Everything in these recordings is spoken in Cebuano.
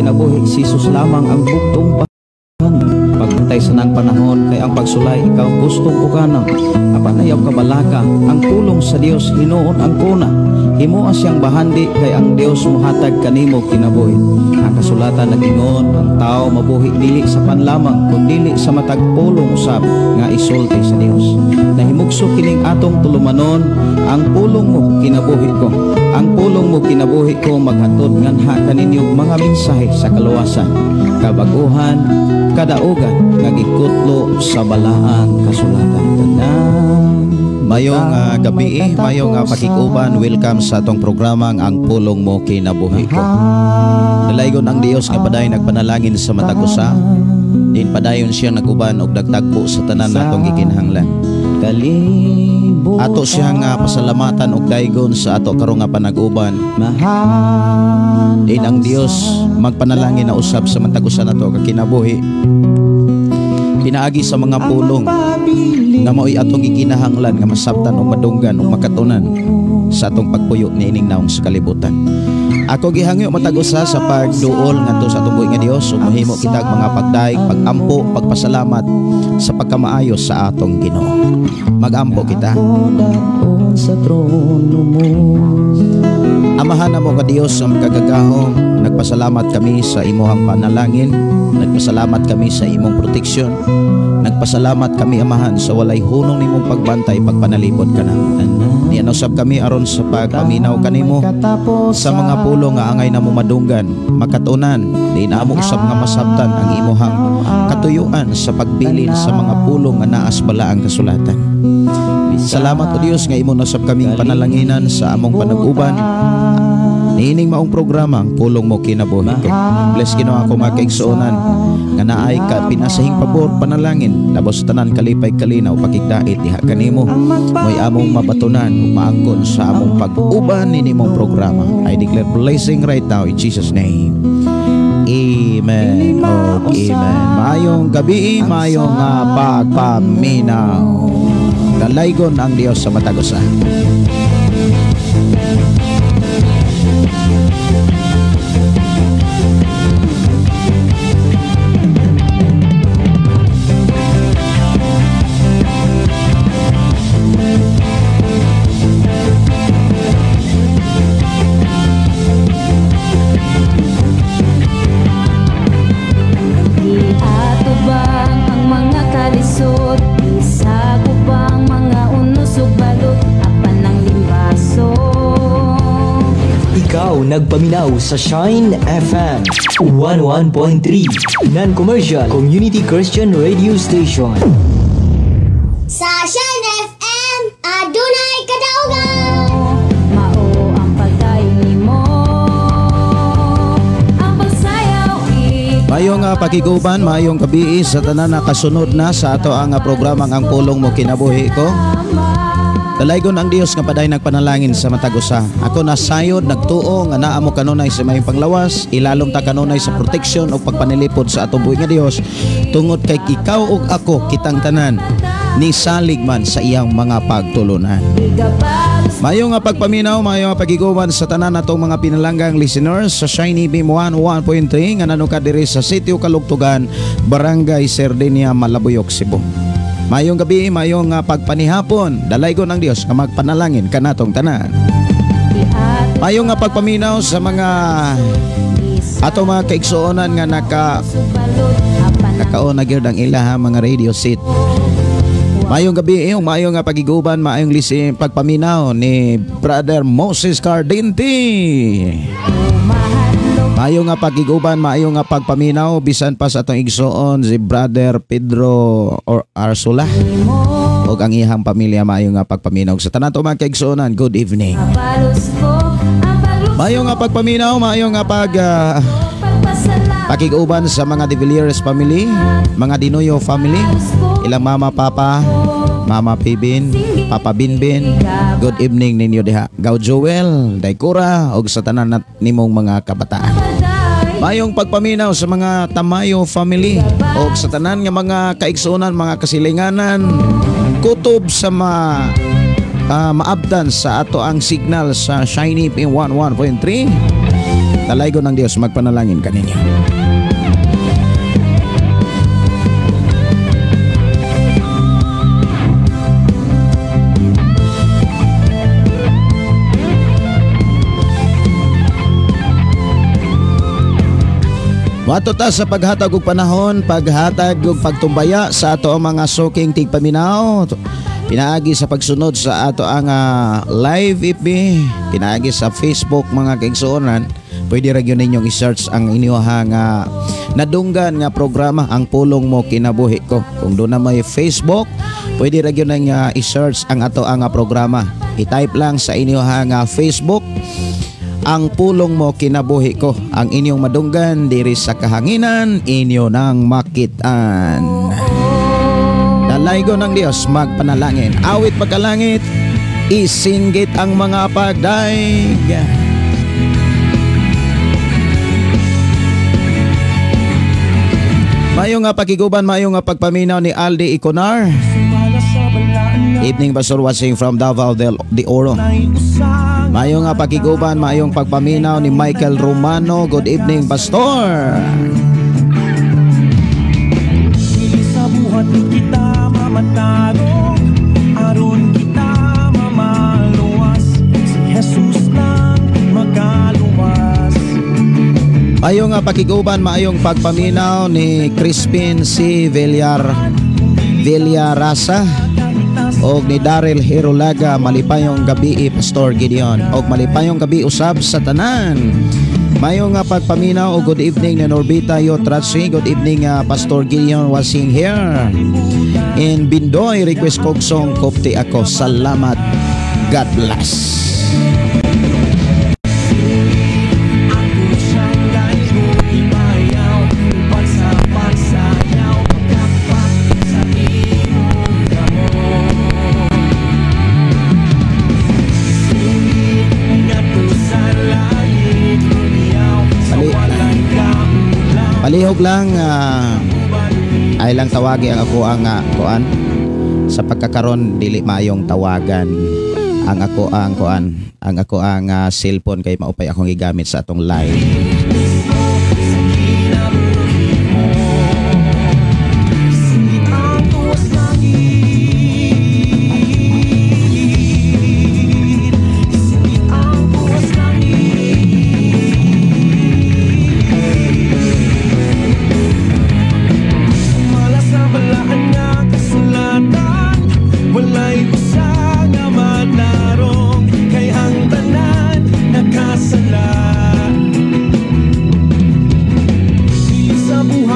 kinabuhi, si Jesus lamang ang bugtong pagpantay sa nang panahon kay ang pagsulay ikaw gustong ukana apan ayaw kabalaka ang pulong sa Dios hinuon ang kuna himoa siyang bahandi kay ang Dios mohatag kanimo kinabuhi. Ang kasulatan nagingon ang tao mabuhi dili sa panlamang kun dili sa matag pulong usab nga isulti sa Dios. Nahimugso kining atong tulumanon, ang pulong mo kinabuhi ko. Ang pulong mo kinabuhi ko maghatod nganha kaninyo mga mensahe sa kaluwasan, kabaguhan, kadaugan nga gikutlo sa balaang kasulatan. Mayong gabi, mayong pakikuban, welcome sa atong programang Ang Pulong Mo Kinabuhi Ko. Dalaygon ang Dios nga padayon nagpanalangin sa matag usa, din padayon siyang naguban og nagtagpo sa tanan natong gikinahanglan. Ato siyang pasalamatan og daygon sa ato karong nga panag-uban. Din ang Dios magpanalangin na usab sa matag usa nato ka kinabuhi. Pinaagi sa mga pulong nga mao'y atong gikinahanglan nga masabtan o madunggan o makatunan sa atong pagpuyo niining naong sa kalibutan. Ako gihangyo matag usa sa pagduol ngadto sa atong buhi nga Dios ug mahimo kitag mga pagdaig, pagampo, pagpasalamat sa pagkamaayo sa atong Ginoo. Magampo kita. Amahan namo nga Dios ang kagagahom, nagpasalamat kami sa imuhang panalangin, nagpasalamat kami sa imong proteksyon, nagpasalamat kami Amahan sa walay hunong nimong pagbantay pagpanalipod kanamo. Nianusab kami aron sa pagpaminaw kanimo sa mga pulong nga angay namo madunggan, makatunan, diin amo usab nga masabtan ang imuhang katuyuan sa pagbilin sa mga pulong nga naas balaang kasulatan. Salamat o Dios nga imo nasab kaming panalanginan sa among panag-uban. Niining maong programa ang Pulong Mo Kinabuhi Ko. Bless Ginoo ako mga kaigsuonan nga naay ka pinasahing pabor panalangin labos tanan kalipay kalinaw pakigdait diha kanimo mo'y among mabatunan ug maangkon sa among pag-uban niini mong programa. I declare blessing right now in Jesus name. Amen. Oh, amen. Maayong gabi, maayong pagpaminaw. Dalaygon ang Dios sa matag usa. Nagpaminaw sa Shine FM 101.3 Non-Commercial Community Christian Radio Station. Sa Shine FM, adunay kadaugan. Mao ang pagdayon nimo, ang pagsayaw. Mayong pakiguban, mayong gabi sa tanan na kasunod na sa ato ang programang Ang Pulong Mo Kinabuhi Ko. Dalaygon ang Dios nga paday nagpanalangin sa matag usa. Ako nasayod nagtuo nga naa mo kanunay sa mayong panglawas, ilalom ta kanunay sa protection o pagpanilipod sa atong buhi nga Dios tungod kay ikaw ug ako kitang tanan ni salig man sa iyang mga pagtulunan. Maayong nga pagpaminaw, maayong nga pagiguban sa tanan natong mga pinalanggang listeners sa Shiny Beam 101.3 nga nanukad diri sa Sitio Kalugtugan, Barangay Serdinia, Malabuyok, Cebu. Maayong gabi, maayong pagpanihapon. Dalaygon ang Dios nga magpanalangin kanatong tanan. Maayong pagpaminaw sa mga ato mga kaigsuonan nga nakaon na gyud ang ilaha mga radio set. Maayong gabi, maayong pagiguban, maayong lisin pagpaminaw ni Brother Moses Cardinti. Maayong nga pagiguban, maayong nga pagpaminaw bisan pa sa atong igsoon si Brother Pedro or Arsula ug ang iyang pamilya, maayong nga pagpaminaw sa tanan to mga kaigsuonan. Good evening. Maayong nga pagpaminaw, maayong nga pakiguban sa mga De Villiers family, mga Dinoyo family, ilang mama, papa, Mama Pibin, Papa Binbin. Good evening ninyo diha. Gaw Joel, Daikura og sa tanan nimong mga kabataan. Mayong pagpaminaw sa mga Tamayo family og sa tanan nga mga kaigsuonan, mga kasilinganan, kutob sa maabdan sa ato ang signal sa Shiny P 11.3. Dalaygon ng Dios magpanalangin kaninyo. Mato ta sa paghatag og panahon, paghatag og pagtumbaya sa ato ang mga suking tigpaminaw. Pinaagi sa pagsunod sa ato ang live FB, pinaagi sa Facebook mga kaigsuonan. Pwede ra gyud ninyong i-search ang inyong nadunggan nga programa Ang Pulong Mo Kinabuhi Ko. Kung doon na may Facebook, pwede ra gyud nang i-search ang ato ang programa. I-type lang sa inyong Facebook Ang Pulong Mo Kinabuhi Ko. Ang inyong madunggan diri sa kahanginan, inyo nang makitaan. Dalaygon ng Dios magpanalangin. Awit pagkalangit, isinggit ang mga pagdaig. Mayo nga pakiguban, mayo nga pagpaminaw ni Aldi Iconar. Evening Pastor watching from Davao del de Oro. Mayo nga pakiguban, mayong pagpaminaw ni Michael Romano. Good evening, Pastor. Sa buhat kita mamatagong, aron kita mamaluwas, si Jesus lang magaluwas. Mayo nga pakiguban, mayong pagpaminaw ni Crispin C. Villarasa og ni Daryl Herolaga. Malipayong gabi, Pastor Gideon, og malipayong gabi usab sa tanan. Mayo nga pagpaminaw og good evening ni Norbita Yotrachi. Good evening, Pastor Gideon watching here in Bindoy. Request kog song Kopti Ako. Salamat. God bless. Palihog lang ay lang tawagi ang ako ang kuan sa pagkakaron dili maayong tawagan ang ako ang kuan ang ako ang cellphone kay maupay akong gigamit sa atong live.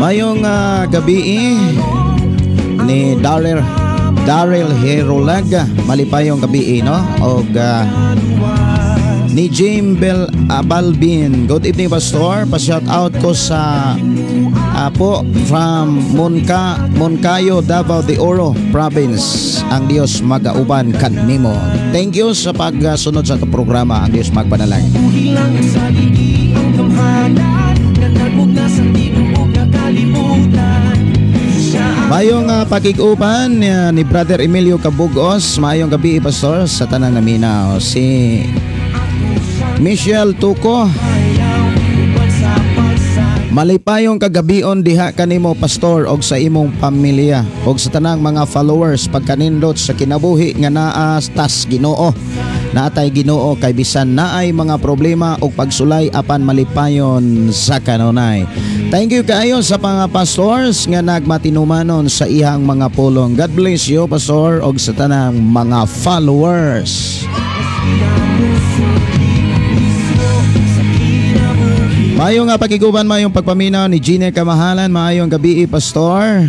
Mayong gabi ni Daryl Herolaga, malipayong gabi no, og ni Jim Bel Balbin. Good evening, Pastor. Pa-shout out ko sa po from Moncayo, Davao de Oro Province. Ang Dios magauban kanimo. Thank you sa pagsunod sa ato programa. Ang Dios magpanalangin. Mayong pakig-uban ni Brother Emilio Cabugos. Mayong gabi, Pastor, sa tanan naminaw. Si Michelle Tuco. Malipayong kagabion diha kanimo, Pastor, og sa imong pamilya og sa tanang mga followers pagkanindot sa kinabuhi nga naa tas Ginoo. Naatay Ginoo kay bisan naay mga problema og pagsulay apan malipayon sa kanunay. Thank you kaayo sa mga pastors nga nagmatinumanon sa ihang mga pulong. God bless you, Pastor, og sa tanang mga followers. Maayong nga pakiguban, maayong pagpaminaw ni Gina Kamahalan. Maayong gabi, Pastor.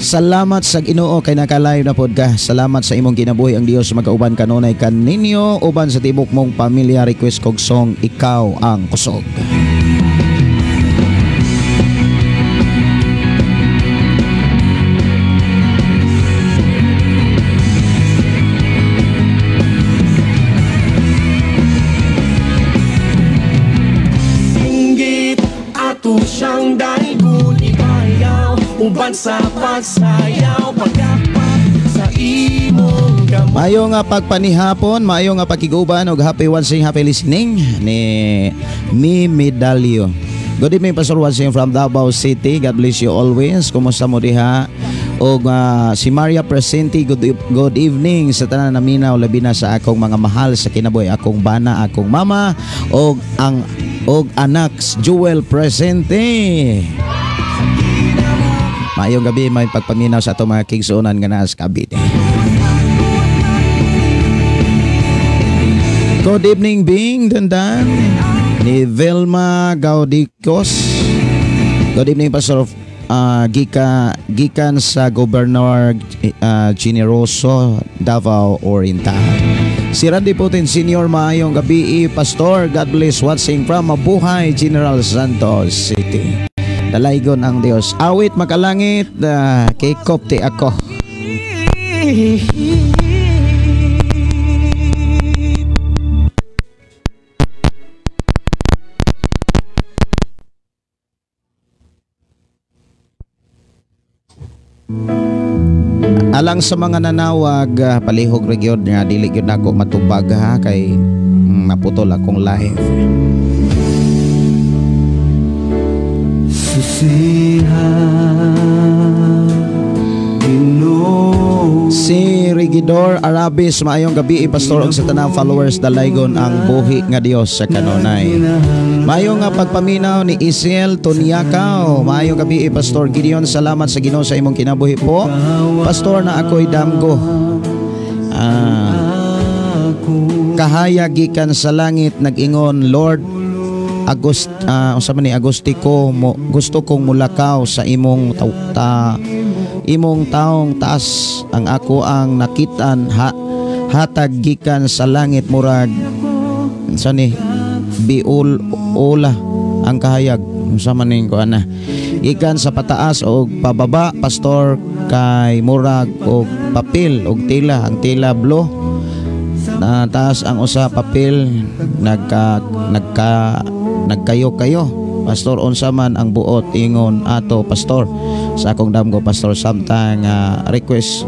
Salamat sa Ginoo kay naka-live na pod ka. Salamat sa imong kinabuhi. Ang Dios magauban kanunay kaninyo uban sa tibok mong pamilya. Request kog song Ikaw ang Kusog. Singgit ato siyang daigon ibayaw uban sa pagsayaw pagkapat sa imong Maayo nga pagpanihapon, maayo nga pakiguban og happy watching, happy listening ni Mi Medalio. Good evening, Pastor Watching from Davao City. God bless you always. Kumusta mo diha? Og si Maria Presente, good evening sa tanan naminaw, labi na sa akong mga mahal sa kinabuhi, akong bana, akong mama og ang og anak Jewel Presente. Maayong gabi, may pagpaminaw sa atong mga kigsuonan nga naa sa Cavite. Good evening, Bing Dandan ni Vilma Gaudicos. Good evening, Pastor gikan sa Governor Generoso, Davao Oriental. Si Randy Putin Senior, maayong gabi, Pastor. God bless, watching from Mabuhay, General Santos City. Dalaygon ang Dios. Awit makalangit, kay Kopti ako. Alang sa mga nanawag, palihog ra gyud nga dili gyud nako matubag ha kay maputol akong live. Si Regidor Arabis, maayong gabi, Pastor, og sa tanang followers, dalaygon ang buhi nga Dios sa kanunay. Maayong nga pagpaminaw ni Isel Toniakaw. Maayong gabi, Pastor Gideon, salamat sa Ginoo sa imong kinabuhi po. Pastor, na ako'y damgo. Kahayag gikan sa langit nag-ingon, Lord, Agust unsa man ni Agustico mo, gusto kong mulakaw sa imong imong taong taas ang ako ang nakitan hatag gikan sa langit murag unsa ni biul ola ang kahayag unsa man ning kuan na gikan sa pataas og pababa, Pastor, kay murag og papel og tela, ang tela blue na taas ang usa papel nagkayo-kayo. Pastor, unsa man ang buot ingon ato, Pastor, sa akong damgo, Pastor, samtang request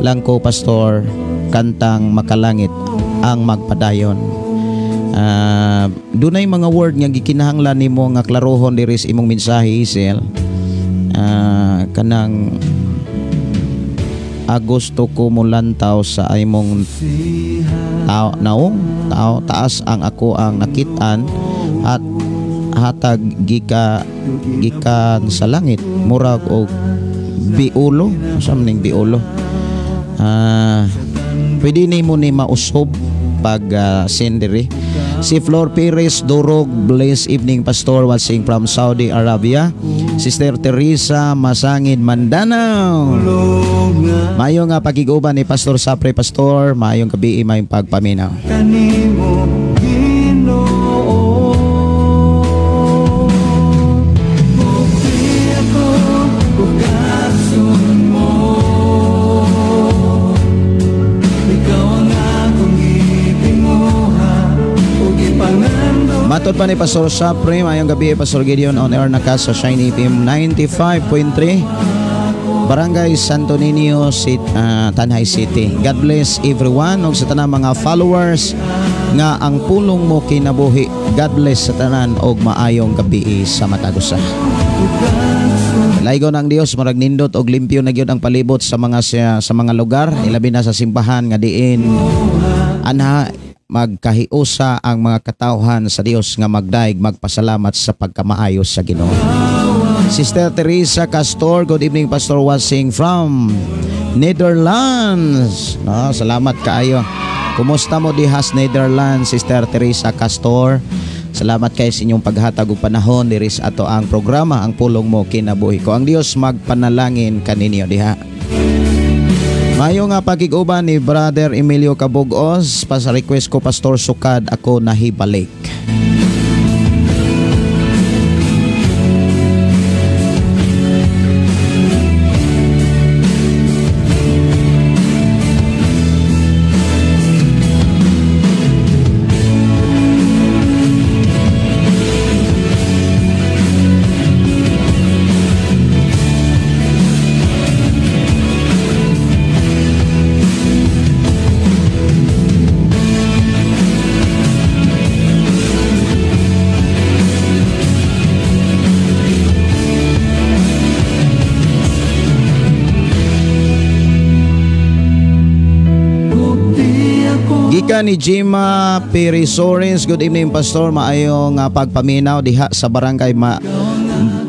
lang ko, Pastor, kantang Makalangit ang magpadayon. Dunay mga word nga gikinahanglan nimo nga klarohon diri sa imong mensahe, Isel. Kanang Agosto ko mulantaw sa imong tao, naong tao taas ang ako ang nakitaan at hatag gikan sa langit murag og biulo. Unsa man ning biulo? Pwede nimo ni mausob pag send diri. Si Flor Perez Durog, bless evening, Pastor, watching from Saudi Arabia. Sister Teresa Masangin Mandanao. Mayo nga pakiguban ni Pastor Sapre, Pastor, maayong gabi, maayong pagpaminaw. Matod pa ni Pastor Sapre, maayong gabi, Pastor Gideon, on air na ka sa Shine FM 95.3, Barangay Santo Niño, Tanay City. God bless everyone ug sa tanang mga followers nga ang pulong mo kinabuhi. God bless sa tanan og maayong gabi sa matag usa. Laygon ang Dios, murag nindot og limpyo na gyud ang palibot sa mga lugar, ilabi na sa simbahan nga diin anha magkahiusa ang mga katawhan sa Dios nga magdaig magpasalamat sa pagkamaayo sa Ginoo. Sister Teresa Castor, good evening, Pastor, watching from Netherlands. No, salamat kaayo. Kumusta mo dihas Netherlands, Sister Teresa Castor? Salamat kay sa inyong paghatag og panahon diri sa ato ang programa ang pulong mo kinabuhi ko. Ang Dios magpanalangin kaninyo diha. Mayo nga pagkiguban ni Brother Emilio Cabugos, pa sa request ko, Pastor, sukad ako nahibalik. ni Jima Perisores, good evening Pastor, maayong pagpaminaw diha sa barangay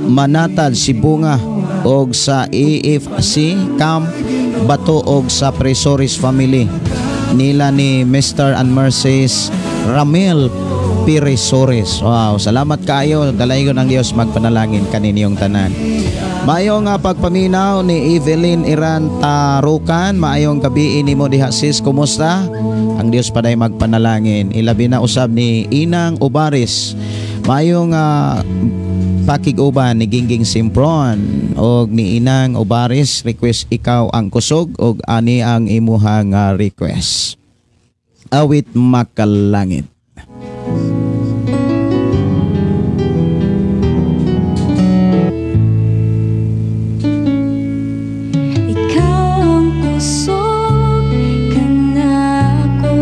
Manatad, Sibunga og sa AFC Camp Bato og sa Perisores family nila ni Mr. and Mrs. Ramil Perisores. Wow, salamat kaayo, dalaygon ang Dios magpanalangin kaninyong tanan. Maayong pagpaminaw ni Evelyn Iran Tarukan, maayong gabi nimo diha sis, kumusta? Ang Dios paday magpanalangin. Ilabi na usab ni Inang Ubaris. Maayong pakig-uban ni Gingging Simpron og ni Inang Ubaris, request ikaw ang kusog og ani ang imuhang request. Awit Makalangit. Ikaw ang kusog kanako,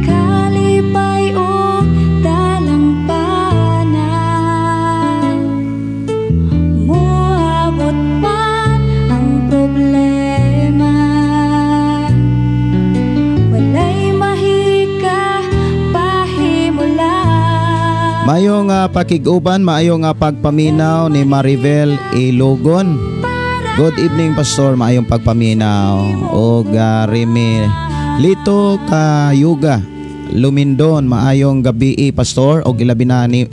kalipay ug talampana, moabot man ang problema, walay mahika pahimula. Maayong pakig-uban, maayong pagpaminaw ni Maribel Ilogon. Good evening Pastor, maayong pagpaminaw og Remy Lito Kayuga Lumindon, maayong gabi Pastor og ilabi na ni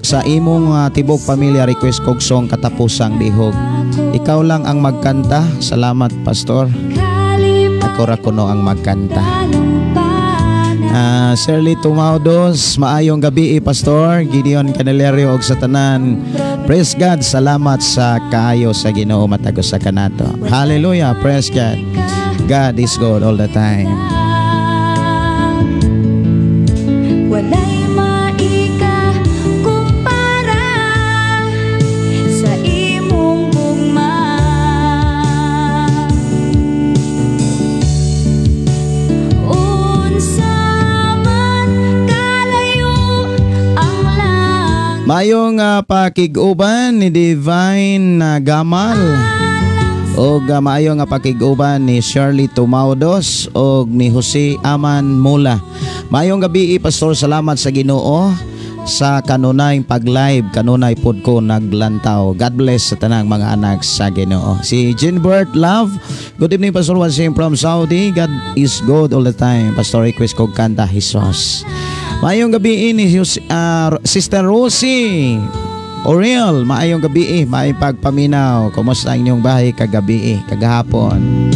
sa imong tibok pamilya, request kog song katapusang lihog. Ikaw lang ang magkanta. Salamat Pastor. Ako ra kuno ang magkanta. Shirley Tumaudos, maayong gabi Pastor Gideon Canelerio og sa tanan. Praise God, salamat sa kaayo sa Ginoo matag usa kanato. Hallelujah, praise God. God is good all the time. Walay maikakumpara sa imong gugma. Unsa man kalayo ang langit. Maayong pakig-uban ni Divine Gamal og maayong pakig-uban ni Shirley Tumaudos og ni Jose Aman Mula. Maayong gabi Pastor, salamat sa Ginoo sa kanunay pag-live, kanunay pod ko naglantaw. God bless sa tanang mga anak sa Ginoo. Si Jinbert Love, good evening Pastor, watching from Saudi. God is good all the time. Pastor, request kog kanta Jesus. Maayong gabi ni Sister Rosie Oriel, maayong gabi, maayong pagpaminaw. Kumusta ang inyong bahay kagabi, kagahapon?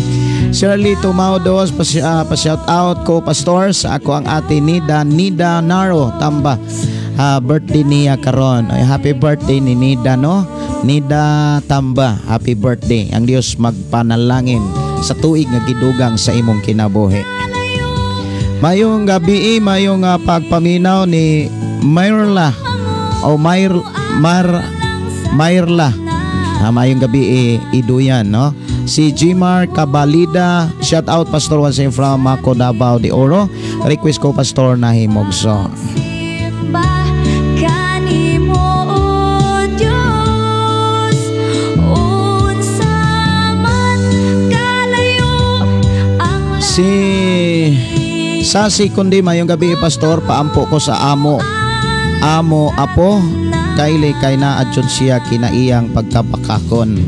Shirley Tumaudos, pa-shout out ko Pastor sa ako ang ate Nida, Nida Naro Tamba. Birthday niya karon. Ay, happy birthday ni Nida, no? Nida Tamba, happy birthday. Ang Dios magpanalangin sa tuig nga gidugang sa imong kinabuhi. Mayong gabi, mayong pagpaminaw ni Myrla o Myrla. Mayong gabi iduyan, no? Si Jimar Cabalida, shout out Pastor Wansin from Mako Davao de Oro. Request ko Pastor Nahimogso. Si Sasi Kundi, mayong gabi Pastor, paampo ko sa amo amo apo kaili kay naadyon siya kinaiyang pagkapakakon.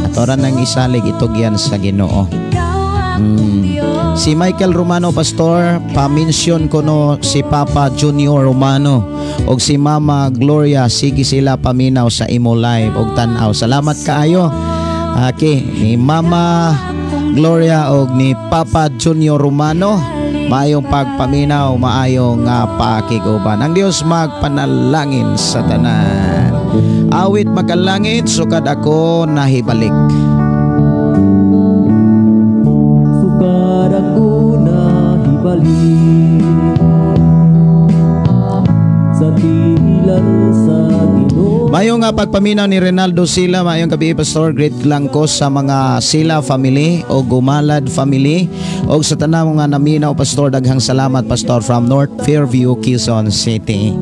Atoran nang isalig itugyan sa Ginoo. Si Michael Romano Pastor, paminsyon ko no si Papa Junior Romano og si Mama Gloria, sige sila paminaw sa imo live og tan-aw. Salamat kaayo. Okay, ni Mama Gloria og ni Papa Junior Romano, maayong pagpaminaw, maayong pakiguban. Ang Dios magpanalangin sa tanan. Awit makalangit, sukad ako nahibalik. Sukad ako nahibalik sa tilan sa Ginoo. Maayong pagpaminaw ni Renaldo Sila, maayong gabi Pastor, great lang ko sa mga Sila family o Gumalad family o sa tanang mga naminaw Pastor, daghang salamat Pastor from North Fairview, Quezon City.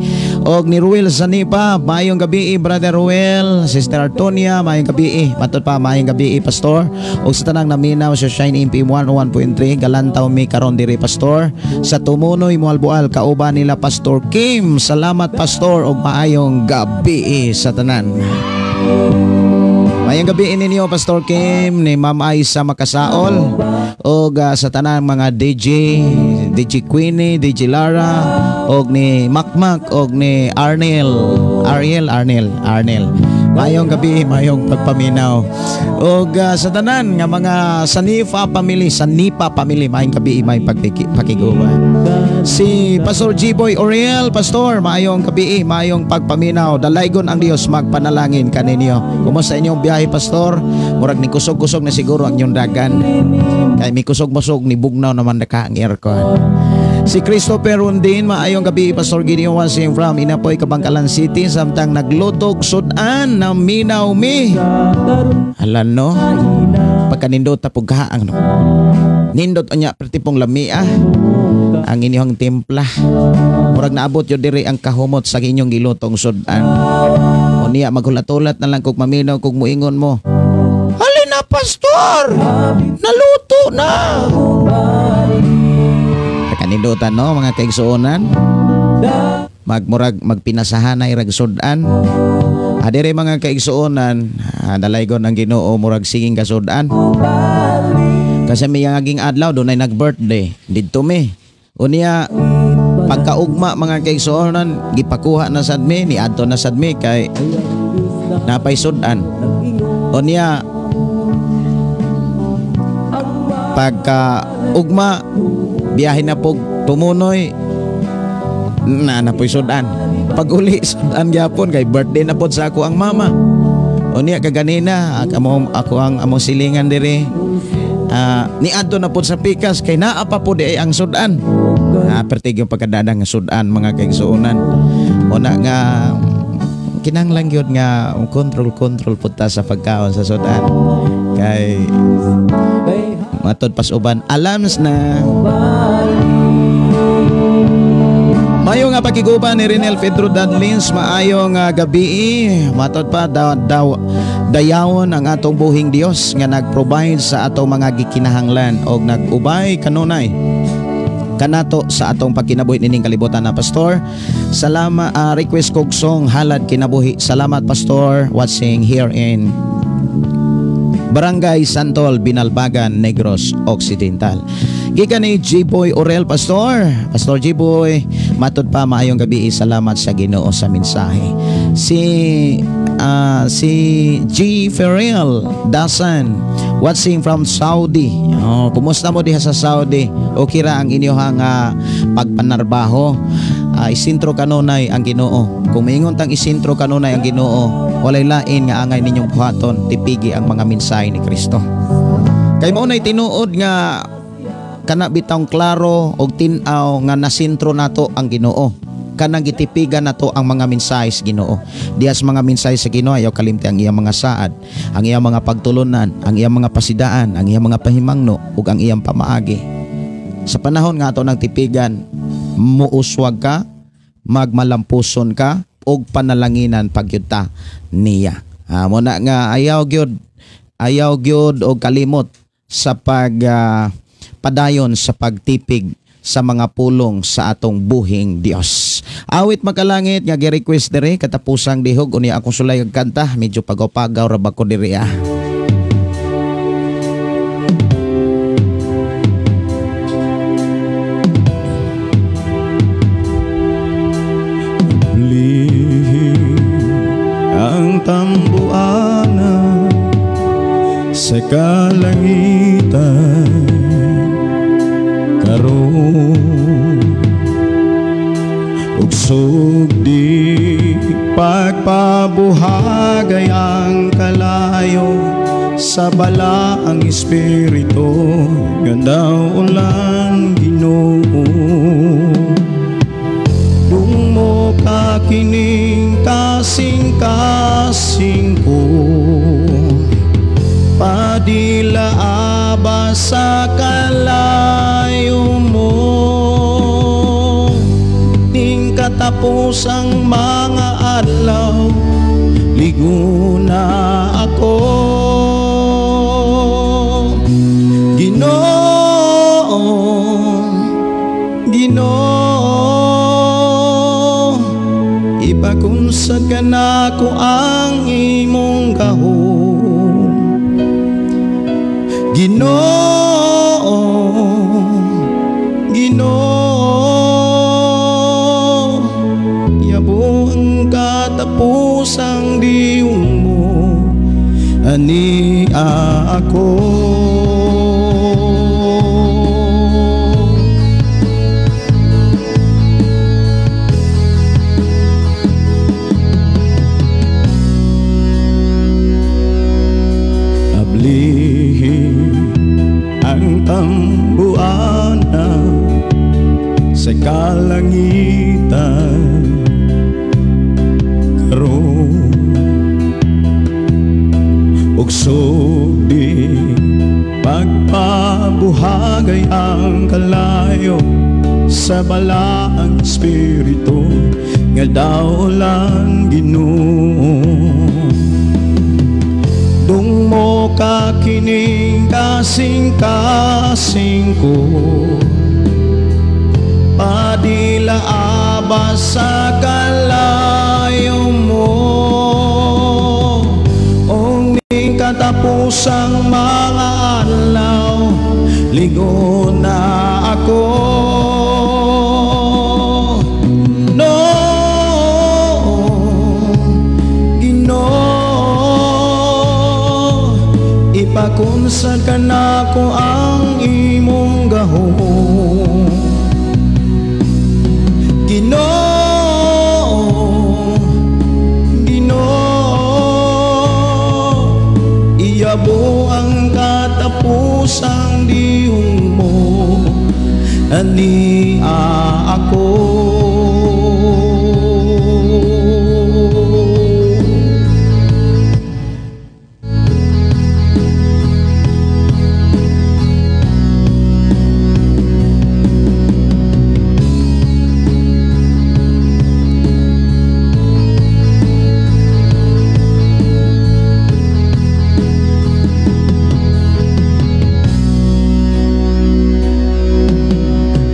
Og ni Ruel Sanipa, maayong gabi Brother Ruel, Sister Antonia, maayong gabi. Matod pa maayong gabi Pastor. Og sa tanang naminaw sa Shine MP 101.3, galantaw mi karon diri Pastor. Sa Tumunoy Moalboal kauban nila Pastor Kim. Salamat Pastor og maayong gabi sa tanan. Maayong gabi ninyo Pastor Kim, ni Ma'am Aisa Makasaol og sa tanan mga DJ, DJ Queenie, DJ Lara og ni Makmak og ni Arnel, Ariel, Arnel, Arnel. Maayong gabi, maayong pagpaminaw. Og sa tanan nga mga Sanifa family, Sanipa family, maayong gabi, maayong pakiguban. Si Pastor G-Boy Oriel, Pastor, maayong gabi, maayong pagpaminaw. Dalaygon ang Dios magpanalangin kaninyo. Kumusta inyong biyahe, Pastor? Murag ni kusog-kusog na siguro ang inyong dagan. Kay mi kusog-musog ni bugnaw naman naka ang aircon. Si Christopher Rundin, maayong gabi, Pastor Gideon Wansing from Inapoy, Kabangkalan City, samtang naglutog sudan na minaw mi. Alan no? Pagkanindot tapog kaang no. Nindot unya pertipong lamia ang inyong timpla. Murag naabot yo diri ang kahumot sa inyong gilutong sudan. O niya maghulat-hulat na lang kog maminaw kog muingon mo. Alin na Pastor? Naluto na. Kanindutan no mga kaigsuonan. Magmurag magpinasahanay rag sudan. Adere mga kaigsuonan, dalaygon ang Ginoo murag siging kasudan. Kasi may aging adlaw dunay nag-birthday didto mi. Unya pagkaugma mga kaigsuonan, gipakuha na sad mi, niadto na sad mi kay napay sudan. Unya pagkaugma biyahe na pog Tumunoy na napoy sudan. Pag uli sudan gyapon kay birthday na pod sa ako ang mama. Unya kaganina ako ang among silingan diri. Niadto na pod sa pikas kay naa pa pod ay ang sudan. Pertig yung pagkadadang nga sudan mga kaigsuonan. Una nga kinahanglan gyud nga control pud ta sa pagkaon sa sudan. Kay matod pas uban alams na. Mayo nga pakiguban ni Renel Pedro Dadlins, maayong gabi. Matod pa daw dayawon ang atong buhing Dios nga nag-provide sa atong mga gikinahanglan og nag-ubay kanunay kanato sa atong pagkinabuhi nining kalibutan na Pastor. Salamat, request kog song Halad Kinabuhi. Salamat Pastor, watching here in Barangay Santol, Binalbagan, Negros Occidental. Gikan ni G-Boy Orel, Pastor. Pastor G-Boy, matod pa maayong gabi, salamat sa Ginoo sa mensahe. Si G. Ferrell Dasan, watching from Saudi. Oh, kumusta mo diha sa Saudi? Okay ra ang inyong pagpanarbaho. Isintro kanunay ang Ginoo. Kung maingon tang isintro kanunay ang Ginoo, walay lain nga angay ninyong buhaton, tipigi ang mga mensahe ni Kristo. Kay mao nay tinuod nga kana bitawng klaro og tin-aw nga nasintro nato ang Ginoo. Kanang gitipigan nato ang mga mensahe sa Ginoo. Dias mga mensahe sa Ginoo ayaw kalimti ang iyang mga saad, ang iyang mga pagtulunan, ang iyang mga pasidaan, ang iyang mga pahimangno ug ang iyang pamaagi. Sa panahon nga ato ng tipigan, muuswag ka, magmalampuson ka ug panalanginan pagyud ta niya. Mo na nga ayaw gyud og kalimot sa pag padayon sa pagtipig sa mga pulong sa atong buhing Dios. Awit makalangit nga gi-request diri katapusang dihog unya akong sulay og kanta, medyo pagaw-pagaw ra ba ko diri ah. Ang tambuana sa kalangitan karon ug sugdi pagpabuhagay ang kalayo sa balaang espiritu nga daulan Ginoo. Dung mo kakining kasing-kasing ko, padila aba sa kalayo mo, ning katap katapusang mga adlaw, liguna ako. Ginoo, Ginoo, ipakunsad ka nako ang imong gahom. Ginoo, Ginoo, yabo ang katapusang dihong mo ani ako. Ablihi ang tambuana sa kalangitan karon, ug sugdi pagpabuhagay ang kalayo sa balaang espiritu nga daulan Ginoo. Dung mo kakining kasing-kasing ko, padila aba sa kalayo mo. Ong ning katapusang mga adlaw, ligo na ako. No, Ginoo, ipakunsad ka nako ang imong gahom. Ginoo, Ginoo, iyabo ang katapusang dihong mo ani ako.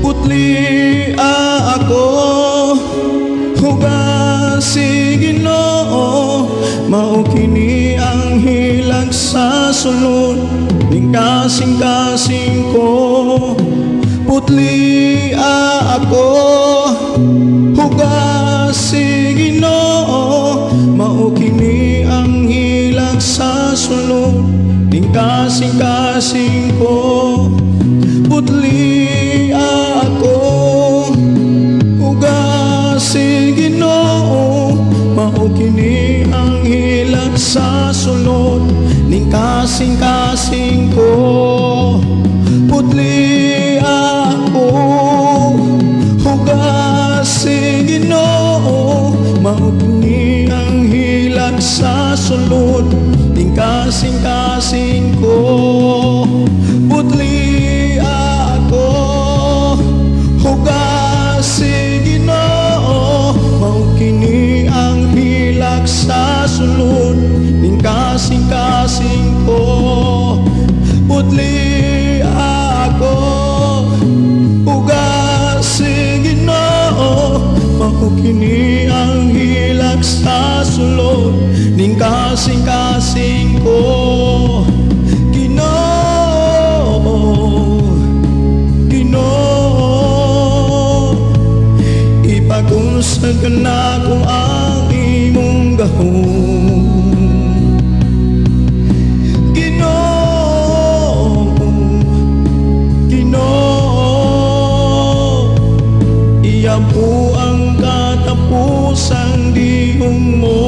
Putli ako, hugasi Ginoo, mao kini ang hilag sa sulod ning kasing-kasing ko. Putli ako, hugasi Ginoo, mao kini ang hilag sa sulod ning kasing-kasing ko. Putli ako, hugasi Ginoo, mao kini ang hilag sa sulod ning kasing-kasing ko. Putli ako, hugasi Ginoo, mao kini ang hilag sa sulod ning kasing-kasing ko. Putli ako, hugasi Ginoo, mao kini ang hilag sa sulod ning kasing-kasing ko. Putli ako, hugasi Ginoo, mao kini ang hilag sa sulod ning kasing-kasing ko. Ginoo, Ginoo, ipakunsad ka nako ang imong gahom. Ginoo, Ginoo, iyabo ang katapusang dihong mo.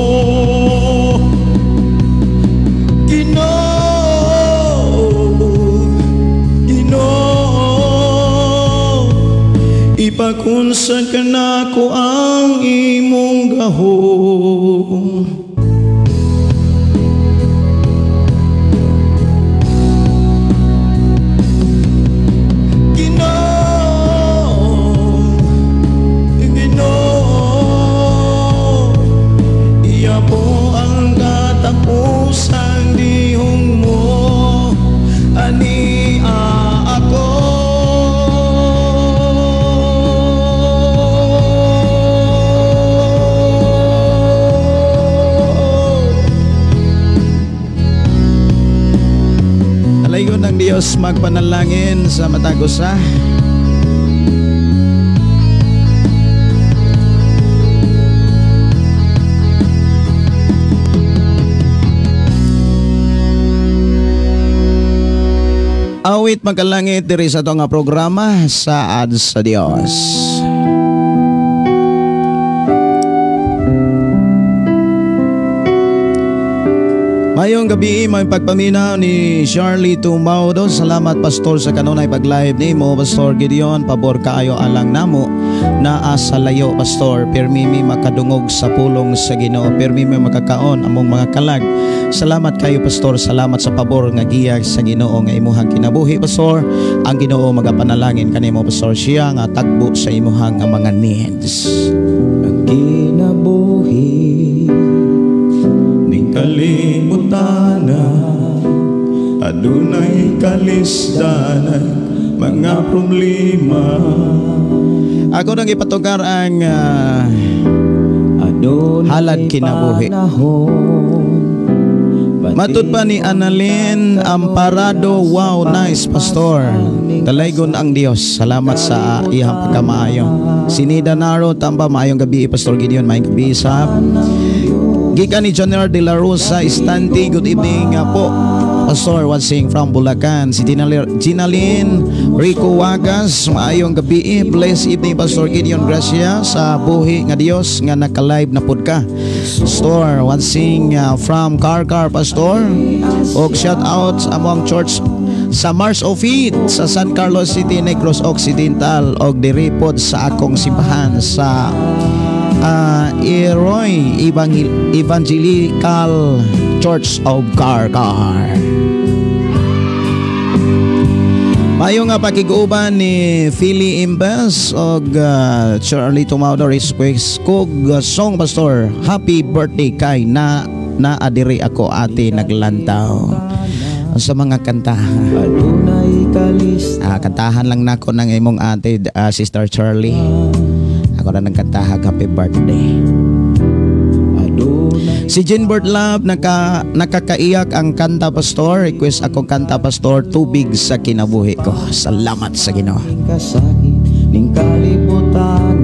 Ginoo, Ginoo, ipakunsad ka nako ang imong gahom. Ginoo, Ginoo, Dios magpanalangin sa matag usa. Awit magkalangit diri sa ato nga programa Saad sa Dios. Mayong gabi, may pagpaminaw ni Shirley Tumaudo. Salamat Pastor sa kanunay pag-live nimo, Pastor Gideon. Pabor kaayo alang namo naa sa layo, Pastor. Pirmi mi makadungog sa pulong sa Ginoo. Pirmi mi makakaon among mga kalag. Salamat kayo, Pastor. Salamat sa pabor nga giyag sa Ginoo nga imuhang kinabuhi, Pastor. Ang Ginoo magapanalangin kanimo, Pastor. Siya nga tagbo sa imuhang nga mga needs. Ang kinabuhi ning kalibutan, adunay kalisdanan, mga problema. Ako nang ipatukar ang halad kinabuhi. Matud pa ni Annalyn Amparado, wow, nice Pastor. Talaygon ang Dios. Salamat sa iyang pagkamaayo. Sinida Naro Tamba, maayong gabi Pastor Gideon, maayong gabi sa gikan ni Joner de la Rosa Estante, good evening po Pastor watching from Bulacan. Si Ginalyn Rico Wagas, maayong gabi, bless evening Pastor Gideon Gracia sa buhi nga Dios nga naka-live na pud ka. Pastor watching from Carcar, Pastor. Og shout out sa among church sa Mars Ofit sa San Carlos City, Negros Occidental, og diri pod sa akong simbahan sa Eroy Evangelical Church of Carcar. Mayo nga pakiguban ni Philly Imbes og Charlie Tumaudo, request kog song Pastor, happy birthday kay na naadiri ako ate naglantaw sa mga kantahan. Kantahan lang nako ng imong ate, Sister Charlie. Ako na nagkantahan happy birthday. Si Jeanbert Love, nakakaiyak ang kanta Pastor. Request ako kanta Pastor, tubig sa kinabuhi ko. Salamat sa Ginoo. Kasakit ning kalibutan,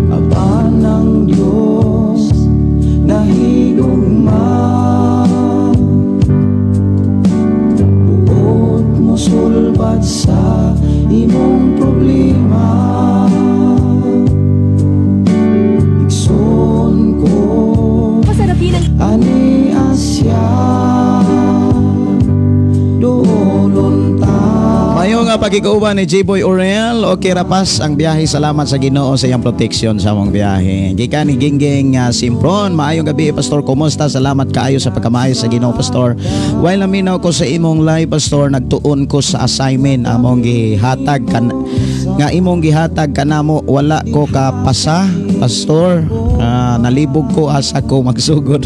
apan ang Diyos nahigugma, buot mo sulbat sa imong problema. Igsoon ko ani Asya duolon ta. Mayo nga pakiguban ni J-Boy Oriel, okay rapas ang biyahe. Salamat sa Ginoo sa iyang protection sa among biyahe. Gikan ni Gingging Simpron, maayong gabi Pastor, kumusta? Salamat kaayo sa pagkamaayo sa Ginoo Pastor. While naminaw ko sa imong live Pastor, nagtuon ko sa assignment among gihatag kan nga imong gihatag kanamo, wala ko kapasa Pastor. Nalibog ko asa ko magsugod.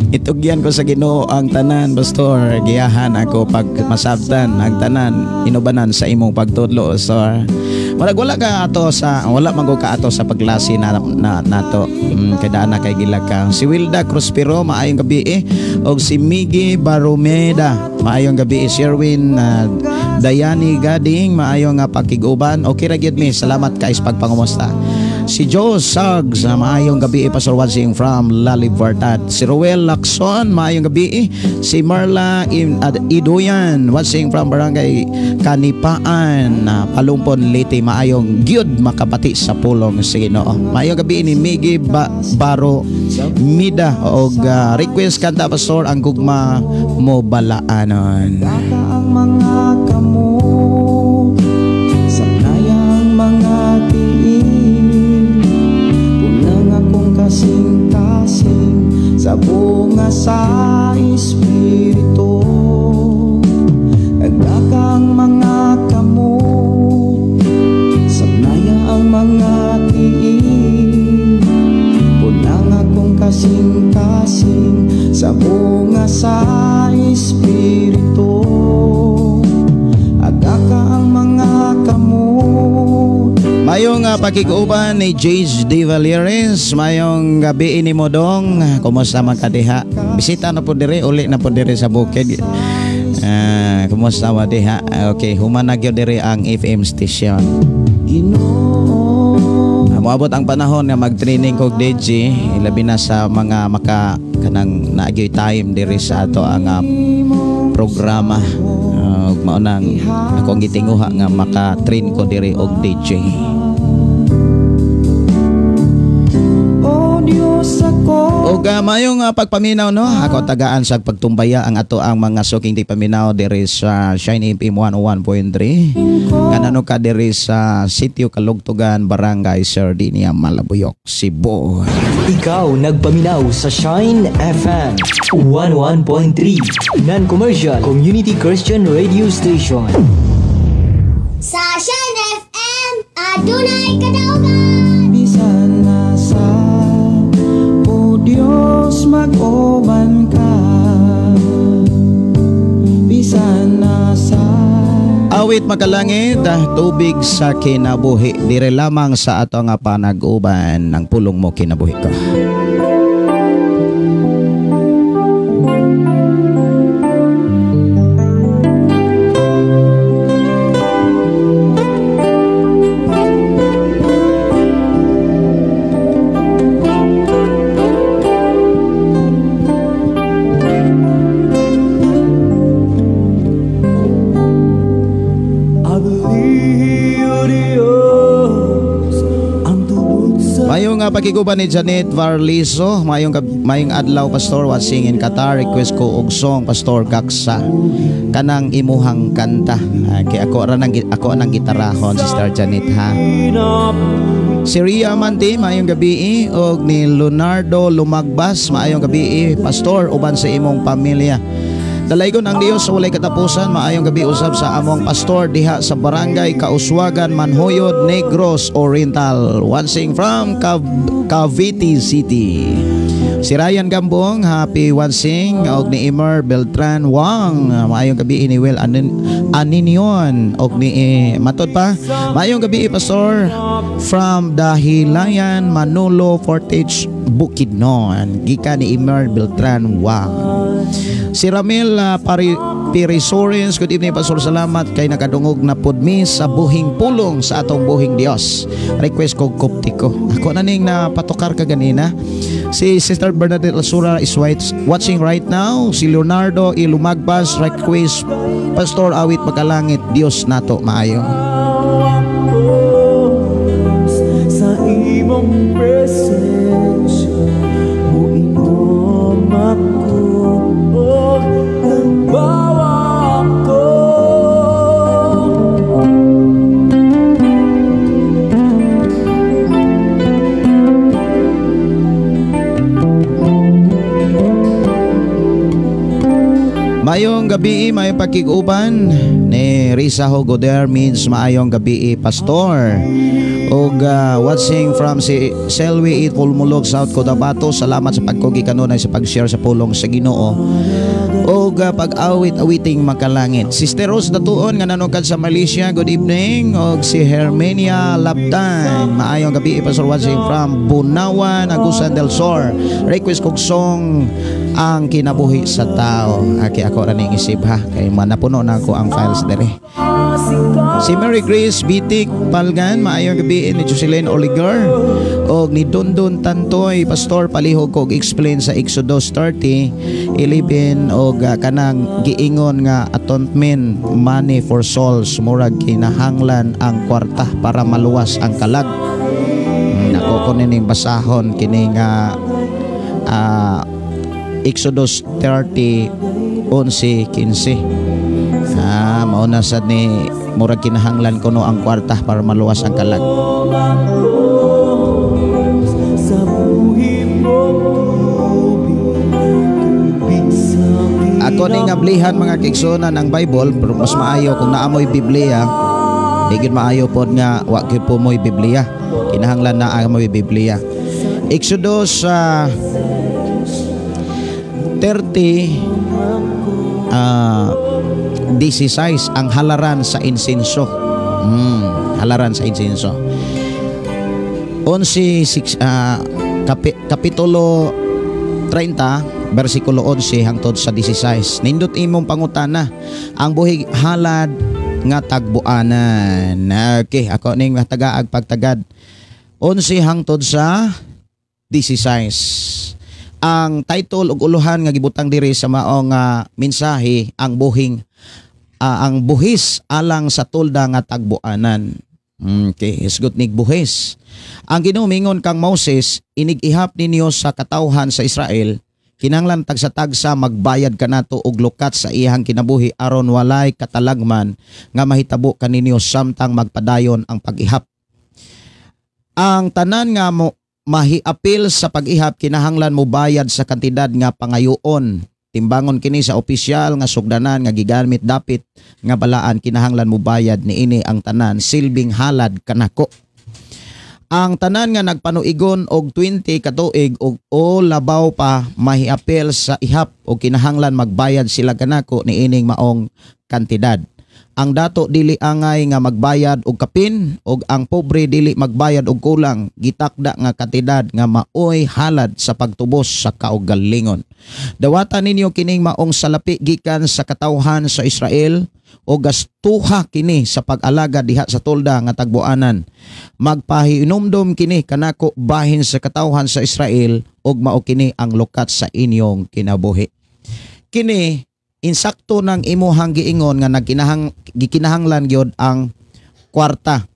Itugyan ko sa Ginoo ang tanan Pastor. Giyahan ako pag masabtan ang tanan, inubanan sa imong pagtudlo Pastor. Wala wala ka ato sa wala man ka ato sa paglasi na nato. Kay daan na kay gila ka. Si Wilda Cruspero, maayong gabi og si Miggy Baromeda, maayong gabi. Sherwin Dayani Gading, maayong nga pakiguban. Okay ra gyud mi. Salamat kay sa pagpangumusta. Si Joe Suggs, maayong gabi Pastor watching from La Libertad. Si Ruel Lacson, maayong gabi. Si Marla Iduyan watching from Barangay Kanipaan, Palumpon, Leyte, maayong gyud makabati sa pulong sa Ginoo. Maayong gabi ni Miggy Baro Mida og request kanta Pastor, ang gugma mo balaanon. Ang mga kamot sa nayang mga tiil, punang akong kasing-kasing sa bunga sa espiritu. Nagdakang mga kamot sa nayang mga tiil, punang akong kasing-kasing sa bunga sa espiritu. pakiguban ni Jace D. Valerians. Mayong gabi ini mo dong. Kumusta man ka diha? Bisita na po dire, uli na po dire sa bukid. Kumusta man diha? Okay, human na gyud dire ang FM station. Moabot ang panahon nga mag-training kog DJ, ilabi na sa mga maka kanang naagyoy time diri sa ato ang programa. Ug mao nang ako ang gitinguha nga maka-train ko diri og DJ. Og mayong pagpaminaw no, ako tagaan sa pagtumbaya ang ato ang mga suking di paminaw diri sa Shine FM 101.3. Kanano ka diri sa Sitio Kalugtugan, Barangay Sardinia, Malabuyok, Cebu. Ikaw nagpaminaw sa Shine FM 101.3 Non-commercial Community Christian Radio Station. Sa Shine FM, adunay kadaugan. Bisan nasa, O Diyos, mag-uban ka. Bisan nasa Awit makalangit, tubig sa kinabuhi. Dire lamang sa ato nga panag-uban ng pulong mo kinabuhi ko. Pakiguban ni Janet Varliso, mayong adlaw Pastor, watching in Qatar, request ko og song Pastor Gaksa kanang imuhang kanta. Kay ako ra nang ako nang gitarahon, Sister Janet ha. Si Ria Manti, maayong gabi, og ni Leonardo Lumagbas, maayong gabi Pastor, uban sa imong pamilya. Dalaygon ang Dios sa walay katapusan, maayong gabi usab sa among pastor diha sa Barangay Kauswagan, Manhoyod, Negros Oriental. Watching from Cavite City. Si Ryan Gambong, happy watching, og ni Emer Beltran Wang, maayong gabi ni Will Aninion, og ni matod pa, maayong gabi pastor from Dahilayan, Manolo Fortage, Bukidnon, gikan ni Emer Beltran Wang. Si Ramil Pirisorens, good evening Pastor, salamat kay nakadungog na pud mi sa buhing pulong sa atong buhing Dios. Request ko koptiko. Ako na ning napatukar ka ganina. Si Sister Bernadette Lasura is watching right now. Si Leonardo Ilumagbas, request Pastor awit makalangit, Dios nato maayo. Sa imong presensya moinom ako. Maayong gabi, maayong pakiguban ni Risa Hogoder means maayong gabi Pastor. Og watching from si Selwi Itulmulog, South Cotabato. Salamat sa pagkugi kanunay sa pag-share sa pulong sa Ginoo. Og pag-awit-awiting makalangit. Sister Rose Datuon nga nanukad sa Malaysia, good evening. Og si Hermenia Labdan, maayong gabi Pastor, watching from Bunawan, Agusan del Sur. Request kog song ang kinabuhi sa tao. Okay, ako ra ning isip ha, kay manapuno na ako ang files dere. Si Mary Grace Bitik Palgan, maayong gabi ni Jocelyn Oliger og ni Dondon Tantoy. Pastor, palihog kog explain sa Exodus 30:11 og kanang giingon nga atonement money for souls, murag kinahanglan ang kwarta para maluwas ang kalag. Nako ko nining basahon kini nga Exodus 30:11-15. Mauna sad ni murag kinahanglan kuno ang kwarta para maluwas ang kalag. Ako ni ngablihan mga kaigsuonan ang Bible, pero mas maayo kung naamoy Biblia. Di gyud maayo pod nga wa gyud po moy Biblia. Kinahanglan na amoy Biblia. Exodus 30:16 ang halaran sa insenso. Halaran sa insenso. 11 6, kapitulo 30 bersikulo 11 hangtod sa 16. Nindot imong pangutana ang buhig halad nga tagbuanan. Okay, ako ning matagaag pagtagad 11 hangtod sa 16. Ang title ug uluhan nga gibutang diri sa maong mensahe, ang buhing ang buhis alang sa tolda nga tagbuanan. Okay, hisgot nig buhis. Ang Ginoo mingon kang Moses, inig-ihap ninyo sa katawhan sa Israel, kinahanglan tagsa-tagsa magbayad kanato og lukat sa iyang kinabuhi aron walay katalagman nga mahitabo kaninyo samtang magpadayon ang pag-ihap. Ang tanan nga mo mahiapil sa pag-ihap kinahanglan mo bayad sa kantidad nga pangayoon. Timbangon kini sa opisyal nga sugdanan nga gigamit dapit nga balaan, kinahanglan mo bayad niini ang tanan silbing halad kanako. Ang tanan nga nagpanuigon og 20 ka tuig og o labaw pa mahiapil sa ihap og kinahanglan magbayad sila kanako niining maong kantidad. Ang dato dili angay nga magbayad og kapin og ang pobre dili magbayad og kulang, gitakda nga kantidad nga maoy halad sa pagtubos sa kaugalingon. Dawatan ninyo kining maong salapi gikan sa katawhan sa Israel o gastuha kini sa pag-alaga diha sa tolda nga tagbuanan. Magpahinumdom kini kanako bahin sa katawhan sa Israel ug mao kini ang lukat sa inyong kinabuhi. Kini insakto ng imuhang giingon nga gikinahanglan gyud ang kwarta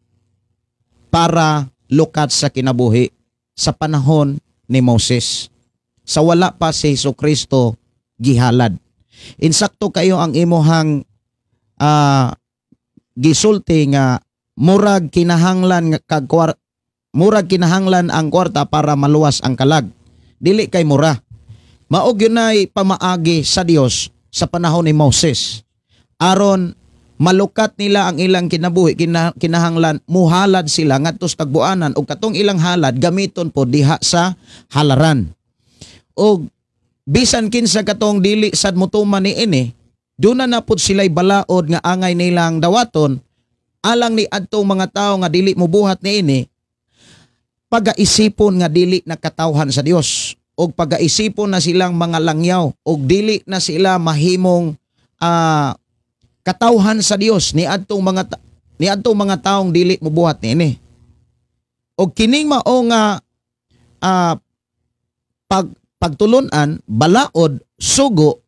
para lukat sa kinabuhi sa panahon ni Moses. Sa wala pa si Jesucristo gihalad. Insakto kayo ang imuhang gisulti nga murag kinahanglan murag kinahanglan ang kwarta para maluwas ang kalag. Dili kay mura. Mao gyud nay pamaagi sa Dios sa panahon ni Moses. Aron malukat nila ang ilang kinabuhi, kinahanglan muhalad sila ngadto sa tagbuanan og katong ilang halad gamiton po diha sa halaran. Og bisan kinsa katong dili sad motuman niini, duna na pud sila'y balaod nga angay nilang dawaton alang ni adtong mga tawo nga dili mobuhat niini, pagaisipon nga dili nakatawhan sa Dios og pagaisipon na silang mga langyaw og dili na sila mahimong katawhan sa Dios ni adtong mga taong dili mobuhat niini. Og kining mao nga pagtulunan, balaod, sugo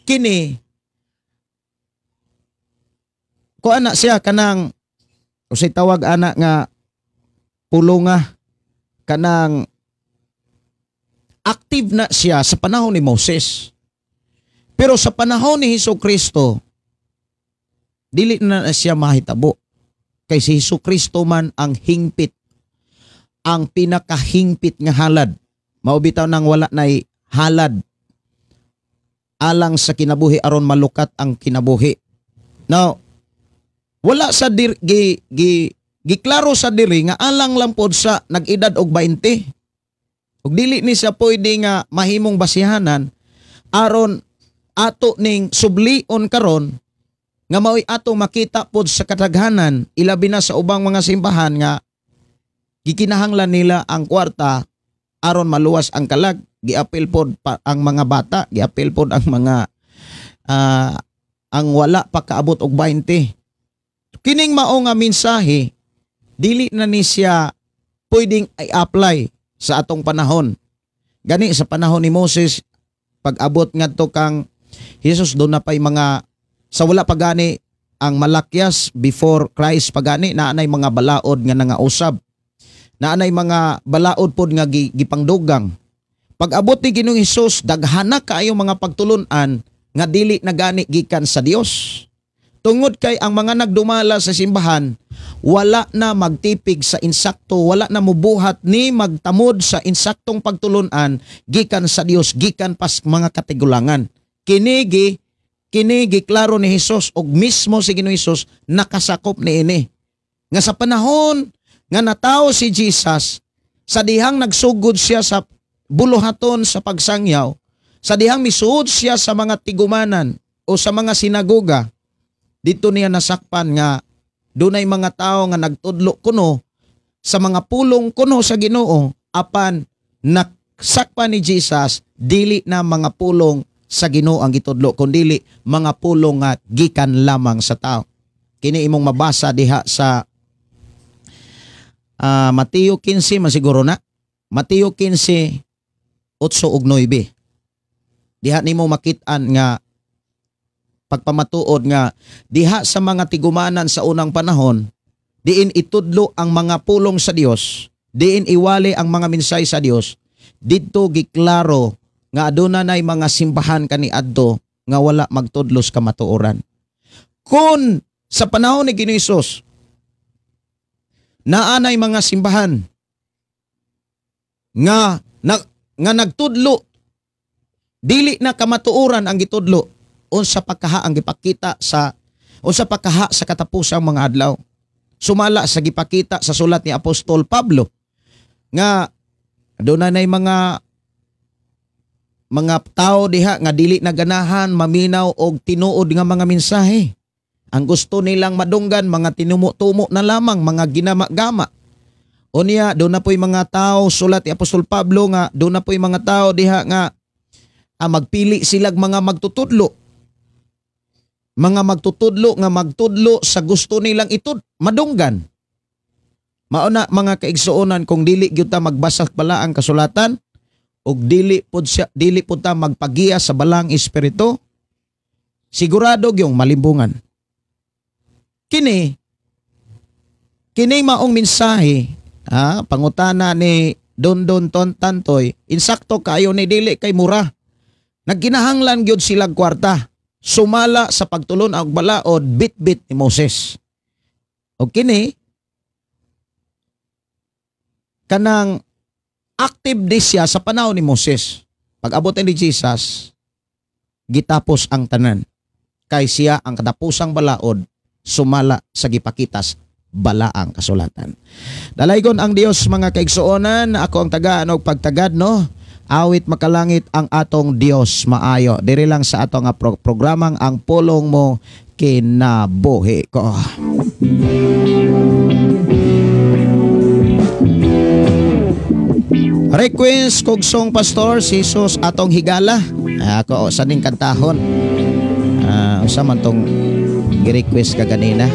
kini ko ana siya kanang usay tawag ana nga pulunga, kanang active na siya sa panahon ni Moses. Pero sa panahon ni Jesucristo dili na siya mahitabo. Kay si Jesucristo man ang hingpit, ang pinakahingpit nga halad. Mao bitaw nang wala nay halad alang sa kinabuhi aron malukat ang kinabuhi. Now, wala sa giklaro sa diri nga alang lang pod sa nag-edad og 20. Ug dili ni siya pwede nga mahimong basihanan aron ato ning sublion karon nga maoy ato makita pod sa kadaghanan, ilabi na sa ubang mga simbahan nga gikinahanglan nila ang kwarta aron maluwas ang kalag. Giapil pod ang mga bata, giapil pod ang mga ang wala pa kaabot og 20. Kining mao nga mensahe dili na ni siya pwedeng i-apply sa atong panahon. Gani sa panahon ni Moses, pag-abot ngadto kang Jesus, doon na pa'y mga sa wala pa gani ang Malakyas before Christ pa gani, naanay mga balaod nga nangausab. Naanay mga balaod pod nga gipangdugang. Pag-abot ni Ginoong Hesus, daghana kaayo mga pagtulun-an nga dili na gani gikan sa Dios. Tungod kay ang mga nagdumala sa simbahan, wala na magtipig sa insakto, wala na mubuhat ni magtamod sa insaktong pagtulun-an gikan sa Dios, gikan pas mga katigulangan. Kini giklaro ni Hesus og mismo si Ginoong Hesus nakasakop niini. Nga sa panahon nga natawo si Jesus, sa dihang nagsugod siya sa buluhaton sa pagsangyaw, sa dihang misuod siya sa mga tigumanan o sa mga sinagoga, dito niya nasakpan nga dunay mga tao nga nagtudlo kuno sa mga pulong kuno sa Ginoo, apan nasakpan ni Jesus dili na mga pulong sa Ginoo ang gitudlo, kundili mga pulong nga gikan lamang sa tao. Kini imong mabasa diha sa Mateo 15 man siguro na. Mateo 15:8-9. Diha nimo makit-an nga pagpamatuod nga diha sa mga tigumanan sa unang panahon, diin itudlo ang mga pulong sa Dios, diin iwali ang mga mensahe sa Dios, didto giklaro nga aduna nay mga simbahan kaniadto nga wala magtudlos kamatuoran. Kung sa panahon ni Ginoong Hesus naanay mga simbahan nga nga nagtudlo, dili na kamatuoran ang gitudlo, unsa pagkaha ang gipakita sa unsa pagkaha sa katapusang mga adlaw, sumala sa gipakita sa sulat ni Apostol Pablo nga aduna nay mga tao diha nga dili na ganahan maminaw og tinuod nga mga mensahe. Ang gusto nilang madunggan mga tinumo-tumo na lamang, mga ginama-gama. O niya, doon na po'y mga tao, sulat ni Apostol Pablo nga doon na po'y mga tao diha nga magpili silag mga magtutudlo. Mga magtutudlo nga magtudlo sa gusto nilang itud madunggan. Mauna mga kaigsuonan, kung dili gyud ta magbasa bala ang kasulatan ug dili pud ta magpagiya sa balang espiritu, sigurado gyung malimbungan. Kini maong mensahe, pangutana ni Dondon Tantoy, insakto kayo ni dili kay mura. Nagkinahanglan gyud silang kwarta sumala sa pagtulon og balaod bitbit ni Moses. O kini kanang active di siya sa panahon ni Moses. Pag-abot ni Jesus, gitapos ang tanan. Kay siya ang katapusang balaod sumala sa gipakitas balaang kasulatan. Dalaygon ang Dios mga kaigsuonan, ako ang tagaan og pagtagad, no? Awit makalangit ang atong Dios maayo. Diri lang sa atong programang Ang Pulong Mo Kinabuhi Ko. Request kog song pastor si Jesus atong higala. Ako sa ning kantahon. Usa man tong gi-request ka ganina.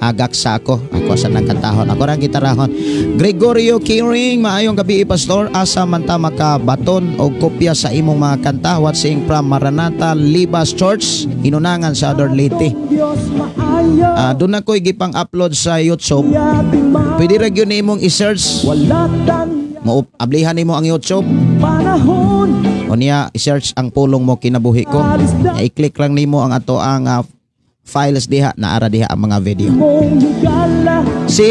Agak sa ako. Ako sa nang kantahon. Ako rang gitarahon. Gregorio Kiring, maayong gabi pastor. Asa man ta makabaton og kopya sa imong mga kanta? Watching from Maranatha Libas Church, Inunangan sa Ador Leyte. Doon ako'y gipang-upload sa YouTube. Pwede ra gyud nimong i-search. Mo-ablihan nimo ang YouTube. O niya i-search ang Pulong Mo Kinabuhi Ko. I-click lang nimo ang ato ang files diha, naara diha ang mga video. Si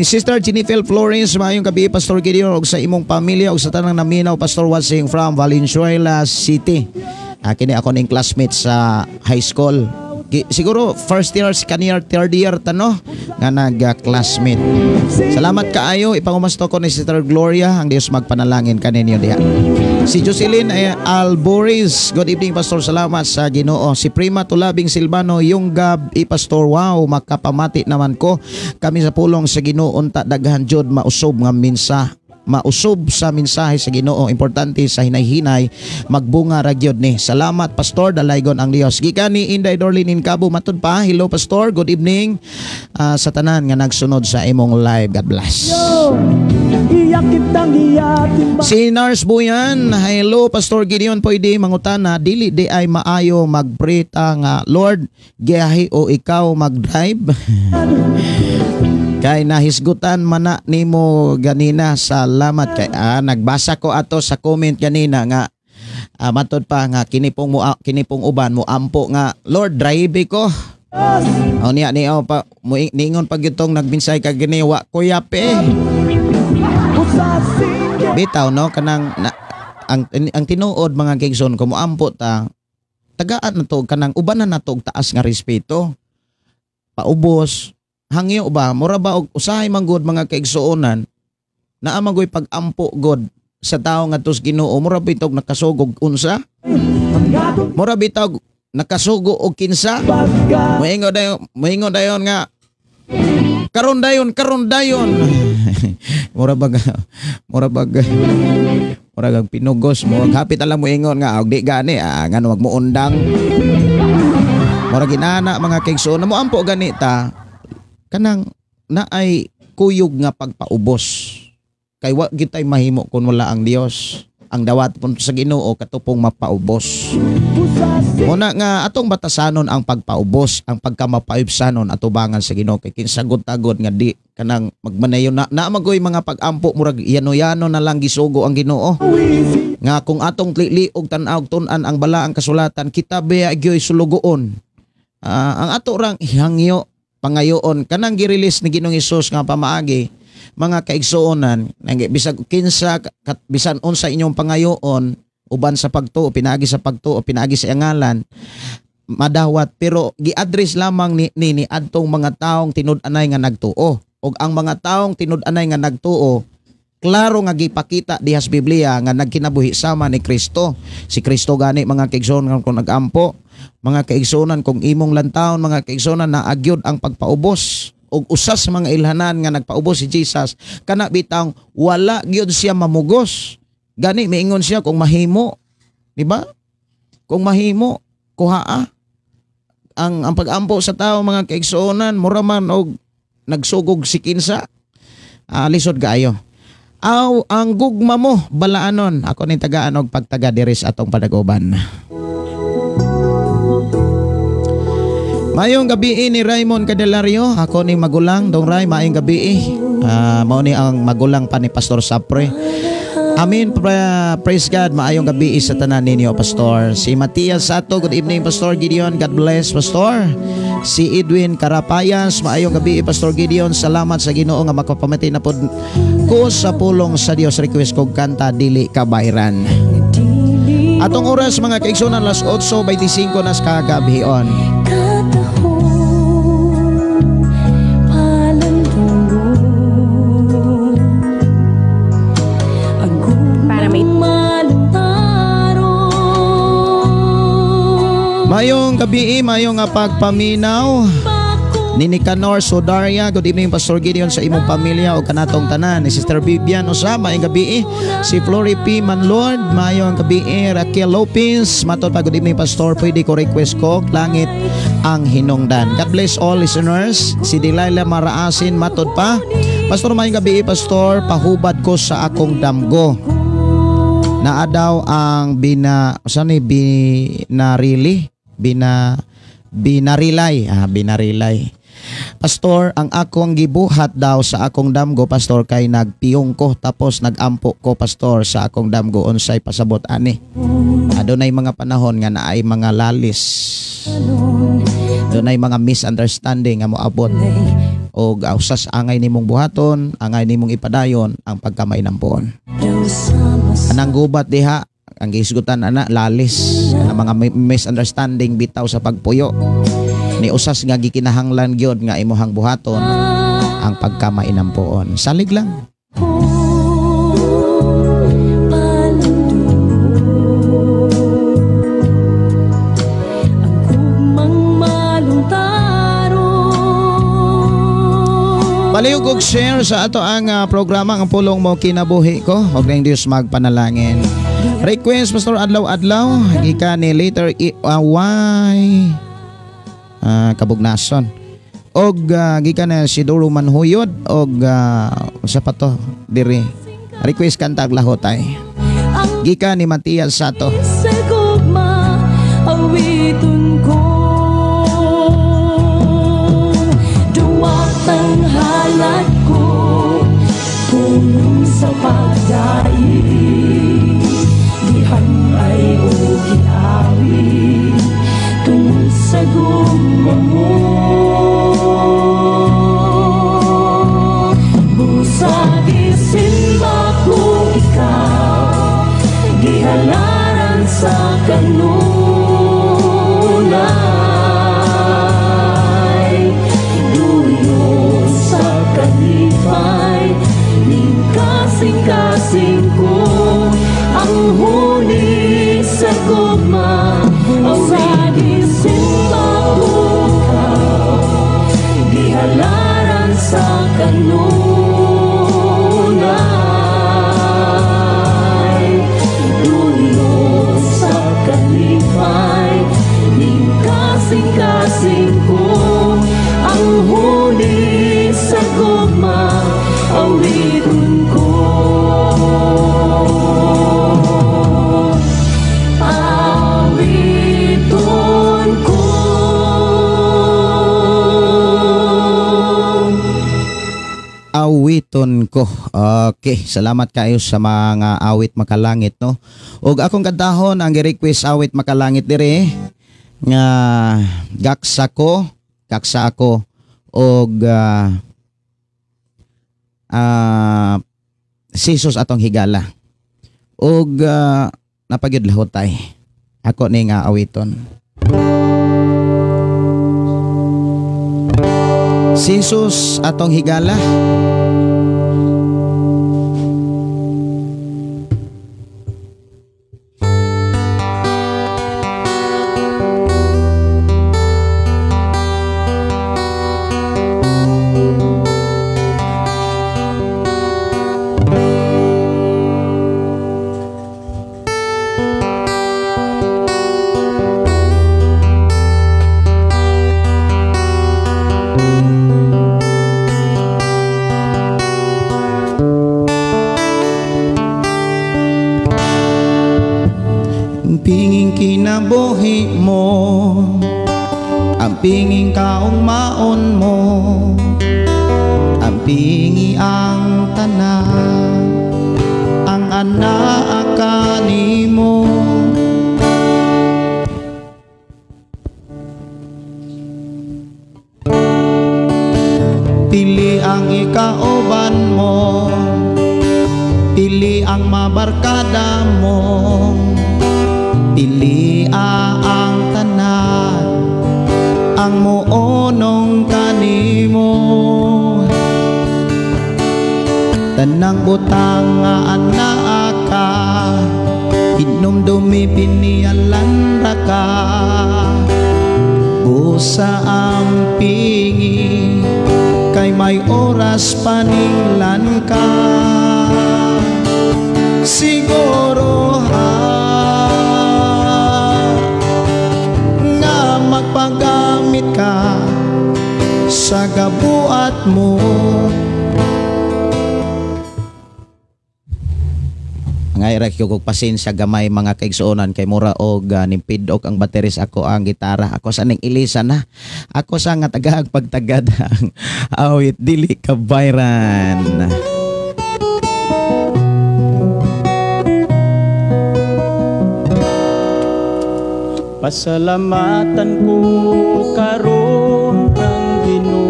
Sister Jennifer Flores, maayong gabi Pastor Gideon og sa imong pamilya og sa tanang naminaw Pastor watching from Valenzuela City. Kini ako ning classmate sa high school. Siguro first year, second year, third year tano nga nag-classmate. Salamat kaayo, ipangumasto ko ni Sister Gloria, ang Dios magpanalangin kaninyo diha. Si Jocelyn Alboris, good evening Pastor, salamat sa Ginoo. Si Prima Tulabing Silvano, yung gab i Pastor, wow, makapamati naman ko. Kami sa pulong sa Ginoo unta daghan jud mausob nga minsa. Mausob sa mensahe sa Ginoo, importante sa hinay-hinay magbunga ra gyud ni. Salamat Pastor, dalaygon ang Dios. Gikan ni Inday Dorlin Cabo matud pa. Hello Pastor, good evening sa tanan nga nagsunod sa imong live. God bless. Si Nars Buyan, hello Pastor Gideon, pwede mangutana dili di ay maayo magprita nga Lord giyahi o ikaw magdrive? Kay nahisgutan mana nimo ganina. Salamat kay nagbasa ko ato sa comment ganina nga matod pa nga kini pong uban mo ampo nga Lord drive ko. O niya ni pa niingon pag yutong nagminsay ka gini wa kuya pe. Bitaw no kanang ang tinuod mga kigson ko moampo ta tagaan na to kanang ubanan na to og taas nga respeto. Paubos hangyo ba mura ba og usahay man gud mga kaigsuonan naa man goy pag-ampo god sa tawo ngadto sa Ginoo, mura bitog nakasugog unsa, mura bitog nakasugo og kinsa, moingon dayon nga karon dayon, karon dayon. Mura bag mura bag mura kag pinugos mo. Hapit alam mo ingon nga og di gani ngano wag mo undang. Mura ginana mga kaigsoon mo ampo gani ta kanang naay kuyog nga pagpaubos. Kay wa gitay mahimo kun wala ang Dios. Ang dawat pun sa Ginoo katupong mapaubos. Muna nga atong batasanon ang pagpaubos, ang pagkamapaibsanon atubangan sa Ginoo kay kinsagod-tagod nga di kanang magmanayon na magoy mga pag-ampo murag yano-yano na lang gisugo ang Ginoo. Nga kung atong lili og tan-aw tun-an ang balaang kasulatan kita biya gyoy sulugoon. Ang ato rang hangyo pangayoon kanang gi-release ni Ginoong Hesus nga pamaagi mga kaigsuonan bisag kinsa bisan unsa inyong pangayoon uban sa pagtuo pinaagi sa pagtuo pinaagi sa ngalan madawat pero gi-address lamang ni adtong mga taong tinud-anay nga nagtuo og ang mga taong tinud-anay nga nagtuo klaro nga gipakita diha sa Biblia nga nagkinabuhi sama ni Kristo. Si Kristo gani mga kaigsuonan kung nagampo, mga kaigsuonan kung imong lantawon mga kaigsuonan naagyod ang pagpaubos og usas sa mga ilhanan nga nagpaubos si Jesus kana bitang wala gyud siya mamugos. Gani miingon siya kung mahimo, di ba? Kung mahimo kuhaa ang pag-ampo sa tao mga kaigsuonan mura man og nagsugog si kinsa. Lisod kaayo. Aw ang gugma mo balaanon ako ning tagaan og pagtaga diri sa atong padagoban. Mayong gabi ni Raymond Candelario, ako ni magulang dong Ray, maayong gabi. Mao ni ang magulang pa ni Pastor Sapre. Amen, praise God, maayong gabi sa tanan ninyo Pastor. Si Matias Sato, good evening Pastor Gideon, God bless Pastor. Si Edwin Carapayas, maayong gabi Pastor Gideon, salamat sa Ginoo nga makapamati na pod ko sa pulong sa Dios. Request kog kanta dili kabayran. Atong oras mga kaigsunan alas 8:25 nas kagabion. Mayong gabi, mayong pagpaminaw ni Nicanor Sodaria. Good evening Pastor Gideon sa imong pamilya o kanatong tanan. Ni Sister Vivian usa, maayong gabi. Si Flory P. Manlord, mayong gabi. Raquel Lopez, matod pa, good evening Pastor. Pwede ko request ko langit ang hinungdan. God bless all listeners. Si Delilah Maraasin, matod pa. Pastor, maayong gabi Pastor, pahubad ko sa akong damgo. Naa daw ang binarilay. Binarilay. Pastor, ang akong gibuhat daw sa akong damgo, Pastor, kay nagpiyong ko tapos nagampo ko, Pastor, sa akong damgo unsay pasabot ani. Adunay mga panahon nga naay mga lalis. Dunay mga misunderstanding nga moabot og usas angay nimong buhaton, angay nimong ipadayon ang pagkamainampoon. Anang gubat diha ang gihisgutan ana lalis kana mga misunderstanding bitaw sa pagpuyo ni usas nga gikinahanglan gyud nga imuhang buhaton ang pagkamainampoon. Salig lang. Palihog og share sa ato ang programa ang pulong mo kinabuhi ko og ning Dios magpanalangin. Request Pastor adlaw-adlaw gikan ni later Y kabugnason og gikan ni si Duro Manhuyod og sa pa to diri request kanta lahotay gikan ni Matias Sato. Awiton ko duwatang halad ko pulong sa pagdaig gihanay o giawit tungod sa gugma mo. Busa gisimba ko ikaw gihalaran sa kanunay. Awiton ko. Okay, salamat kayo sa mga awit makalangit, no. Ug akong kantahon ang gi-request awit makalangit dire nga gaksa ko, gaksa ako og si Jesus atong higala. Og napagyud lahotay. Ako ni nga awiton. Si Jesus atong higala. Pinging kinabuhi mo, ang pinging kaugmaon mo, ang pingi ang tanan, ang anak kanimo. Pili ang ikauban mo, pili ang mabarkada mo, pili ang tanan, ang muonong kanimo. Tanang butang nga anaa ka, hinumdumi pinialan ra ka. Busa ang pingi, kay may oras paninglan ka. Siguro ha, nga magpagamit ka sa gabuat mo. Ngay ra gyud og pasensya gamay mga kaigsuonan kay mura og nimpidok ang bateris ako ang gitara. Ako sa ning ilisa na. Ako sa nga tagaag pagtagad ang awit dili kabayran. Pasalamatan ko karon ang Ginoo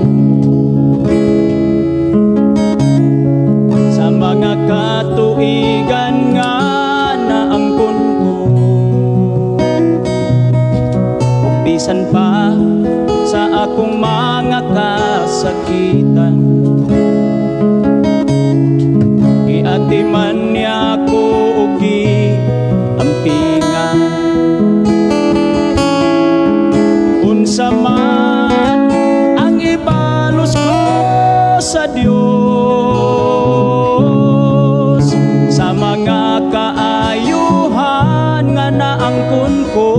sa mga katuigan nga naangkon ko. Ug bisan pa sa akong mga kasakitan, giatiman niya ako og giampingan. Unsa man ang ibalos ko sa Dios sa mga kaayuhan nga naangkon ko,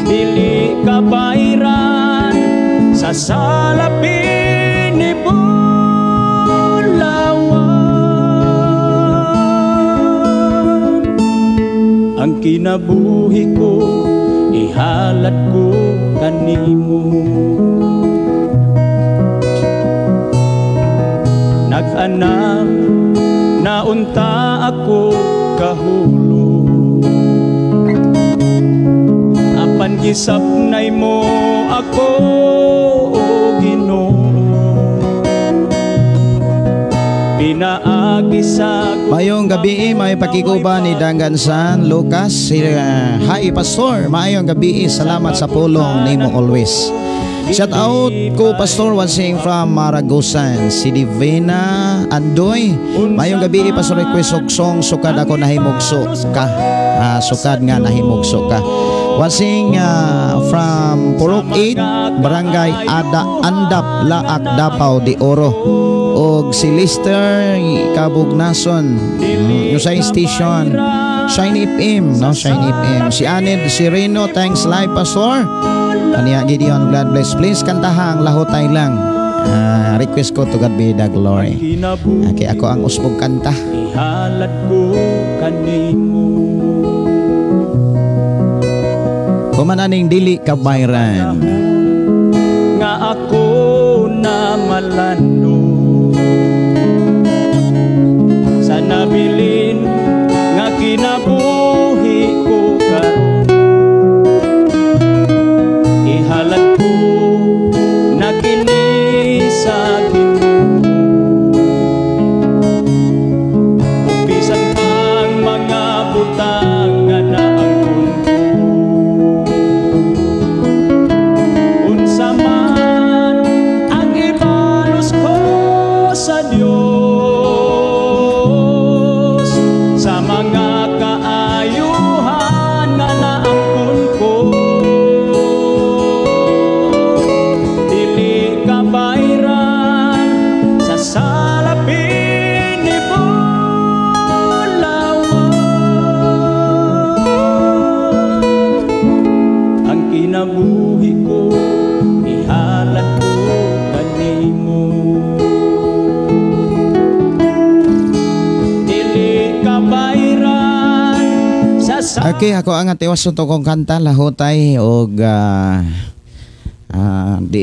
dili kabayran sa salapi ni Bulawan. Ang kinabuhi ko ihalad ko kanimo. Nag-anam na unta ako kahulog, apan gisapnay mo ako, o Ginoo. Pinaagi sa Mayong gabi, may pakiguba ni Dangan San Lucas. Hi Pastor, maayong gabi, salamat sa pulong nimo always. Shout out ko Pastor Wansing from Maragusan, si Divina Andoy. Mayong gabi, Pastor, request og song sukad ako nahimugso ka. Sukad nga nahimugso ka. Wansing from Purok 8, Barangay Ada Andap, Laak, Davao de Oro. Og si Lister Kabugnason, Nusay Station, Shine FM, no? Shine FM. Si Aned Sireno, thanks live Pastor. Aniya Gideon, God bless. Please kantahang lahotay lang. Request ko to God be the glory. Okay, ako ang usbog kanta. Ihalad ko kanimo. Kumananing dili kabayran nga ako malando sa nabilin nga kinabuhi ko karon. Ihalad ko na kini sa Ginoo, ug bisan pang mga butang nga naangkon ko. Unsa man ang ibalos ko sa Dios sa mga kaayuhan nga naangkon ko, dili kabayran sa salapin ni Bulawan. Ang kinabuhi ko ihalad ko kanimo, dili kabayran sa Okay, ako ang tiwas sa kong kanta lahutay og di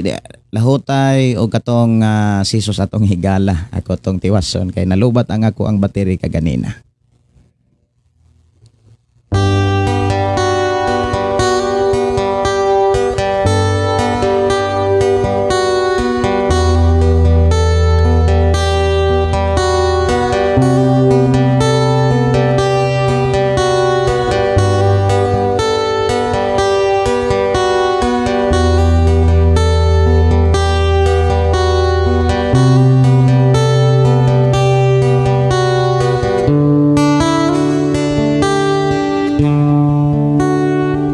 lahutay og katong sisos atong higala. Ako tong tiwason kay nalubat ang ako ang battery kaganina.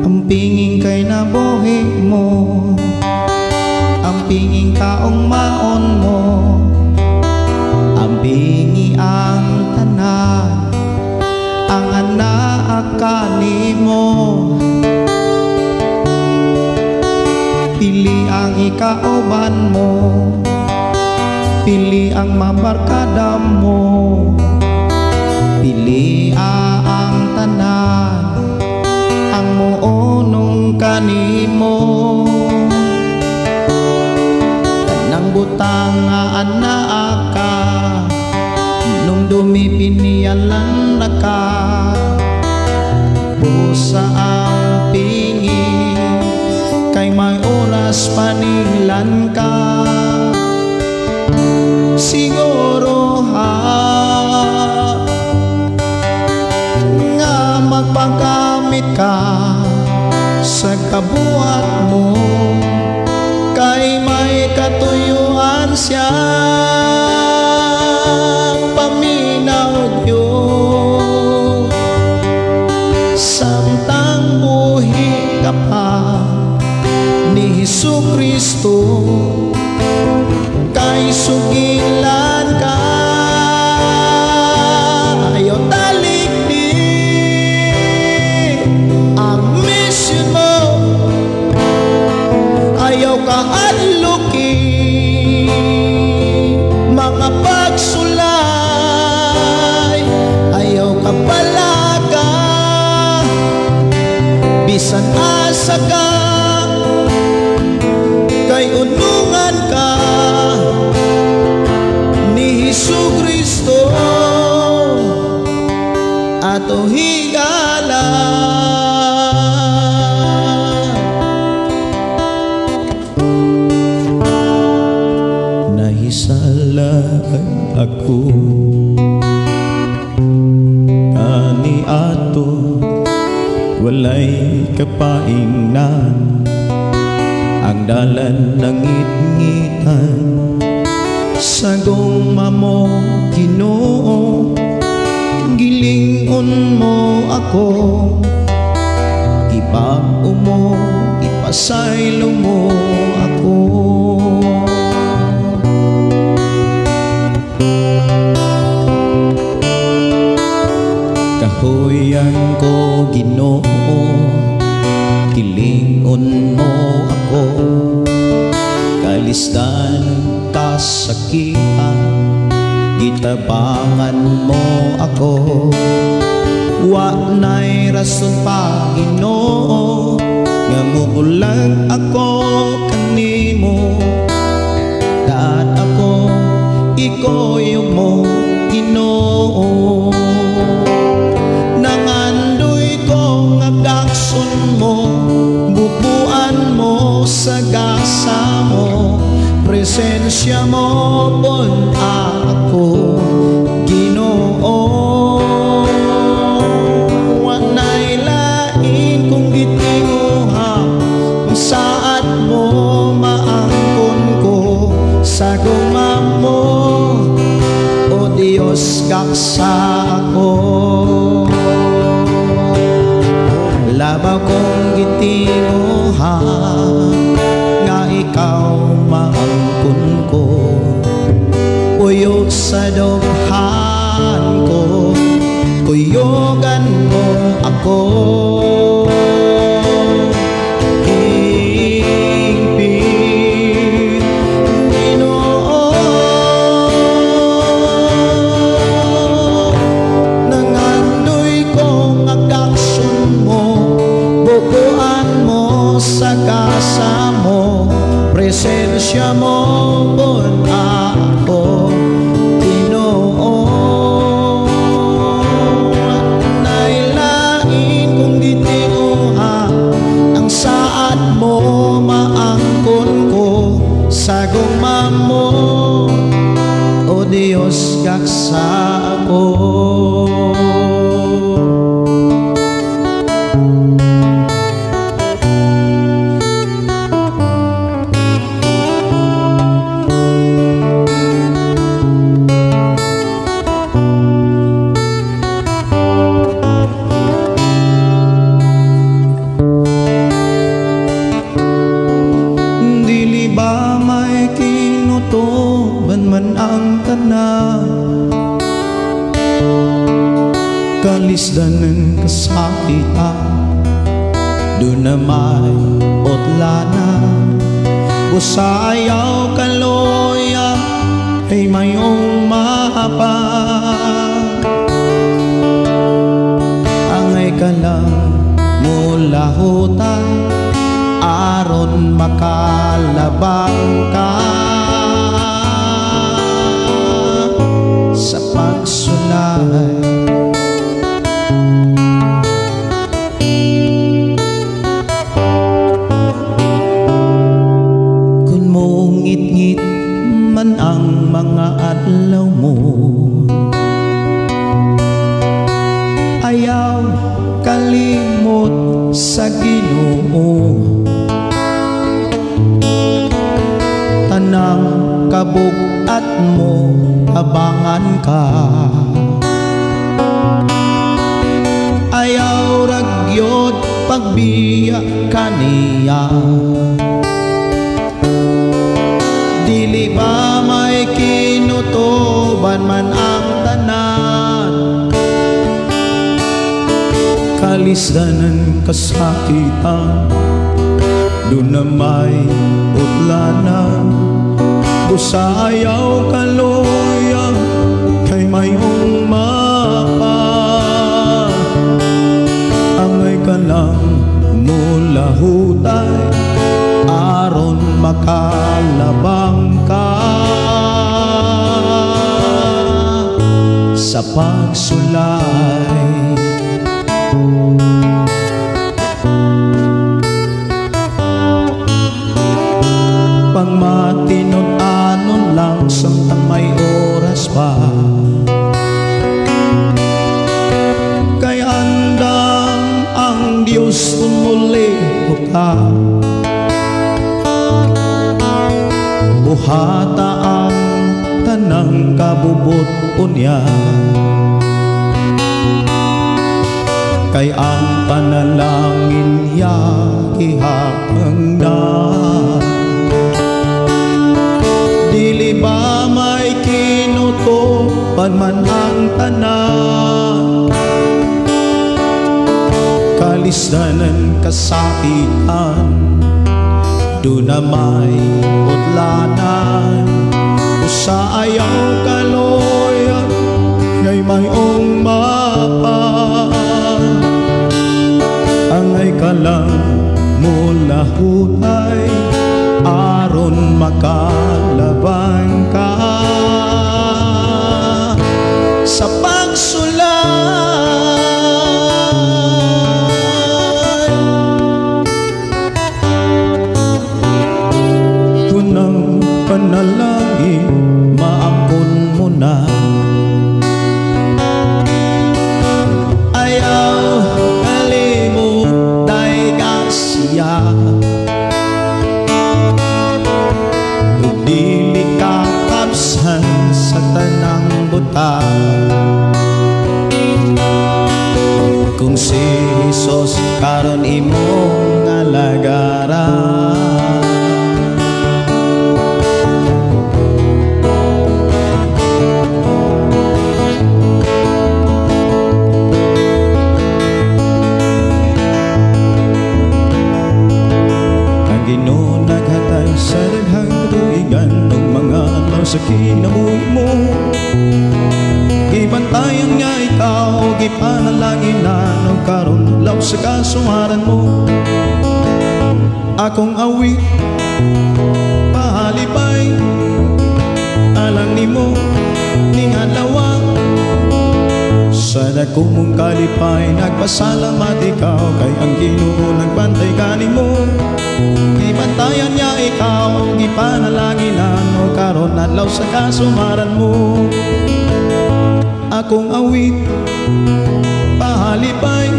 Ang pingin kay nabuhi mo, ang pingin kaong maon mo, ang bingi ang tanan, ang anak kanimo. Pili ang ikauban mo, pili ang mabarkada mo, pili ang tanan, ang muonong kanimo. Tanang butang nga anaa ka, nung dumipinialan na ka, busa ang pingi, kay may oras panilan ka. Siguro ha, nga magpagamit ka sa kabuhat mo, kay may katuyuan siya paminaw yun. Samtang buhi ka pa ni Hesus Kristo, kay sugilan ka, ayaw talikdi ang mission mo, ayaw kaadluki mga pagsulay, ayaw ka palaka bisan asa ka, kay unungan ka ni Hesus Kristo ato higala. Nahisalan ako kani ato, walay kapaingnan, ang dalan ng ngitngitan. Sagong mamo Ginoo, gilingon mo ako, gibag-o mo, ipasaylo mo ako. Kahuyan ko Ginoo, gilingon mo ako, kalisdan kasakitan, gitabangan mo ako. Wa na'y rason pa Ginoo, nga mubulag ako kanimo, taad ako sa gasa mo, presensya mo pun ako, Ginoo. Wanay lain kong gitinguha, kung saad mo maangkon ko sa gugma mo, o Diyos, gaksa ako. Labaw kong gitinguha nga ikaw maangkon ko, puyo sa dughan ko, kuyugan mo ako. Hingpit, Ginoo, nangandoy ko nga gakson mo, bukuan mo sa gasa mo, presensya mo pun ako, Ginoo. Nailain kong gitinguha, ang saad mo maangkon ko sa gugma mo, o Diyos, gaksa ako. Dili ba may kinutuban man ang tanan, kalisdan ng kasakitan, doon na may otlanan, busa ayaw kaloya, ay mayong mapa. Angay ka lang mulahutan, aron makalabang ka sa pagsulay. Kung mungit-ngit man ang mga adlaw mo, ayaw kalimot sa Ginoo. Tanang kabug-at mo, abangan ka. Ayaw ragyod pagbiya kaniya. Dili ba may kinutuban man ang tanan, kalisdan ng kasakitan, doon na may utlanan, busa ayaw kaloya, kay mayong mapa. Angay ka lang mulahutay, aron makalabang ka sa pagsulay. Pangmatinud-anon lang samtang may oras pa, kay andam ang Diyos kung muli ka. Buhata ang tanang kabubot unya, kay ang panalangin niya gihapang na. Dili ba may kinutuban man ang tanan, kalisdan ng kasakitan, doon na may utlanan, usa ayaw kaloya, ngay mayong mapa. Angay ka lang mulahutay, aron makalabang ka sa pagsulay. ta. Kung si Jesus karon imong alagaran. Ang Ginoo naghatag sa daghang katuigan ug mga adlaw sa kinabuhi mo. Gibantayan nga ikaw, gipanalanginan ug karon adlaw sa kasumaran mo. Akong awit pahalipay alang nimo ning adlaw. Sa dako mong kalipay nagpasalamat ikaw kay ang Ginoo nagbantay kanimo. Gibantayan niya ikaw, gipanalanginan o karon adlaw sa kasumaran mo. Akong awit pahalipay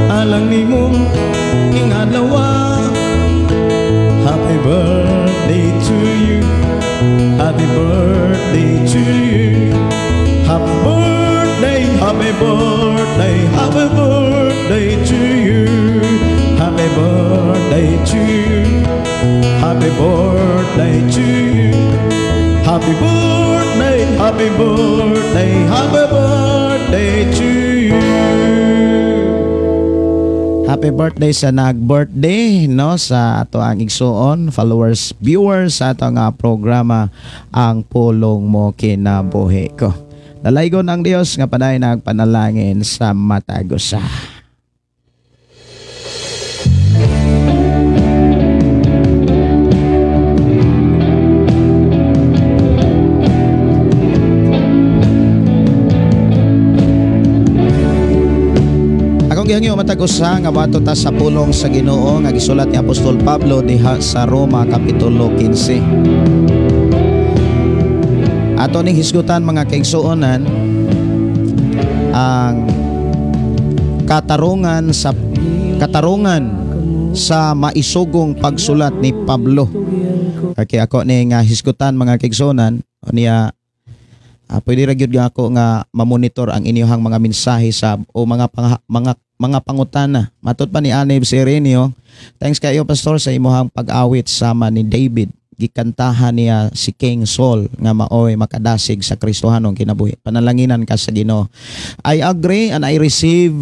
alang nimo ning adlaw. Happy birthday to you, happy birthday to you, happy birthday, happy birthday, happy birthday to you, happy birthday to you, happy birthday to you, happy birthday, happy birthday, happy birthday to you. Happy birthday sa nag-birthday, no, sa ato ang igsuon, followers, viewers sa ato nga programa Ang Pulong Mo Kinabuhi Ko. Dalaygon ang Dios nga paday nagpanalangin sa matag usa. Akong gihangyo matag usa nga moadto ta sa pulong sa Ginoo nga gisulat ni Apostol Pablo diha sa Roma kapitulo 15. Ato ning hisgutan mga kaigsuonan ang katarungan sa maisugong pagsulat ni Pablo. Okay, ako ni nga hisgutan mga kaigsuonan niya. Pwede ra gyud nga ako nga mamonitor ang inyong mga mensahe sa o mga pangutana. Matod pa ni Anib Sirenio. Thanks kayo pastor sa imuhang pag-awit sama ni David. Gikantahan niya si King Saul nga maoy makadasig sa Kristohanong kinabuhi. Panalanginan ka sa Ginoo. I agree and I receive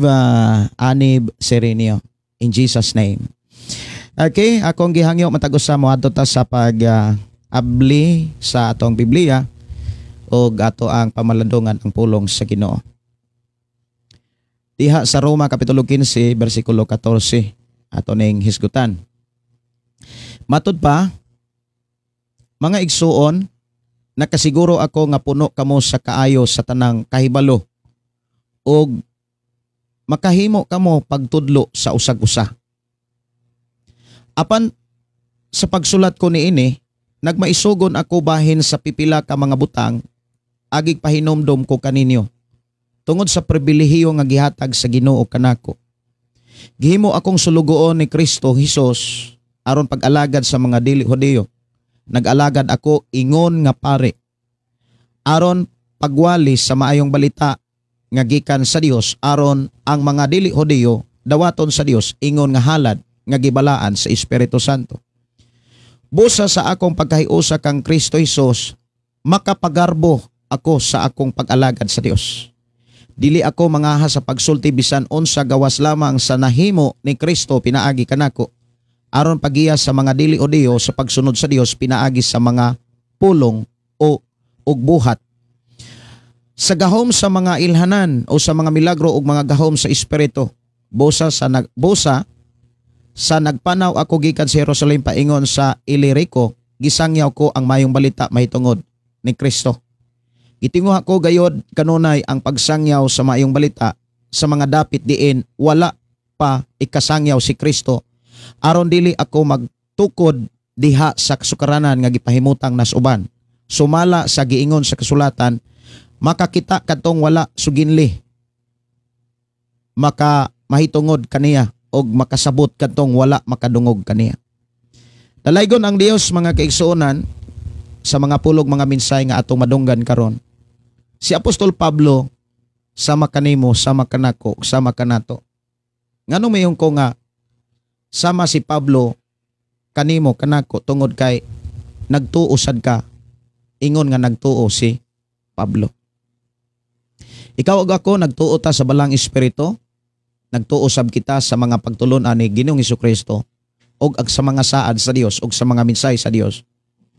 Anib Sirenio in Jesus name. Okay, akong gihangyo matag usa moadto ta sa pag abli sa atong Biblia og ato ang pamalandungan ang pulong sa Ginoo. Diha sa Roma kapitulo 15 bersikulo 14 ato ning hisgutan. Matud pa, mga igsuon, nakasiguro ako nga puno kamo sa kaayo sa tanang kahibalo og makahimo kamo pagtudlo sa usag-usa. Apan sa pagsulat ko niini, nagmaisugon ako bahin sa pipila ka mga butang agig pahinomdom ko kaninyo tungod sa pribilehiyo nga gihatag sa Ginoo kanako. Gihimo akong sulugoon ni Kristo Hesus aron pag-alagad sa mga dili Hudiyo. Nag-alagad ako ingon nga pare aron pagwali sa maayong balita nga gikan sa Dios, aron ang mga dili Hudiyo dawaton sa Dios ingon nga halad nga gibalaan sa Espiritu Santo. Busa sa akong pagkahiusa kang Kristo Hesus, makapagarbo ako sa akong pag-alagad sa Dios. Dili ako mangaha sa pagsulti bisan unsa gawas lamang sa nahimo ni Kristo pinaagi kanako, aron pagiya sa mga dili Hudiyo sa pagsunod sa Dios pinaagi sa mga pulong o ug buhat. Sa gahom sa mga ilhanan o sa mga milagro ug mga gahom sa espiritu, busa sa nagpanaw ako gikan sa Jerusalem paingon sa Ilirico, gisangyaw ko ang mayong balita mahitungod ni Kristo. Gitinguha ko gayod kanunay ang pagsangyaw sa mayong balita sa mga dapit diin wala pa ikasangyaw si Kristo, aron dili ako magtukod diha sa kasukaranan nga gipahimutang nasuban. Sumala sa giingon sa kasulatan, makakita kadtong wala suginli, maka mahitungod kaniya og makasabot kadtong wala makadungog kaniya. Dalaygon ang Dios mga kaigsuonan sa mga pulog mga minsay nga atong madunggan karon. Si Apostol Pablo sama kanimo, sama kanako, sama kanato. Ngano mayon ko nga sama si Pablo kanimo kanako? Tungod kay nagtuo sad ka ingon nga nagtuo si Pablo. Ikaw ug ako nagtuo ta sa Balang Espiritu, nagtuo sab kita sa mga pagtulon-an ni Ginoong Hesukristo ug ag sa mga saad sa Dios ug sa mga mensahe sa Dios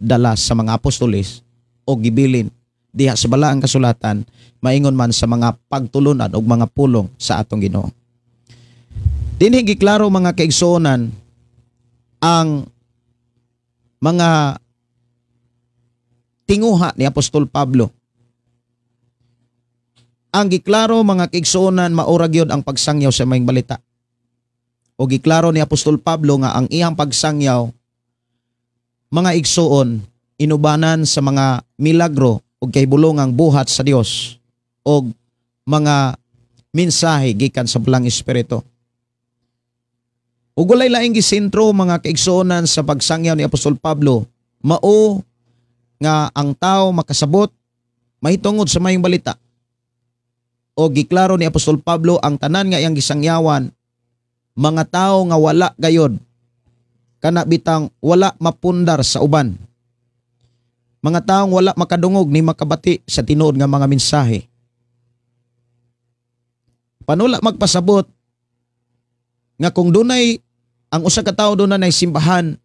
dala sa mga apostoles o gibilin diha sa Balaang Kasulatan, maingon man sa mga pagtulunan ug mga pulong sa atong Ginoo. Dinhi giklaro, mga kaigsuonan, ang mga tinguha ni Apostol Pablo. Ang giklaro, mga kaigsuonan, maura gyud ang pagsangyaw sa Maayong Balita. O giklaro ni Apostol Pablo nga ang iyang pagsangyaw, mga igsuon, inubanan sa mga milagro ug kahibulongang buhat sa Dios og mga mensahe gikan sa Balang Espiritu. Ug walay laing gisentro, mga kaigsuonan, sa pagsangyaw ni Apostol Pablo mao nga ang tao makasabot mahitungod sa Maayong Balita. O giklaro ni Apostol Pablo, ang tanan nga iyang gisangyawan, mga tao nga wala gayod, kana bitang wala mapundar sa uban. Mga taong wala makadungog ni makabati sa tinuod nga mga mensahe. Panula magpasabot nga kung dunay ang usa ka tawo, dunay simbahan,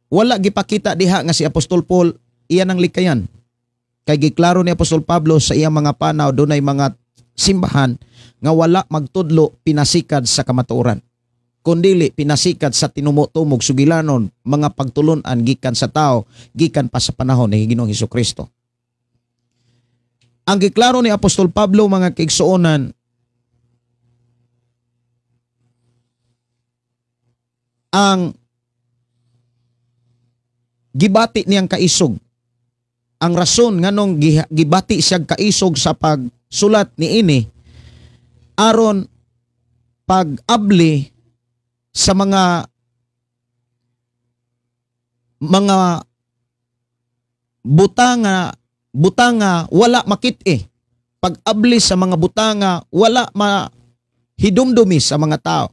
wala gipakita diha nga si Apostol Paul iyan ang likayan. Kay giklaro ni Apostol Pablo, sa iyang mga panaw dunay mga simbahan nga wala magtudlo pinasikad sa kamatuoran, kundili pinasikad sa tinumutumog sugilanon mga pagtulunan gikan sa tao gikan pa sa panahon ni Ginoong Hesukristo. Ang giklaro ni Apostol Pablo, mga kaigsuonan, ang gibati niyang kaisog. Ang rason nganong gibati siya kaisog sa pagsulat niini, aron pag-abli sa mga butanga wala makit-i. Pag-abli sa mga butanga wala mahidumdumi sa mga tao.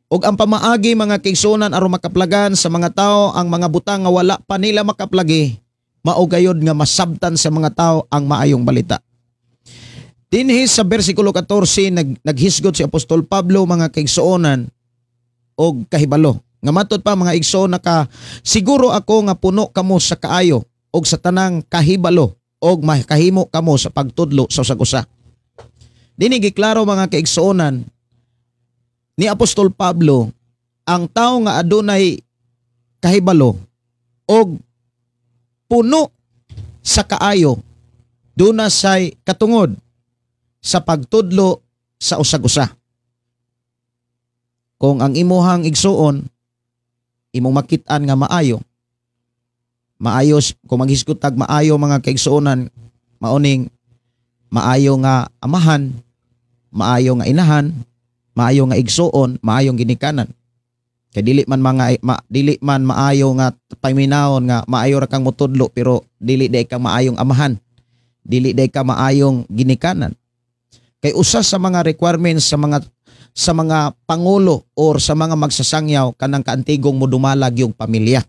Og ang pamaagi, mga kaigsuonan, aron makaplagan sa mga tao ang mga butang nga wala pa nila makaplagi, mao gayod nga masabtan sa mga tao ang Maayong Balita. Dinhi sa bersikulo 14, naghisgot si Apostol Pablo, mga kaigsuonan, og kahibalo. Nga matod pa, mga igsoon, naka siguro ako nga puno kamo sa kaayo og sa tanang kahibalo og makahimo kamo sa pagtudlo sa usag-usa. Dinhi giklaro, mga kaigsuonan, ni Apostol Pablo, ang tao nga adunay kahibalo og puno sa kaayo, duna say katungod sa pagtudlo sa usag-usa. Kung ang imuhang igsuon imong makit-an nga maayo, maayos, kung maghisgot tag maayo, mga kaigsuonan, mauning maayo nga amahan, maayo nga inahan, maayo nga igsuon, maayong ginikanan. Kay dili man maayo nga paminawon nga maayo ra kang motudlo pero dili day ka maayong amahan, dili day ka maayong ginikanan. Kay usa sa mga requirements sa mga pangulo or sa mga magsasangyaw, kanang kaantigong modumalag yung pamilya.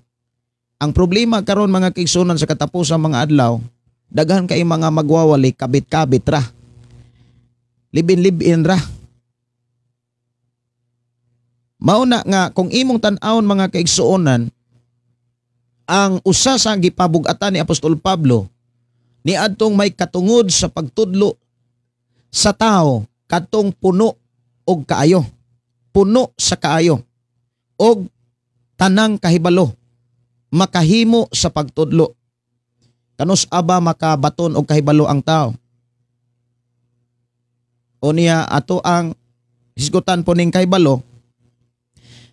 Ang problema karon, mga kaigsuonan, sa katapusan mga adlaw, daghan kay mga magwawali, kabit-kabit ra. Libin-libin ra. Mauna nga kung imong tan-awon, mga kaigsuonan, ang usa sa gipabug-atan ni Apostol Pablo ni adtong may katungod sa pagtudlo sa tao, kadtong puno og kaayo, puno sa kaayo og tanang kahibalo, makahimo sa pagtudlo. Kanus aba makabaton og kahibalo ang tao? O niya ato ang hisgutan po ning kahibalo,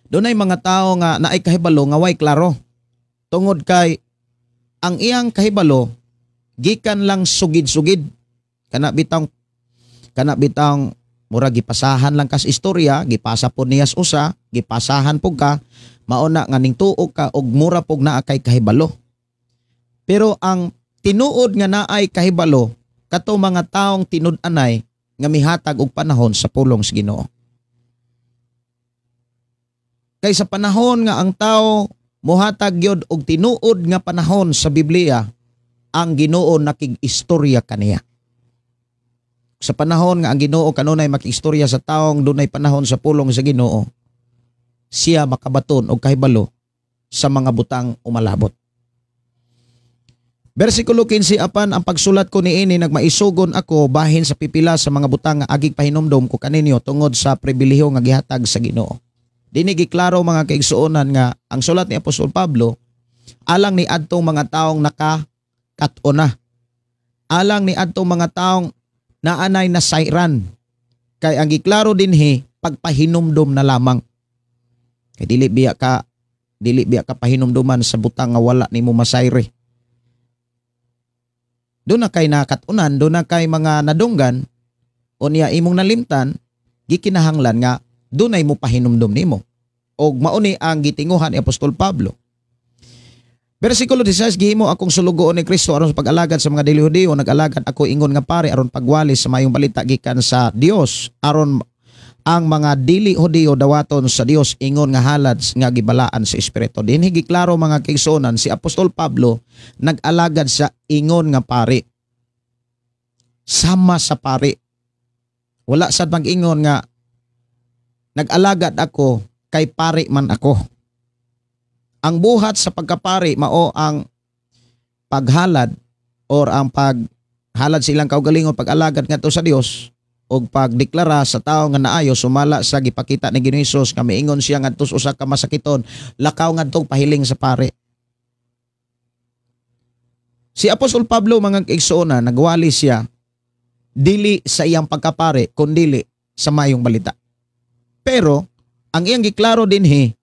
dunay mga tao nga naay kahibalo nga way klaro, tungod kay ang iyang kahibalo gikan lang sugid-sugid, kana bitang mura gipasahan lang kas istorya, gipasa po niya usa, gipasahan pug ka, mauna nga ning tuo ka og mura pug naa kay kahibalo. Pero ang tinuod nga naay kahibalo kato mga taong tinud-anay nga mihatag og panahon sa pulong sa Ginoo. Kay sa panahon nga ang tao mohatag gyud og tinuod nga panahon sa Biblia, ang Ginoo nakig-istorya kaniya. Sa panahon nga ang Ginoo kanunay makiistorya sa taong dunay panahon sa pulong sa Ginoo, siya makabaton og kahibalo sa mga butang umalabot. Versikulo 15, apan ang pagsulat ko niini nagmaisugon ako bahin sa pipila sa mga butang nga agig pahinumdom ko kaninyo tungod sa pribilehiyo nga gihatag sa Ginoo. Dini giklaro mga kaigsuonan nga ang sulat ni Apostol Pablo alang ni adtong mga taong nakakat-on na. Alang ni adtong mga taong naanay na sayran. Kay ang giklaro dinhi pagpahinumdom na lamang. Kay dili biya ka pahinumduman sa butang nga wala nimo masayre. Doon na kay nakatunan, doon na kay mga nadunggan o niya imong nalimtan, gikinahanglan nga doon ay mo pahinumdum nimo. Og mauni ang gitinguhan ni Apostol Pablo. Versikulo 16, gihimo akong sulugoon ni Kristo aron sa pag-alagad sa mga dili Hudiyo, nag-alagad ako ingon nga pare aron pagwali sa mayong balita gikan sa Dios, aron ang mga dili Hudiyo dawaton sa Dios ingon nga halad nga gibalaan sa Espiritu. Dinhi giklaro mga kaigsuonan, si Apostol Pablo nag-alagad sa ingon nga pare. Sama sa pare. Wala sad mag-ingon nga nag-alagad ako kay pare man ako. Ang buhat sa pagkapari mao ang paghalad or ang paghalad sa ilang kaugalingon, pag-alagad ngadto sa Dios og pagdeklara sa tawo nga naayo sumala sa gipakita ni Ginoong Hesus nga miingon siya ngadto sa usa ka masakiton, lakaw ngadtong pahiling sa pare. Si Apostol Pablo mga kaigsuonan, nagwali siya dili sa iyang pagkapare kundili sa mayong balita. Pero ang iyang giklaro dinhi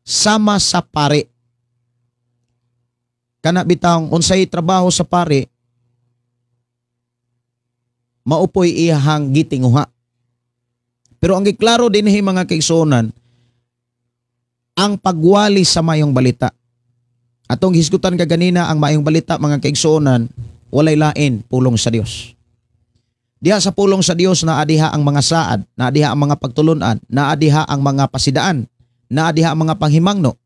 sama sa pare. Kana bitawng unsay trabaho sa pare, maupoy iyahang gitinguha. Pero ang giklaro dinhi mga kaigsuonan, ang pagwali sa mayong balita. Atong hisgutan kaganina ang mayong balita mga kaigsuonan, walay lain pulong sa Dios. Diha sa pulong sa Dios naa diha ang mga saad, naa diha ang mga pagtulunan, naa diha ang mga pasidaan, naa diha ang mga panghimangno,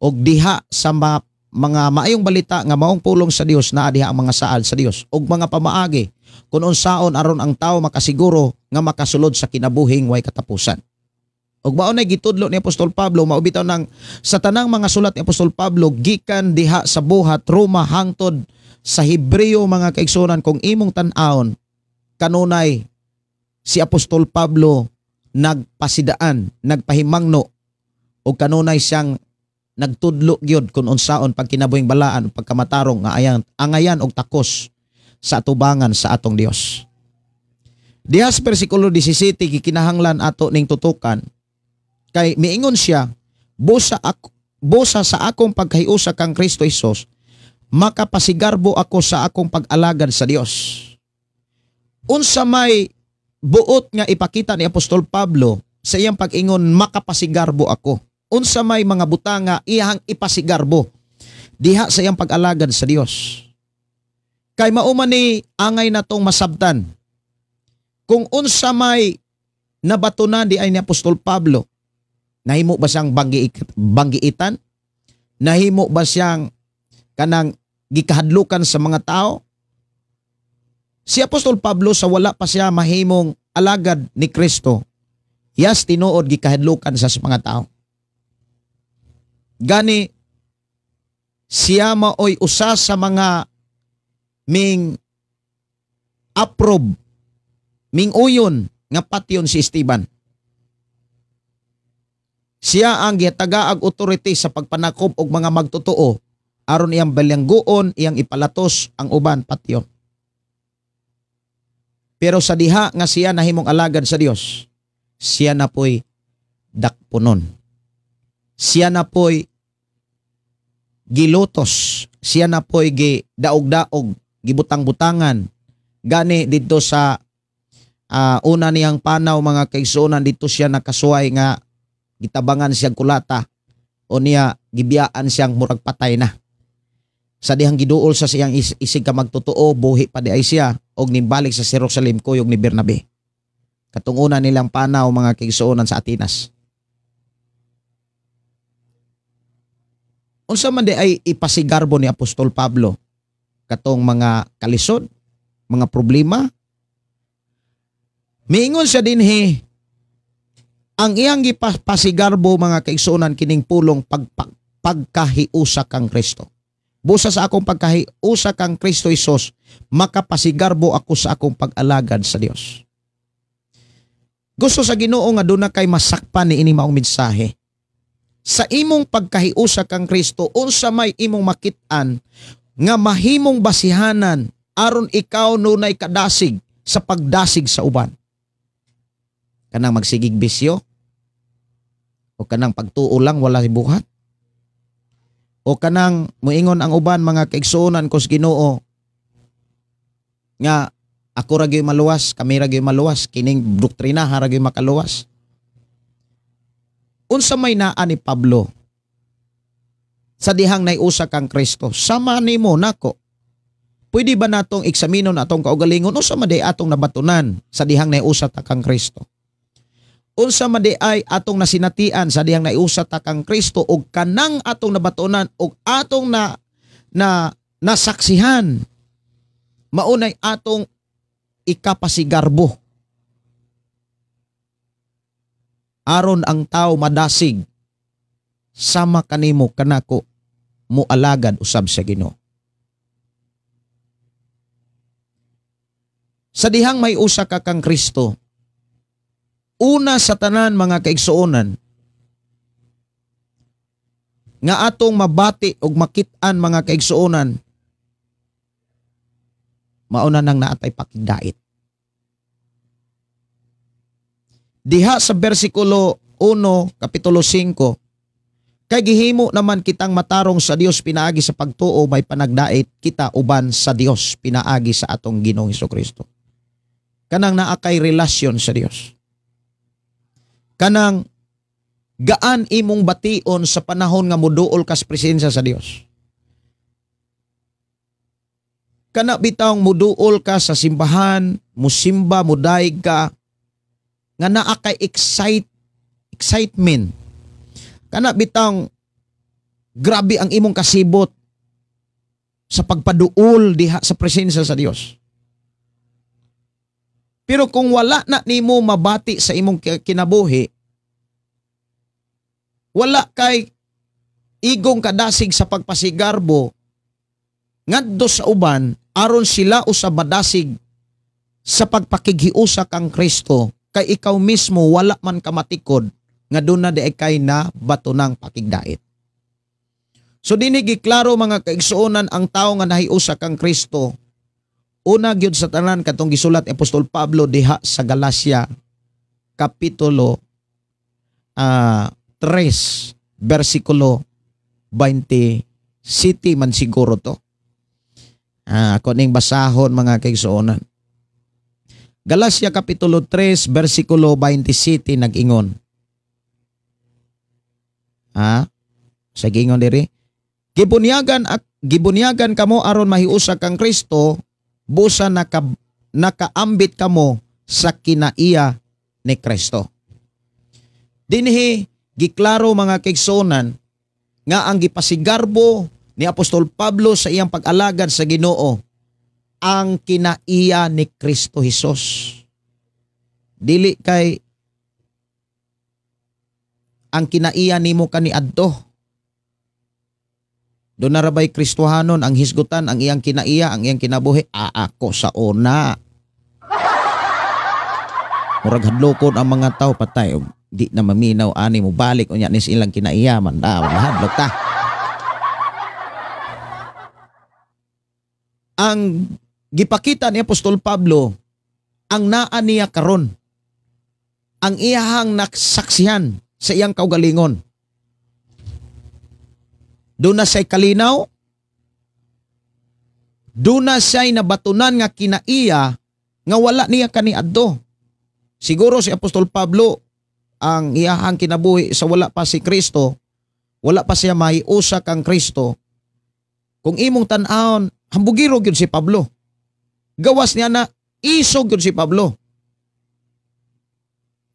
og diha sa mga maayong balita nga maong pulong sa Dios naa diha ang mga saad sa Dios og mga pamaagi kun unsaon aron ang tawo makasiguro nga makasulod sa kinabuhing way katapusan. Og mao nay gitudlo ni Apostol Pablo, mao bitaw nang sa tanang mga sulat ni Apostol Pablo gikan diha sa buhat Roma hangtod sa Hebreo mga kaigsuonan, kung imong tan-awon kanunay si Apostol Pablo nagpasidaan, nagpahimangno o kanunay siyang nagtudlo gyud kung unsaon pagkinabuhing balaan pagkamatarong nga angayan og takos sa atubangan sa atong Dios. Diha sa bersikulo 17 gikinahanglan ato ning tutukan kay miingon siya, busa sa akong pagkahiusa kang Kristo Hesus, makapasigarbo ako sa akong pag-alagad sa Dios. Unsa may buot nga ipakita ni Apostol Pablo sa iyang pag-ingon makapasigarbo ako? Unsa may mga butang nga iyang ipasigarbo diha sa iyang pag-alagad sa Dios? Kay mao man ni angay natong masabtan kung unsa may nabatunan di ay ni Apostol Pablo. Nahimo ba siyang banggiitan? Nahimo ba siyang kanang gikahadlukan sa mga tao? Si Apostol Pablo sa wala pa siya mahimong alagad ni Kristo, yas tinuod gikahadlukan sa mga tao. Gani siya maoy usa sa mga ming approve, ming uyon nga patyon si Esteban. Siya ang gitagaag authority sa pagpanakop og mga magtotoo aron iyang balanggoon, iyang ipalatos ang uban patyon. Pero sa diha nga siya nahimong alagad sa Dios, siya na po'y dakpunon. Siya na po'y gilutos, siya na po'y gidaog-daog, gibutang-butangan. Gani didto sa una niyang panaw mga kaigsuonan, dito siya nakasuway nga gitabangan siyang kulata o niya gibiyaan siyang murag patay na. Sa dihang giduol sa siyang isig ka magtotoo, buhi pa di ay siya og nibalik sa Jerusalem kuyog ni Bernabe. Katong una nilang panaw mga kaigsuonan sa Atenas. Unsa man di ay ipasigarbo ni Apostol Pablo katong mga kalisod, mga problema? Miingon siya dinhi, ang iyang gipasigarbo mga kaigsuonan kining pulong pagkahiusa kang Kristo. Busa sa akong pagkahiusa kang Kristo Hesus, makapasigarbo ako sa akong pag-alagad sa Dios. Gusto sa Ginoo nga duna kay masakpan ni ini maong mensahe. Sa imong pagkahiusa kang Kristo, unsa may imong makit-an nga mahimong basihanan aron ikaw nunay kadasig sa pagdasig sa uban. Kanang magsigig bisyo o kanang pagtuo lang wala buhat, o kanang moingon ang uban mga kaigsuonan ko sa Ginoo nga ako ra gyud maluwas, kami ra gyud maluwas, kining doktrina ra gyud makaluwas. Unsa may naa ni Pablo sa dihang naiusa kang Kristo? Sama nimo nako. Pwede ba natong eksaminon atong kaugalingon unsa man di atong nabatunan sa dihang naiusa ta kang Kristo? Unsa man di ay atong nasinatian sa dihang naiusa ta kang Kristo og kanang atong nabatunan og atong na na nasaksihan, maunay atong ikapasigarbo aron ang tao madasig sama kanimo kanako moalagad usab sa Ginoo. Sa dihang may usa ka kang Kristo, una sa tanan mga kaigsuonan nga atong mabati og makit-an mga kaigsuonan, mauna nang naatay pakigdait. Diha sa bersikulo 1, kapitulo 5, kay gihimo naman kitang matarong sa Dios pinaagi sa pagtuo, may panagdait kita uban sa Dios pinaagi sa atong Ginoong Hesukristo. Kanang naa kay relasyon sa Dios. Kanang gaan imong bation sa panahon nga moduol kas presensya sa Dios. Kana bitawng moduol ka sa simbahan, musimba, mudaig ka, nga naa kay excitement. Kana bitawng grabe ang imong kasibot sa pagpaduol diha sa presensya sa Dios. Pero kung wala na nimo mabati sa imong kinabuhi, wala kay igong kadasig sa pagpasigarbo ngadto sa uban aron sila usab madasig sa pagpakighiusa kang Kristo, kay ikaw mismo wala man kamatikod nga doon na di kay na bato ng pakigdait. So dinhi giklaro mga kaigsuonan ang tao nga nahiusa kang Kristo. Una gyud sa tanan katong gisulat ni Apostol Pablo diha sa Galacia kapitulo 3 bersikulo 27 man siguro to. Ako ning basahon mga kaigsuonan. Galacia kapitulo 3 bersikulo 27 nag-ingon. Sa gingon diri, gibunyagan kamo aron mahiusa kang Kristo, busa nakaambit kamo sa kinaiya ni Kristo. Dinhi giklaro mga kaigsuonan nga ang gipasigarbo ni Apostol Pablo sa iyang pag-alagad sa Ginoo ang kinaiya ni Kristo Hesus. Dili kay ang kinaiya nimo kaniadto. Doon na rabay Kristohanon ang hisgutan ang iyang kinaiya, ang iyang kinabuhi. Ako sa una. Murag hadlokon ang mga tao patay. Di na maminaw ani mo balik unya ni silang kinaiya man da mahadlok ta. Ang gipakita ni Apostol Pablo ang naa niya karon, ang iyahang nasaksihan sa iyang kaugalingon. Doon na siya'y kalinaw, doon na siya'y nabatunan nga kinaiya nga wala niya kaniadto. Siguro si Apostol Pablo ang iyahang kinabuhi sa wala pa si Kristo, wala pa siya maiusa kang Kristo. Kung imong tan-awon, hambugiro gyud si Pablo. Gawas niya na isog gyud si Pablo.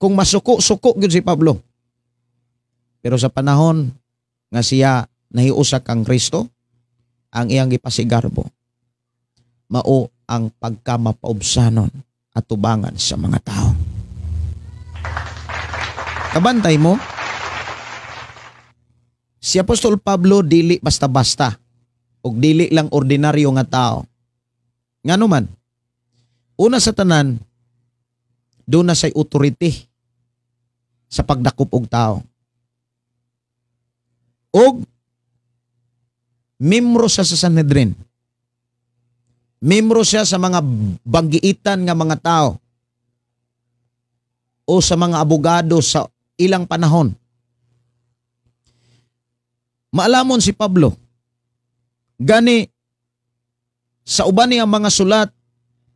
Kung masuko-suko gyud si Pablo. Pero sa panahon nga siya nahiusa kang Kristo, ang iyang gipasigarbo mao ang pagkamapaubsanon at tubangan sa mga tao. Kabantay mo, si Apostol Pablo dili basta-basta og dili lang ordinaryo nga tao. Ngano man, una sa tanan, doon na say authority sa pagdakop og tao. Og membro siya sa Sanhedrin. Membro siya sa mga banggiitan nga mga tao o sa mga abogado sa ilang panahon. Maalamon si Pablo. Gani sa uban niya mga sulat,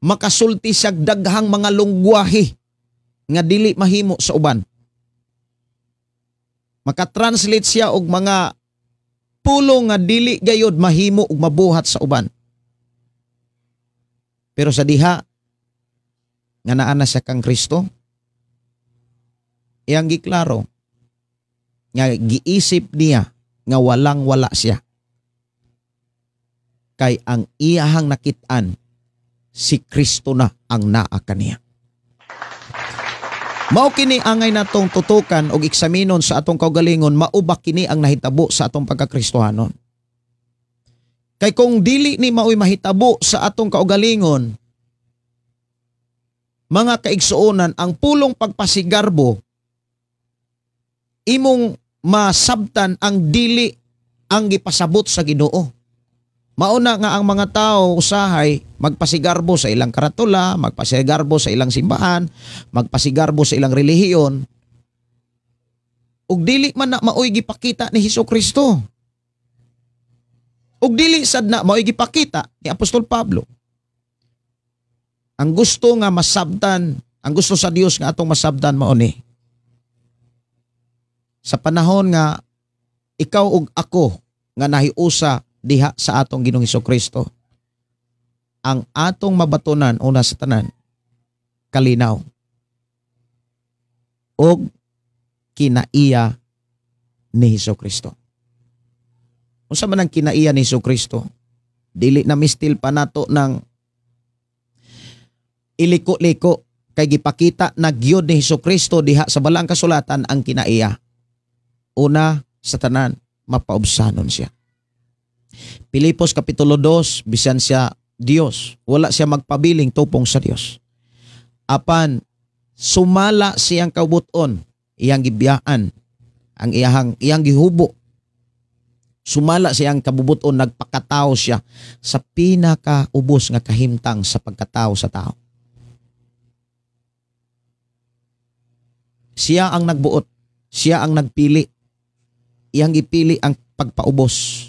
makasulti siya daghang mga lungwahe nga dili mahimo sa uban. Makatranslate siya og mga pulong nga dili gayod mahimo og mabuhat sa uban. Pero sa diha nga naa na siya kang Kristo, iyang giklaro nga giisip niya nga walang wala siya. Kay ang iyahang nakit-an, si Kristo na ang naa kaniya. Mao kini angay natong tutukan og eksaminon sa atong kaugalingon, mao ba kini ang nahitabo sa atong pagkakristohanon? Kay kung dili ni maoy mahitabo sa atong kaugalingon, mga kaigsuonan, ang pulong pagpasigarbo, imong masabtan ang dili ang gipasabot sa Ginoo. Mauna nga ang mga tao usahay magpasigarbo sa ilang karatula, magpasigarbo sa ilang simbahan, magpasigarbo sa ilang relihiyon. Ug dili man na maoy gipakita ni Hesus Kristo. Ug dili sad na maoy gipakita ni Apostol Pablo. Ang gusto nga masabtan, ang gusto sa Dios nga atong masabtan mao ni. Sa panahon nga ikaw ug ako nga nahiusa diha sa atong Ginoong Hesukristo, ang atong mabatunan una sa tanan, kalinaw og kinaiya ni Hesukristo. Unsa man ang kinaiya ni Hesukristo? Dili na mistil pa nato ng iliko-liko, kay gipakita na gyud ni Hesukristo diha sa balang kasulatan ang kinaiya. Una sa tanan, mapaubsanon siya. Pilipos Kapitulo 2, bisan siya Dios, wala siya magpabiling tupong sa Dios. Apan sumala siyang kaubuton, iyang gibiyaan, ang iyang gihubo. Sumala siyang kabubuton, nagpakatao siya sa pinakaubos nga kahimtang sa pagkatao sa tao. Siya ang nagbuot, siya ang nagpili. Iyang gipili ang pagpaubos.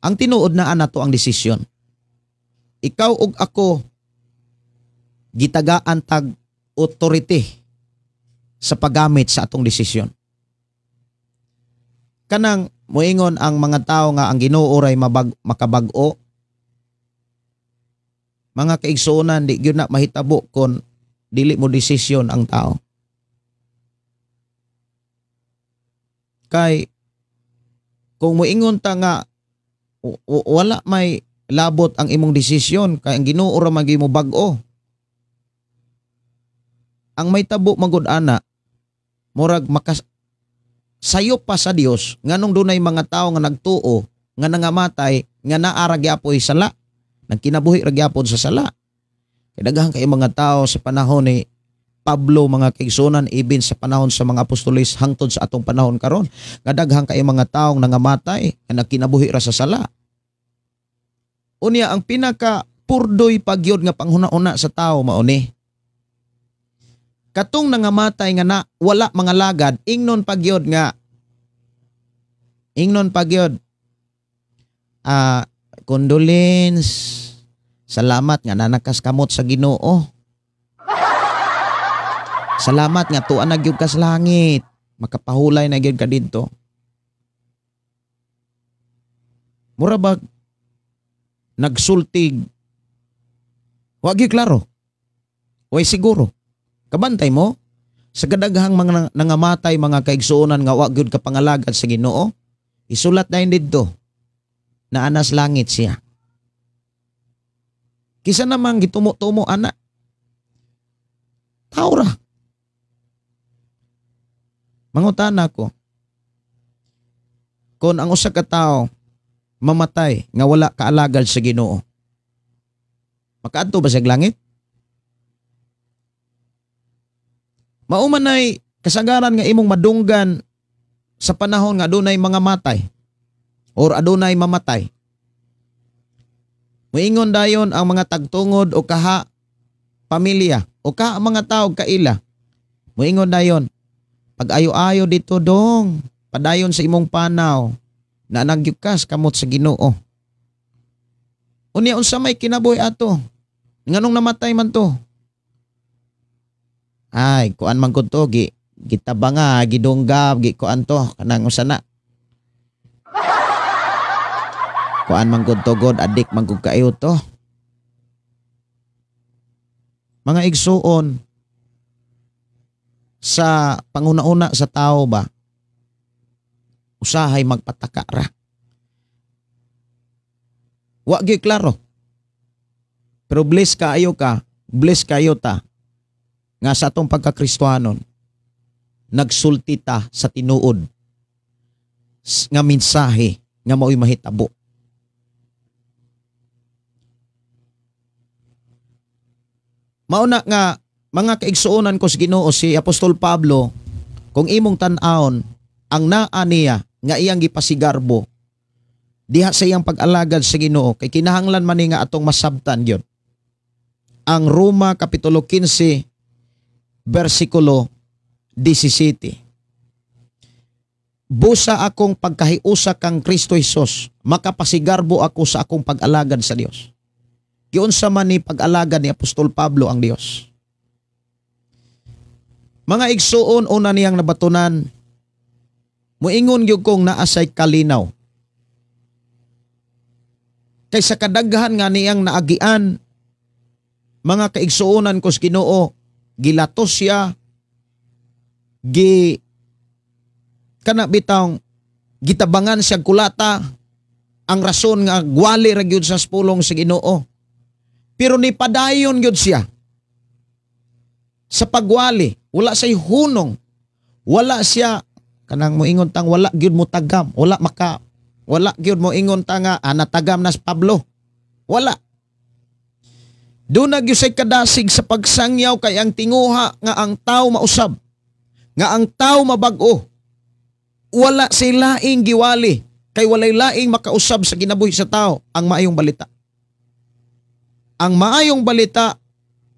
Ang tinuod na ana to ang desisyon. Ikaw ug ako gitagaan tag authority sa paggamit sa atong desisyon. Kanang moingon ang mga tao nga ang Ginoo ray makabag-o. Mga kaigsuonan, di gyud na mahitabo kon dili mo desisyon ang tao. Kay kung moingon ta nga wala may labot ang imong desisyon kay ang Ginoo ra man mo bag-o. Ang may tabo magud ana murag makas sayo pa sa Dios nganong dunay mga tawo nga nagtuo nga nangamatay nga naa ra gyapoy sala, nagkinabuhi ra gyapon sa sala. Kay daghan kay mga tao sa panahon ni Pablo, mga kaigsunan, ibin sa panahon sa mga apostoles hangtod sa atong panahon karon, nga daghan kay mga taong nangamatay nga nagkinabuhi ra sa sala. Unya ang pinaka purdoy pagyod nga panghuna-una sa tao mao ni katong nangamatay nga na wala mga lagad, ingnon pagyod nga condolence, salamat nga nanakas kamot sa Ginoo. Salamat nga tuan na gyud ka sa langit, makapahulay na gyud ka didto. Mura bag nagsultig. Wa gyud klaro. Way siguro. Kabantay mo sa kadaghang mga nangamatay mga kaigsuonan nga wa gyud kapangalagad sa Ginoo, isulat na didto na anas langit siya. Kisa namang gitumo-tumo ana. Tao ra. Mangutana ko, kung ang usa ka tawo mamatay nga wala kaalagad sa Ginoo, makaadto ba siya langit? Mao man ay kasagaran nga imong madunggan sa panahon nga adunay mga matay or adunay mamatay. Moingon dayon ang mga tagtungod o kaha pamilya o kaha mga tao kaila. Moingon dayon, pag-ayo-ayo dito dong, padayon sa imong panaw na nagyukas kamot sa Ginoo. Unya unsa may kinabuhi ato? Nganong namatay man to? Ay, kuan man gud to, gitabanga, gidunggab, gikuan to, kanang usa na. Kuan man gud to god, adik man gud kayo to. Mga igsuon, sa panguna-una sa tao ba, usahay magpataka ra. Wa gyud klaro. Pero bless kaayo ka, bless kayo ta nga sa atong pagkakristohanon nagsulti ta sa tinuod nga mensahe nga mao'y mahitabo. Mauna nga mga kaigsuonan ko sa Ginoo, si Apostol Pablo, kung imong tan-awon ang naa niya nga iyang gipasigarbo diha sa iyang pag-alagad sa Ginoo, kay kinahanglan man ni nga atong masabtan gyud. Ang Roma kapitulo 15 bersikulo 17. Busa akong pagkahiusa kang Kristo Hesus, makapasigarbo ako sa akong pag-alagad sa Dios. Giunsa man ni pag-alagad ni Apostol Pablo ang Dios. Mga igsuon, una niyang nabatunan, muingon gyud kong naa say kalinaw. Kay sa kadaghan nga niyang naagian, mga kaigsuonan ko sa Ginoo, gilatos siya, gi kana bitawng gitabangan siya kulata, ang rason nga gwali ra gyud sa pulong sa Ginoo. Pero nipadayon gyud siya sa pagwali, wala say hunong, wala siya kanang moingon tang wala gyud mo tagam, wala maka, wala gyud mo ingon ta nga natagam na si Pablo. Wala. Doon na gyud say kadasig sa pagsangyaw kay ang tinguha nga ang tao mausab, nga ang tao mabag-o. Wala say laing giwali kay walay laing makausab sa kinabuhi sa tao ang maayong balita. Ang maayong balita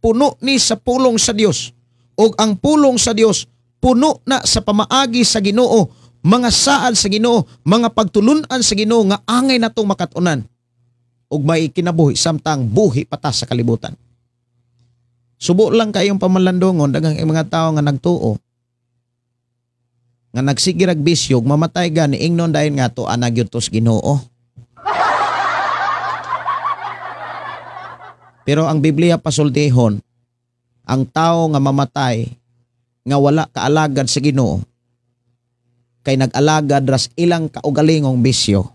puno ni sa pulong sa Dios, ug ang pulong sa Dios puno na sa pamaagi sa Ginoo, mga saad sa Ginoo, mga pagtulun-an sa Ginoo nga angay natong makat-unan ug may kinabuhi samtang buhi pa ta sa kalibutan. Subo lang kayong pamalandongon daghang mga tawo nga nagtuo nga nagsige rag bisyo, mamatay gani ingnon dayon nga to ana gyud to sa Ginoo. Pero ang Biblia pasultihon, ang tao nga mamatay nga wala kaalagad sa Ginoo kay nag-alagad ras ilang kaugalingong bisyo,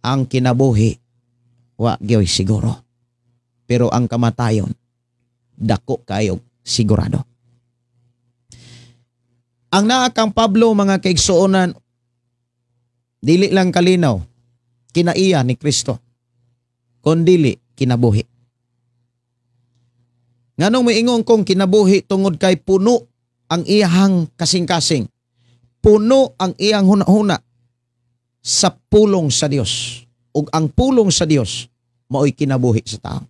ang kinabuhi wa gyoy siguro. Pero ang kamatayon dako kayo sigurado. Ang naa kang Pablo mga kaigsuonan, dili lang kalinaw kinaiya ni Kristo, kundili kinabuhi. Nganong moingon kong kinabuhi? Tungod kay puno ang iyang kasing-kasing, puno ang iyang hunahuna sa pulong sa Dios. Ug ang pulong sa Dios mao'y kinabuhi sa tao.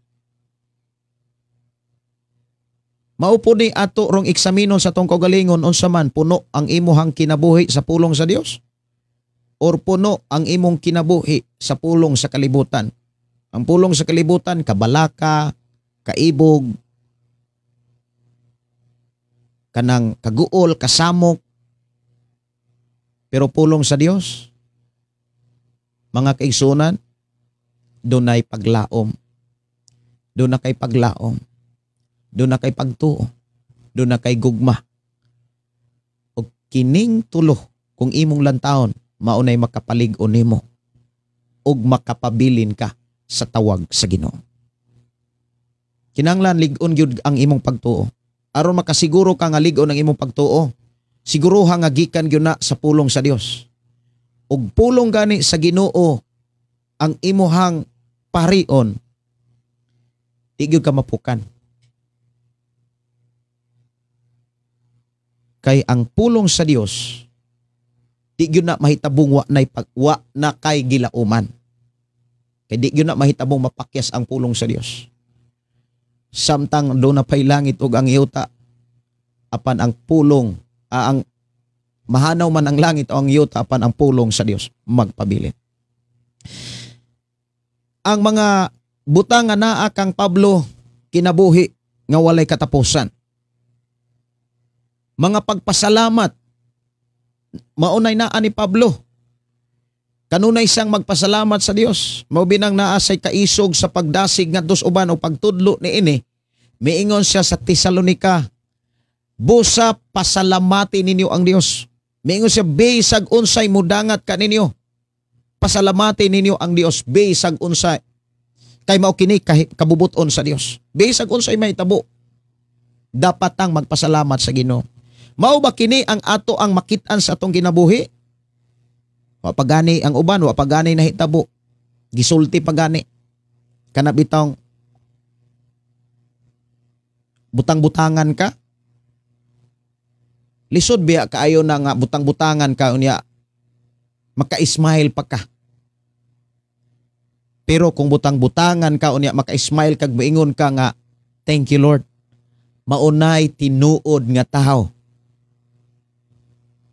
Mao po ni ato rong eksaminon sa atong kaugalingon unsa man puno ang imuhang kinabuhi sa pulong sa Dios or puno ang imong kinabuhi sa pulong sa kalibutan. Ang pulong sa kalibutan, kabalaka, kaibog, kanang kaguol, kasamok. Pero pulong sa Dios, Mga kaigsunan, dunay paglaom. Doon na kay paglaom. Doon na kay pagtuo. Doon na kay gugma. O kining tulo, kung imong lantawon, maunay makapalig-on nimo ug makapabilin ka sa tawag sa Ginoo. Kinahanglan lig-on gyud ang imong pagtuo. Aron makasiguro ka nga lig-on ang imong pagtuo, siguruha nga gikan gyud na sa pulong sa Dios. Ug pulong gani sa Ginoo ang imuhang parion, di gyud ka mapukan. Kay ang pulong sa Dios di gyud na mahitabong wa nay pag wa na kay gilauman. Kay di gyud na mahitabong mapakyas ang pulong sa Dios. Samtang do na pay langit ug ang yuta, apan ang pulong ang mahanaw man ang langit o ang yuta, apan ang pulong sa Dios magpabilin. Ang mga butang nga naa kang Pablo kinabuhi nga walay katapusan. Mga pagpasalamat maunay naa ni Pablo. Kanunay siyang magpasalamat sa Dios. Mao binang naa say kaisog sa pagdasig ngadto sa uban o pagtudlo niini. Miingon siya sa Tesalonika, busa pasalamati ninyo ang Dios. Miingon siya, bisag unsay mudangat kaninyo, pasalamati ninyo ang Dios bisag unsay. Kay mao kini kabubuton sa Dios. Bisag unsay mahitabo, dapat ang magpasalamat sa Ginoo. Mao ba kini ang ato ang makit-an sa atong kinabuhi? Wa pa gani ang uban, wa pa gani nahitabo. Gisulti pa gani. Kana bitong butang-butangan ka. Lisod biya kaayo na nga butang-butangan ka unya maka-smile pa ka. Pero kung butang-butangan ka unya maka-smile kag moingon ka nga thank you Lord. Maunay tinuod nga tawo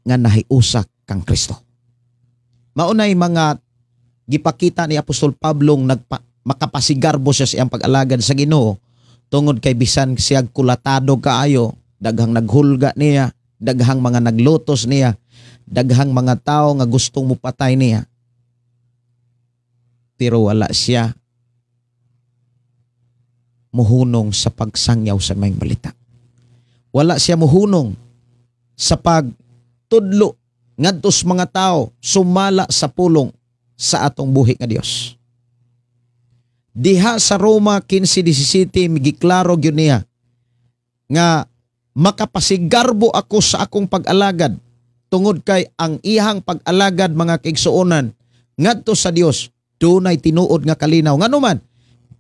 nga nahiusak kang Kristo. Maunay mga gipakita ni Apostol Pablo makapasigarbo siya sa iyang pag-alagad sa Ginoo tungod kay bisan siya kulatado kaayo, daghang naghulga niya, daghang mga naglutos niya, daghang mga tao nga gustong mupatay niya. Pero wala siya muhunong sa pagsangyaw sa maayong balita. Wala siya muhunong sa pagtudlo ngadto sa mga tao sumala sa pulong sa atong buhi nga Dios. Diha sa Roma 15:17 giklaro gyud niya nga makapasigarbo ako sa akong pag-alagad tungod kay ang iyang pag-alagad mga kaigsuonan ngadto sa Dios dunay tinuod nga kalinaw. Ngano man,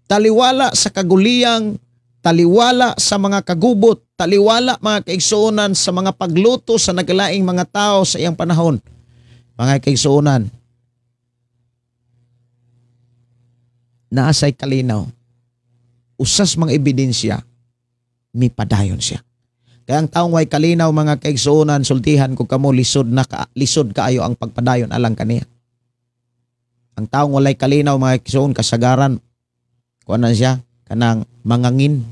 taliwala sa kaguliyang, taliwala sa mga kagubot, taliwala mga kaigsuonan sa mga pagluto sa naglaing mga tao sa iyang panahon. Mga kaigsuonan, naasay kalinaw, usas mga ebidensya, mipadayon siya. Kaya ang taong way kalinaw mga kaigsuonan, sultihan ko kamo, lisod na ka, lisod kaayo ang pagpadayon alang kaniya. Ang taong walay kalinaw mga kaigsuon, kasagaran kuan na siya kanang mangangin.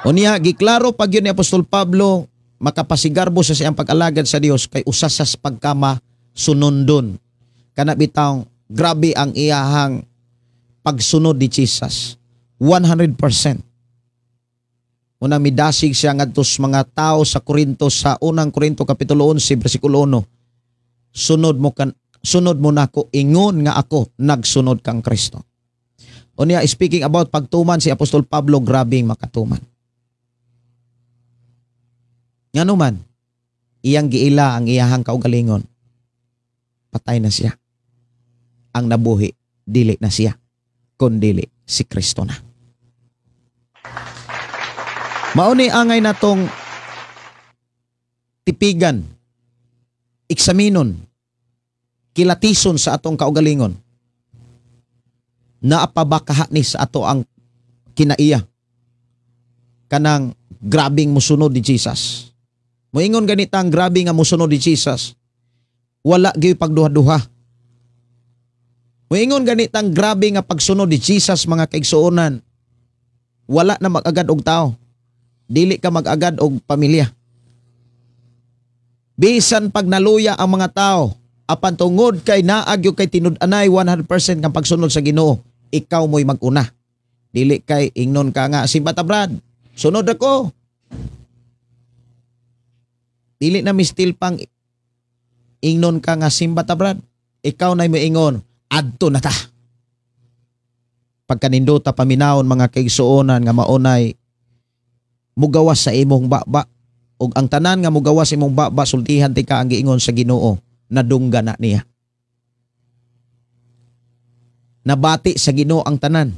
Unya giklaro pag yun ni Apostol Pablo, makapasigarbo sa siyang pag-alagad sa Dios kay usas sa pagkama sunundon. Kana bitawng grabe ang iyahang pagsunod ni Jesus. 100%. Una midasig siya ngadto sa mga tao sa Korinto sa unang Korinto kapitulo 11 bersikulo 1. Sunod mo nako ingon nga ako nagsunod kang Kristo. Unya speaking about pagtuman si Apostol Pablo, grabing makatuman. Ngano man, iyang giila ang iyahang kaugalingon. Patay na siya. Ang nabuhi, dili na siya, kundili si Kristo na. Mauni angay natong tipigan, eksaminon, kilatison sa atong kaugalingon. Naapabakaha ni sa ato ang kinaiya kanang grabing musunod ni Jesus. Moingon ganita ang grabe nga musunod ni Jesus, wala gyud pagduha-duha. Moingon ganita ang grabe nga pagsunod ni Jesus mga kaigsuonan, wala na mag-agad og tao. Dili ka mag-agad og pamilya. Bisan pag naluya ang mga tao, apan tungod kay naagyo kay tinud-anay 100% kang pagsunod sa Ginoo, ikaw mo'y maguna. Dili kay ingnon ka nga simba ta Brad, sunod ako. Dili na mistil pang ingnon ka nga simba ta Brad, ikaw na moingon adto na ta. Pagkanindota paminawon mga kaigsuonan nga maunay mugawas sa imong baba, ug ang tanan nga mugawas sa imong baba sultihan tika ang giingon sa Ginoo, nadungga na niya. Nabati sa Ginoo ang tanan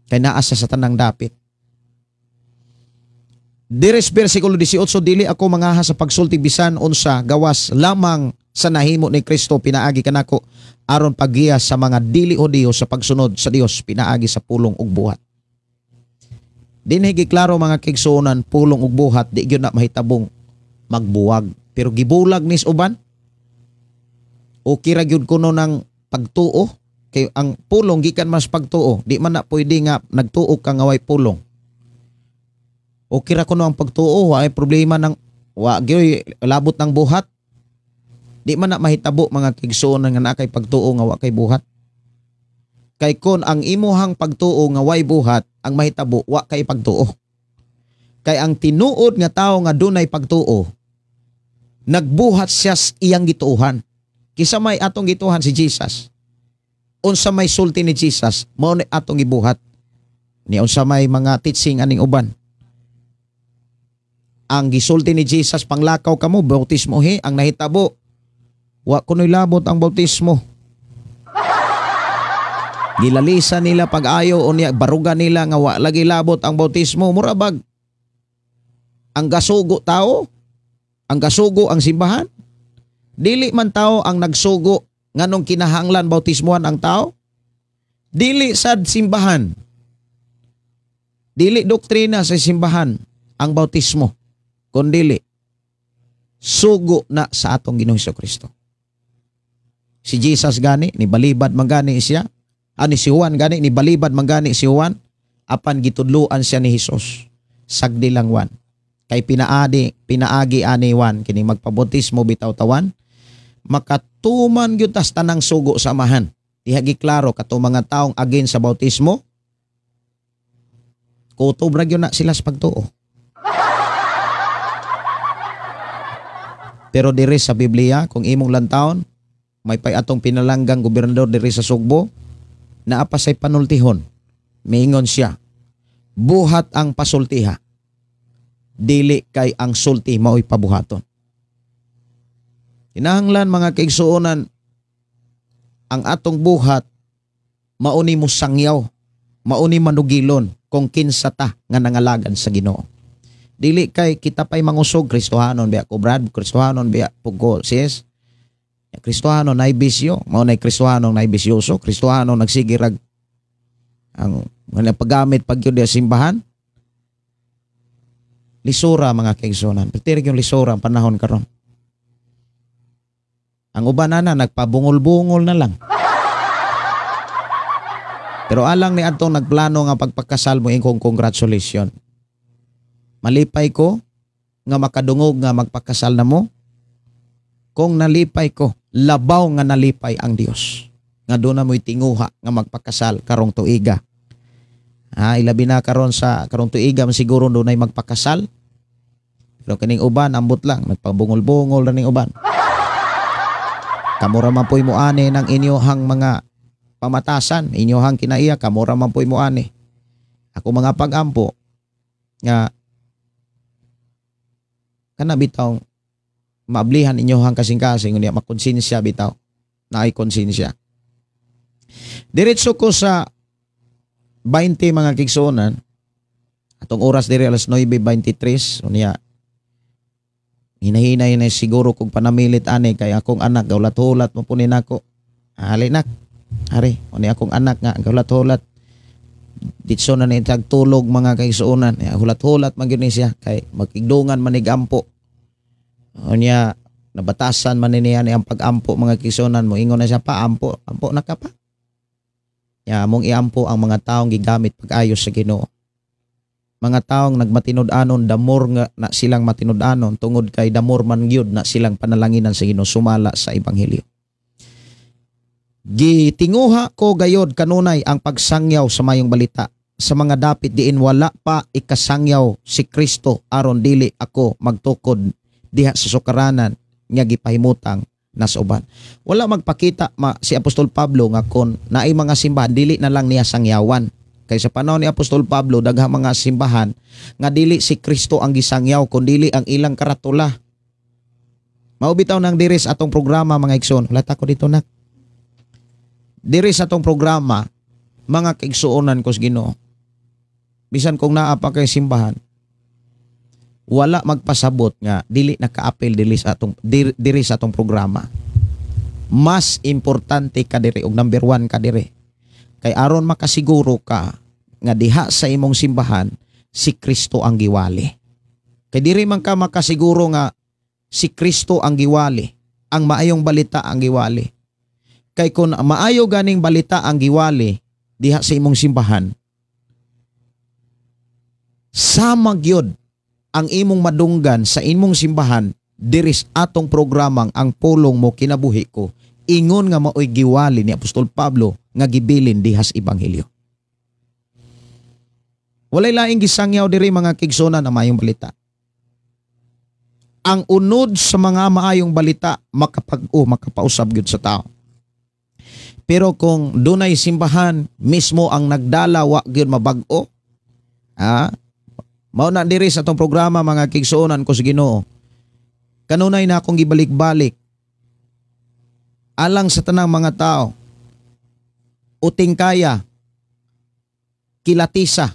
kay naa sa tanang dapit. Dires bersikulo 18, dili ako mangaha sa pagsulti bisan unsa gawas lamang sa nahimo ni Kristo pinaagi kanako aron paggiya sa mga dili Hudiyo sa pagsunod sa Dios pinaagi sa pulong ug buhat. Dinhi giklaro mga kaigsuonan, pulong ug buhat di gyud na mahitabong magbuwag, pero gibulag nis uban. Okay ra gyud kuno ng pagtuo, kay ang pulong gikan mas pagtuo, di man na pwede nga nagtuo ka nga way pulong. Okay ra kuno ang pagtuo, wa ay problema ng wa gyud labot ng buhat. Di man na mahitabo mga kaigsuonan nga naa kay pagtuo nga wa kay buhat. Kay kon ang imuhang pagtuo nga way buhat, ang mahitabo wa kay pagtuo. Kay ang tinuod nga tawo nga dunay pagtuo, nagbuhat siya sa iyang gituohan. Kisa may atong gituohan si Jesus. Unsa may sulti ni Jesus, mao ni atong gibuhat. Ni unsa may mga teaching aning uban. Ang gisulti ni Jesus, panglakaw kamo, bautismo he, ang nahitabo. Wa kuno'y labot ang bautismo. Gilalisa nila pag-ayo o niya, baruga nila nga wa lagi labot ang bautismo. Mura bag ang gasugo tao, ang gasugo ang simbahan. Dili man tao ang nagsugo nganong kinahanglan bautismuhan ang tao. Dili sad simbahan. Dili doktrina sa simbahan ang bautismo, kundili sugo na sa atong Ginoong Hesukristo. Si Jesus gani ni balibad man gani siya. Ani si Juan gani ni balibad man gani si Juan, apan gitudloan siya ni Hesus. Sagdi lang Juan. Kay pinaagi ani Juan kini magpabautismo bitaw tawan, makatuman gyud tas tanang sugo sa amahan. Diha giklaro kato mga taong against sa bautismo, kutob ra gyud na sila sa pagtuo. Pero diri sa Biblia, kung imong lantawon, may pay atong pinalanggang gobernador diri sa Sugbo, naa pa say panultihon. Miingon siya, buhat ang pasultiha, dili kay ang sulti mao'y pabuhaton. Kinahanglan mga kaigsuonan, ang atong buhat mauni mo sangyaw, mauni manugilon kung kinsa ta nga nangalagan sa Ginoo. Dili kay kita pa'y mangusog, Kristohanon biya ko Brad, Kristohanon biya pugo sis. Kristohano nay bisyo, mao nay Kristohano nay bisyoso, Kristohano nagsigirag ang mga paggamit pag yun simbahan. Lisura mga kaigsuonan, perti yung lisura ang panahon karon. Ang uban na nagpabungol-bungol na lang. Pero alang ni atong nagplano nga pagpakasal mo ingkong congratulations. Malipay ko nga makadungog nga magpakasal na mo. Kung nalipay ko, labaw nga nalipay ang Dios. Nga doon na mo'y tinguha nga magpakasal karong tuiga. Ilabi na karon sa karong tuiga siguro doon ay magpakasal. Pero kining uban ambot lang, nagpabungol-bungol ra ning uban. Kamura man po'y muani ng inyohang mga pamatasan, inyohang kinaiya, kamura man po'y muani. Ako mga pag-ampo nga kana bitaw maablihan inyohang kasing-kasing, unya makonsensya bitaw, naay konsensya. Diretso ko sa 20 mga kigsuonan. Atong oras diri alas 9:23, unya hinahinay na siguro kog panamilit ani kay akong anak gaulat-hulat mo po ni nako. Ali nak, ari, unya akong anak nga gaulat-hulat. Ditso na ni tagtulog mga kaigsuonan. Hulat-hulat man gyud ni siya kay magigdungan manig ampo. Unya nabatasan man niya ni ang pag-ampo mga kaigsuonan, mo ingon na siya pa ampo, ampo na ka pa. Ya mong iampo ang mga taong gigamit pag-ayos sa Ginoo. Mga taong nagmatinud-anon, damor nga na silang matinud-anon tungod kay damor man gyud na silang panalanginan sa Ginoo sumala sa ebanghelyo. Gitinguha ko gayod kanunay ang pagsangyaw sa mayong balita sa mga dapit diin wala pa ikasangyaw si Kristo aron dili ako magtukod diha sa sukaranan nga gipahimutang nas uban. Wala magpakita si Apostol Pablo nga kon naay mga simbahan dili na lang niya sangyawan. Kay sa panahon ni Apostol Pablo daghang mga simbahan nga dili si Kristo ang gisangyaw kun dili ang ilang karatula. Mao bitaw nang diri sa atong programa mga igsoon. Wala ta ko dito nak. Diri sa atong programa mga kaigsuonan ko sa Ginoo. Bisan kung naa pa kay simbahan, wala magpasabot nga dili nakaapil diri sa atong programa. Mas importante ka diri og number 1 ka diri. Kay aron makasiguro ka nga diha sa imong simbahan si Kristo ang giwali. Kay diri man ka makasiguro nga si Kristo ang giwali, ang maayong balita ang giwali. Kay kung maayo ganing balita ang giwali diha sa imong simbahan, sama gyud ang imong madunggan sa imong simbahan diris atong programang ang pulong mo kinabuhi ko, ingon nga maoy giwali ni Apostol Pablo nga gibilin dihas ebanghelyo. Walay laing gisangyaw diri mga kigsunan ang maayong balita. Ang unod sa mga maayong balita makapausab gyud sa tao. Pero kung dunay simbahan mismo ang nagdala wa gyud mabag-o, mao na diri sa atong programa mga kigsuonan ko sa Ginoo. Kanunay na akong gibalik-balik alang sa tanang mga tao. Uting kaya kilatisa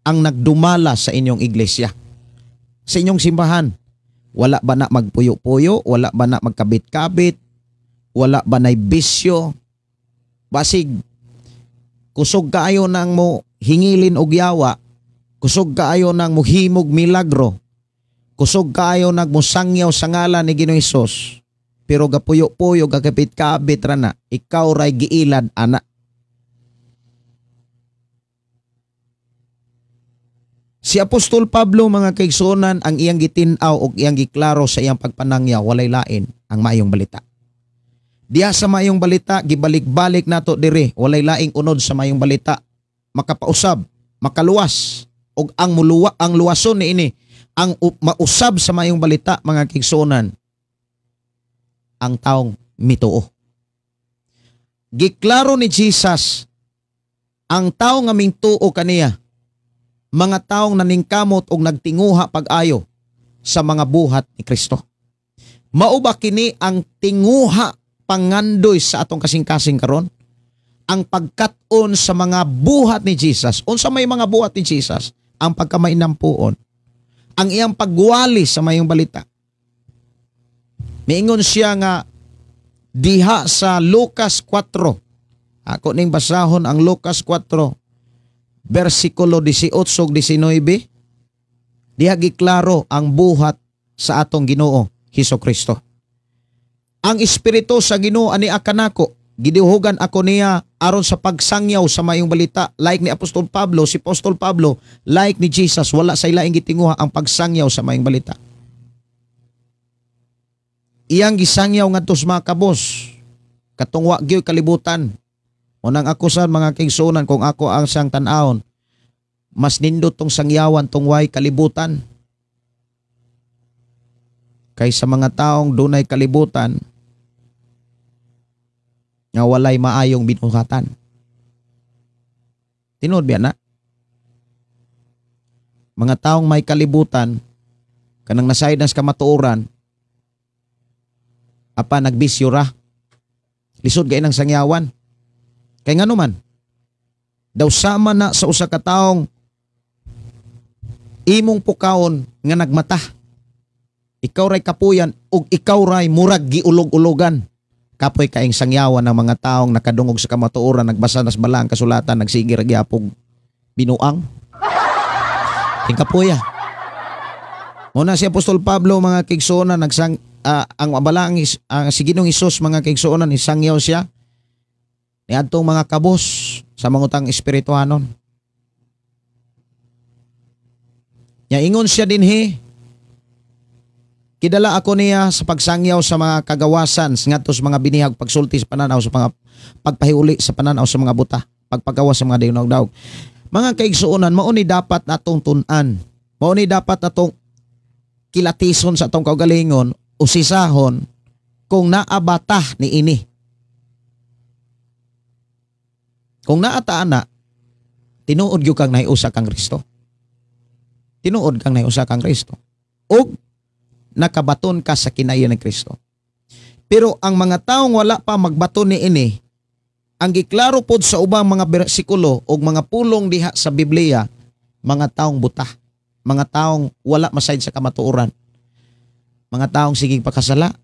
ang nagdumala sa inyong iglesia, sa inyong simbahan. Wala ba na magpuyo-puyo? Wala ba na magkabit-kabit? Wala ba na'y bisyo? Basig kusog kaayo nang mo hingilin og yawa, kusog kaayo nang mohimog milagro, kusog kaayo nang mosangyaw sa ngalan ni Ginoong Hesus, pero gapuyo-puyo, gakabit-kabit ra na, ikaw ray giilad ana. Si Apostol Pablo mga kaigsuonan ang iyang gitin-aw og iyang giklaro sa iyang pagpanangyaw, walay lain ang maayong balita. Diha sa maayong balita gibalik-balik nato diri, walay laing unod sa maayong balita, makapausab, makaluwas og ang muluwa, ang luwason niini, ang mausab sa maayong balita mga kaigsuonan, ang taong mituo. Giklaro ni Jesus ang taong nga mingtuo kaniya, mga taong naningkamot og nagtinguha pag-ayo sa mga buhat ni Kristo. Mao ba kini ang tinguha pangandoy sa atong kasing-kasing karon? Ang pagkat-on sa mga buhat ni Jesus. Unsa may mga buhat ni Jesus? Ang pagkamainampuon, ang iyang pagwali sa mayong balita. Miingon siya nga diha sa Lucas 4. Ako ning basahon ang Lucas 4 bersikulo 18 ug 19. Diha giklaro ang buhat sa atong Ginoo Hesus Kristo. Ang espiritu sa Ginoo ani akanako, gidihugan ako niya aron sa pagsangyaw sa mayong balita. Like ni Apostol Pablo, si Apostol Pablo, like ni Jesus, wala sa ilaing gitinguha ang pagsangyaw sa mayong balita. Iyang gisangyaw ngadto sa mga kabos, katong wa gyud kalibutan. Unang ako sa mga kaigsuonan, kung ako ang siyang tan-awon, mas nindot tong sangyawan tong way kalibutan kaysa mga taong dunay kalibutan nga walay maayong binuhatan. Tinuod biya na? Mga taong may kalibutan, kanang nasayod na sa kamatuoran, apa nagbisyo ra, lisod gay nang sangyawan. Kay ngano man, daw sama na sa usa ka taong imong pukawon nga nagmata. Ikaw ray kapuyan ug ikaw ray murag giulog-ulogan. Kapoy kaing sangyawan ng mga taong nakadungog sa kamatuoran, nagbasa nas balang kasulatan, nagsige ra gyapog binuang. Ting kapuya. Muna si Apostol Pablo mga kaigsuonan nagsang ang balang ang si Ginoong Hesus mga kaigsuonan isangyaw siya niadtong mga kabos sa mangutang espirituhanon. Nya ingon siya dinhi, kidala ako niya sa pagsangyaw sa mga kagawasan ngadto sa mga binihag, pagsulti sa pananaw sa mga pagpahiuli sa pananaw sa mga buta, pagpagawas sa mga dinugdaog. Mga kaigsuonan, mao ni dapat natong tun-an. Mao ni dapat natong kilatison sa atong kaugalingon, usisahon kung naabata ni ini. Kung naata ana, tinuod gyud kang nahiusa kang Kristo. Tinuod kang nahiusa kang Kristo. Og nakabaton ka sa kinaiya ni Kristo. Pero ang mga taong wala pa magbaton ni ini, ang giklaro pod sa ubang mga bersikulo og mga pulong diha sa Biblia, mga taong buta, mga taong wala masayd sa kamatuoran, mga taong sigig pakasala.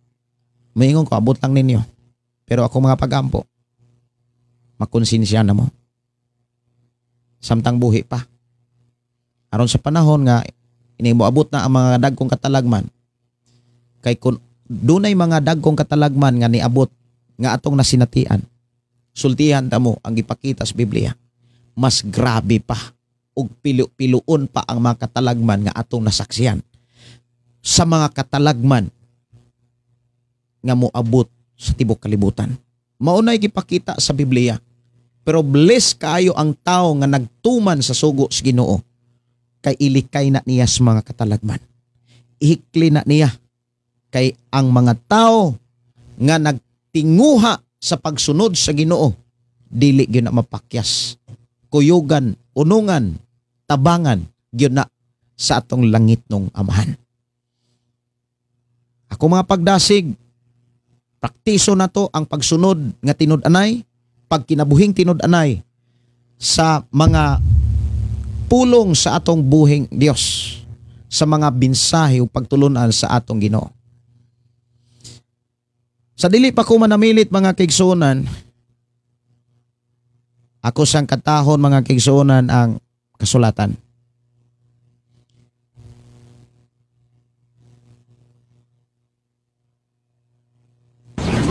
Moingon ko, abot lang ninyo. Pero ako mga pagampo, makonsensya na mo. Samtang buhi pa. Aron sa panahon nga ini moabot na ang mga dagkong katalagman, kay kun dunay mga dagkong katalagman nga niabot nga atong nasinatian, sultihan ta mo ang gipakita sa Biblia, mas grabe pa ug pilo-piloon pa ang mga katalagman nga atong nasaksihan sa mga katalagman nga moabot sa tibok kalibutan. Mao nay gipakita sa Biblia. Pero bless kaayo ang tao nga nagtuman sa sugo sa Ginoo, kay ilikay na niya sa mga katalagman. Ihikli na niya kay ang mga tao nga nagtinguha sa pagsunod sa Ginoo, dili gyud na mapakyas. Kuyugan, unungan, tabangan gyud na sa atong langit nung amahan. Ako mga pagdasig, praktiso na to ang pagsunod nga tinud-anay, pagkinabuhing tinud-anay sa mga pulong sa atong buhing Dios, sa mga binsahe o pagtulunan sa atong Ginoo. Sa dili pa ko manamilit mga kaigsuonan, ako sang katahon mga kaigsuonan ang kasulatan.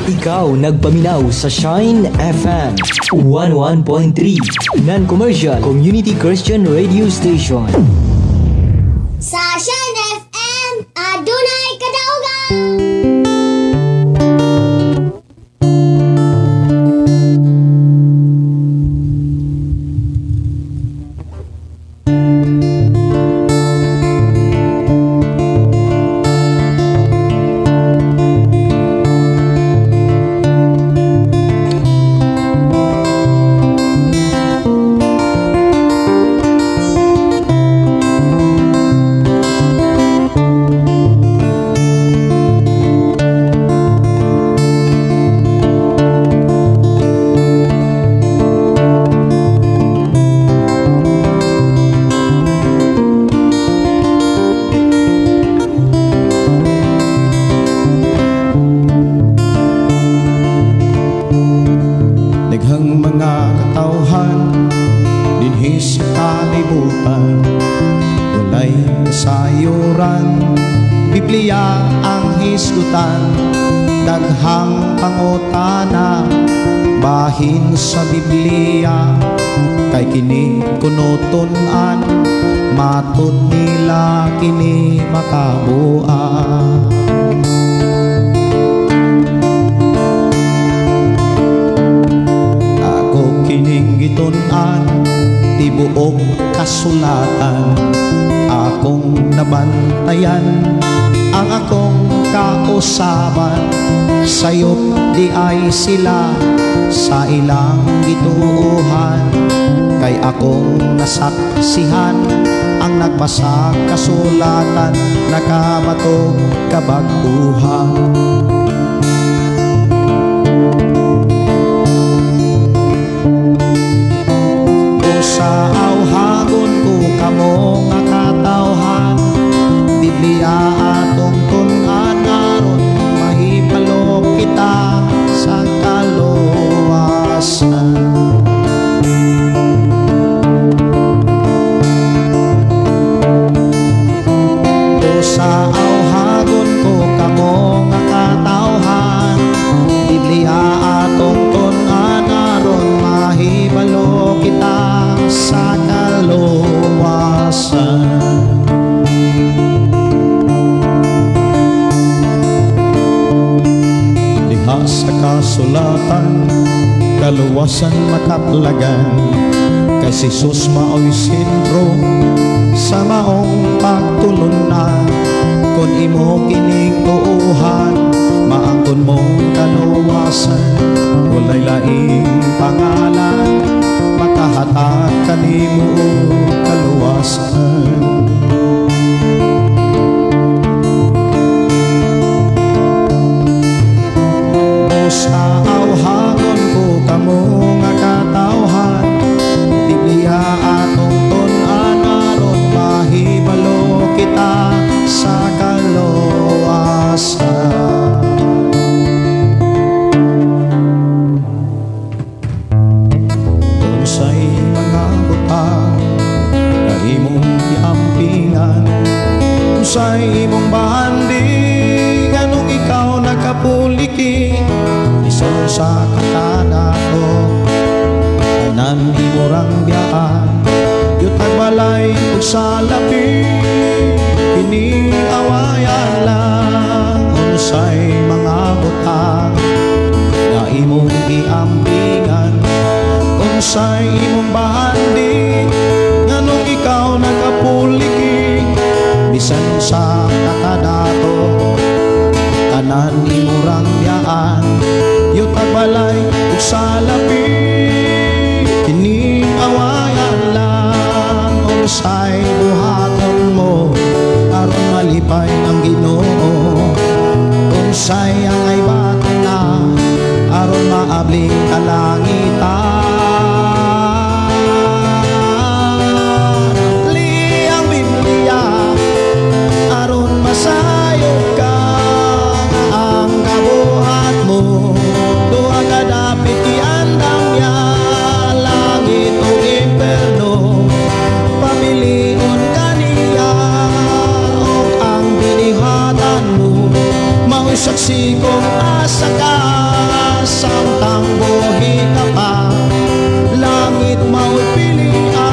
Ikaw nagpaminaw sa Shine FM 101.3 Non-Commercial Community Christian Radio Station. Sa Shine FM, adunay kadaugan. Daghang pangutana bahin sa Biblia, kay kini kunutun-an, matud nila kini makabuan. Ako kining gitun-an, tibuok kasulatan, akong nabantayan ang akong kausaban. Sayop di ay sila sa ilang gituohan, kay akong nasaksihan ang nagbasa kasulatan, nakabatog kabag-uhan. Sa awhagon ko kamo nga katawhan, Biblia atong tun-an aron mahipalok kita sa kaluwasan. Sa awhagon ko kamo nga kasulatan, kaluwasan makaplagan, kay si Jesus mao'y sentro sa maong pagtulunan. Kung imo kining tuuhan, maangkon mo kaluwasan. Walay laing pangalan makahatag kanimo og kaluwasan. Sa awhagon ko kamo nga katawhan, Biblia atong tun-an aron mahibalo kita sa kaluwasan. Unsay mga butang nga imong giampingan, unsay imong bahandi nganong ikaw nakapuliki, bisan sa kakadato tanan imong biyaan, yutag balay ug salapi kini awayan lang. Unsay mga butang nga imong giampingan, unsay imong bahandi nganong ikaw nakapuliki, bisan sa kakadato tanan imong biyaan, yutag balay ug salapi kini awayan lang. Unsay buhaton mo aron malipay ang Ginoo, unsay angay baton na aron maabli kalangitan. Abli ang Biblia aron masayod ka ang kabuhat mo, duha ka dapit iandam niya langit o imperno, pamilion kaniya og ang binihatan mo, mao'y saksi kung asa ka samtang buhi ka pa, langit mao'y pilia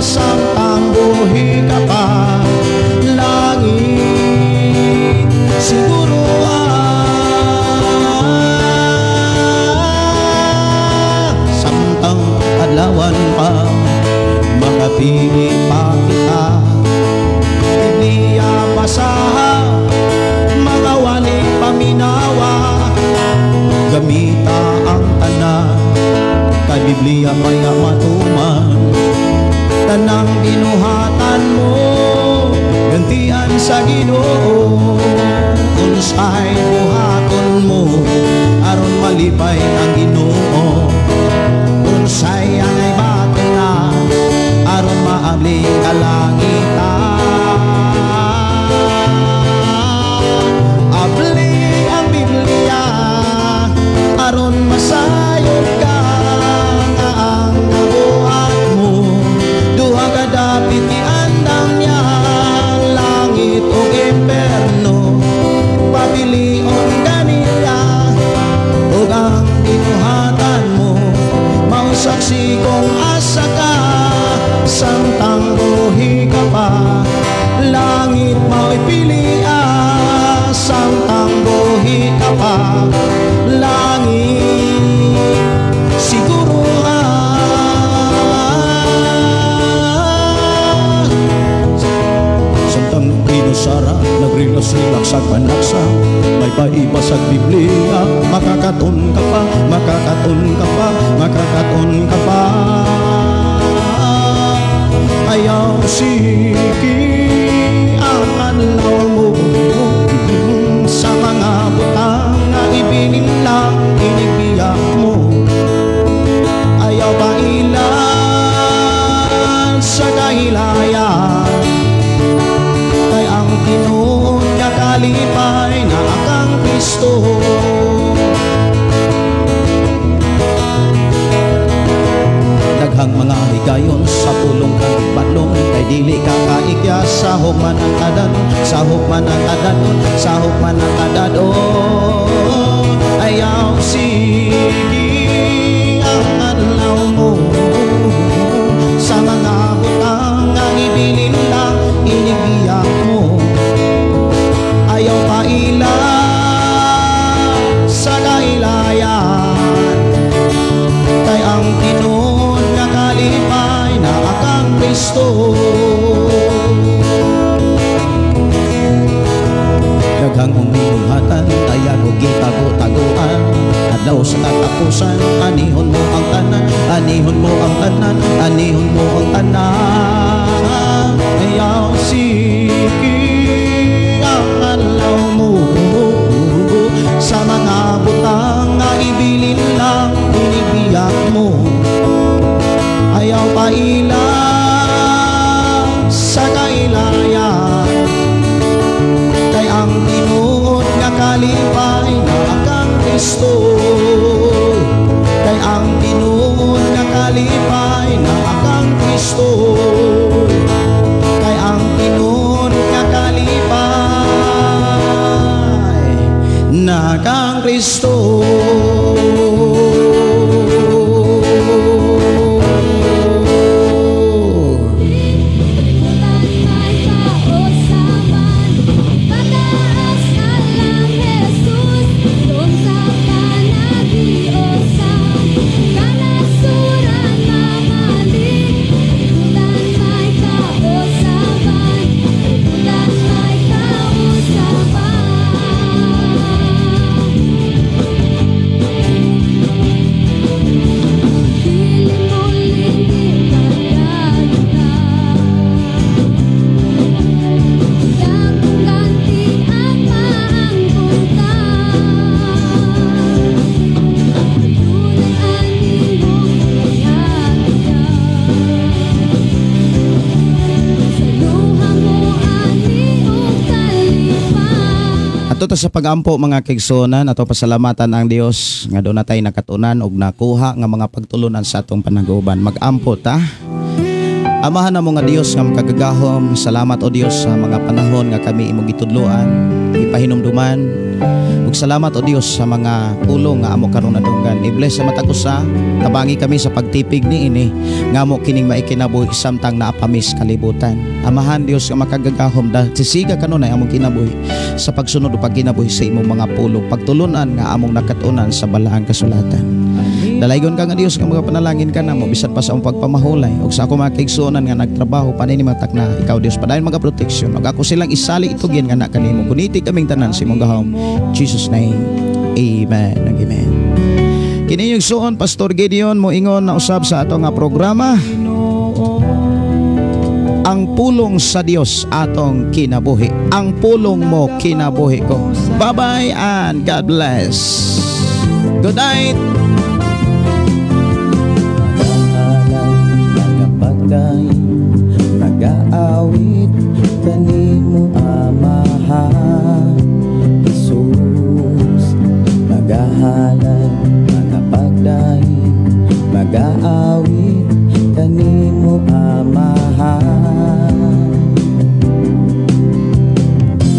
samtang buhi ka pa, langit siguro samtang adlawan pa makapili pa kita. Biblia basaha, mga wali paminawa, gamita ang tanan kay Biblia maya matuman. Tanang binuhatan mo gantian sa Ginoo, unsay buhaton mo aron malipay ang Ginoo, unsay angay baton na aron maabli kalangitan. Abli ang Biblia aron masayod ka nga ang kabuhat mo, duha ka dapit iandam niya langit o imperno, pabilion kaniya ug ang binuhatan mo, mao saksi kung asa ka samtang buhi ka pa, langit mao'y pilia samtang buhi ka pa, langit siguro. Samtang inusara nagrilas-relax sa panaksa, may paiba sa Biblia, makakaton ka pa, makakaton ka pa, makakaton ka pa. Ayaw siki ang adlaw mo sa mga butang nga ibilin lang inigbiya mo, ayaw pailan sa kahilayan, kay ang tinuod nga kalipay na akang Kristo. Daghang mga higayon sa pulong kang ipadlong, kay dili ka kaikya sa hukman ang kadadon, sa hukman ang kadadon, sa hukman ang kadadon. Ayaw sige ang adlaw mo sa mga butang nga ibilin lang inigbiya mo, ayaw paila sa kahilayan. sa katapusan. Anihon mo ang tanan, anihon mo ang tanan, anihon mo ang tanan. Ayaw sige ang adlaw mo sa mga butang nga ibilin lang inibiyak mo. Ayaw paila sa kailaya, kay ang tinuod nga kalipay naa kang Kristo. Kay ang tinuod nga kalipay naa kang Kristo. Kay ang tinuod nga kalipay naa kang Kristo. Ato sa pagampo mga kaigsuonan, ato pasalamatan ang Dios nga doon natay nakatunan og nakuha nga mga pagtulunan sa atong panag-uban. Magampo ta. Amahan namo nga Dios nga makagagahom, salamat o Dios sa mga panahon nga kami imong gitudloan, gipahinumduman. Ug salamat o Dios sa mga pulong nga amo karon nadunggan. I-bless sa matag usa, tabangi kami sa pagtipig niini nga amo kining maikinabuhi samtang naapamis kalibutan. Amahan Dios nga makagagahom, sisiga kanunay among kinabuhi sa pagsunod o pagkinabuhi sa imong mga pulong, pagtulunan nga among nakatunan sa balaang kasulatan. Dalaygon ka nga Dios nga mga panalangin ka namo bisan pa sa among pagpamahulay ug sa ako mga kaigsuonan nga nagtrabaho panini matak na ikaw Dios padayon mga proteksyon ug ako silang isali itugyan nga na kanimo. Kuniti kaming tanan sa imong gahom. Jesus name. Amen. Amen. Kini yung suon Pastor Gideon moingon na usab sa ato nga programa, ang pulong sa Dios atong kinabuhi. Ang pulong mo kinabuhi ko. Bye-bye and God bless. Good night. Nagaawit kanimo Amahan Jesus, magahalay magapagdaig, magaawit kanimo Amahan.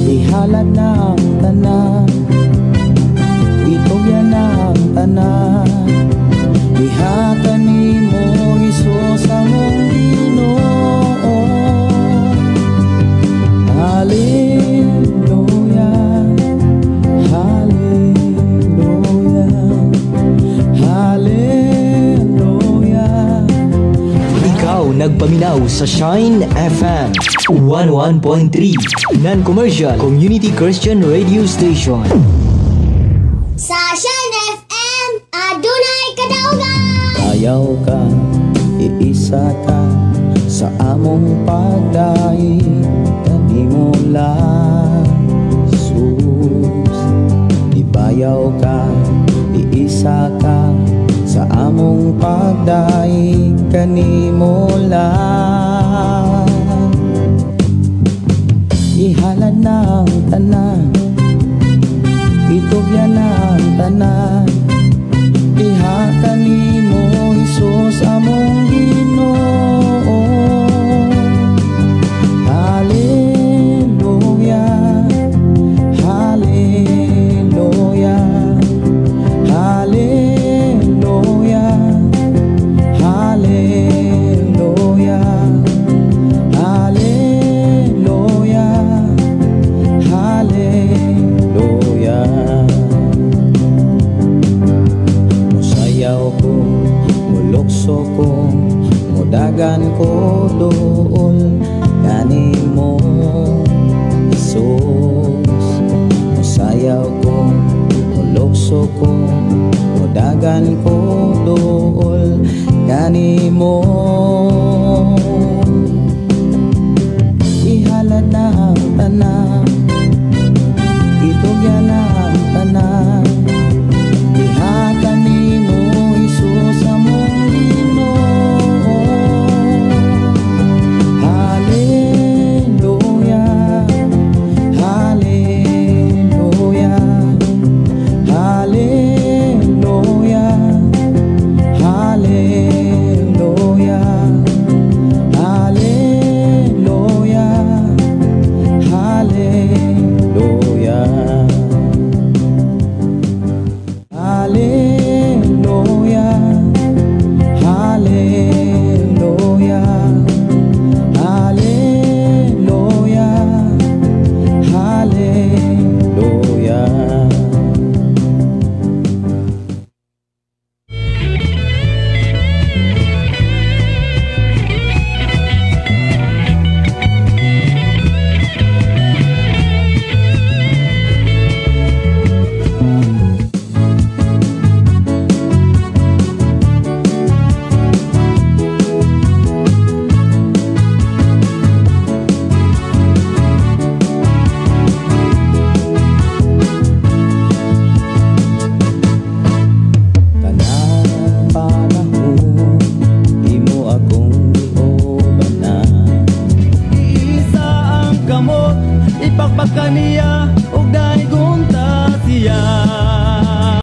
Ihalad na ang tanan, itugyan na ang tanan, iha kanimo Hesus among Ginoo. Hallelujah, hallelujah, hallelujah. Ikaw nagpaminaw sa Shine FM 101.3 Non-commercial Community Christian Radio Station. Sa Shine FM, adunay kadaugan. Ayaw ka, iisa ka sa among pagdaig kanimo lang, Jesus. Ibayaw ka, iisa ka sa among pagdaig kanimo lang. Ihalad na ang tanan, itugyan na ang tanan, iha kanimo Hesus among Ginoo. Hallelujah, hallelujah, hallelujah, hallelujah, hallelujah, hallelujah. Makanimo.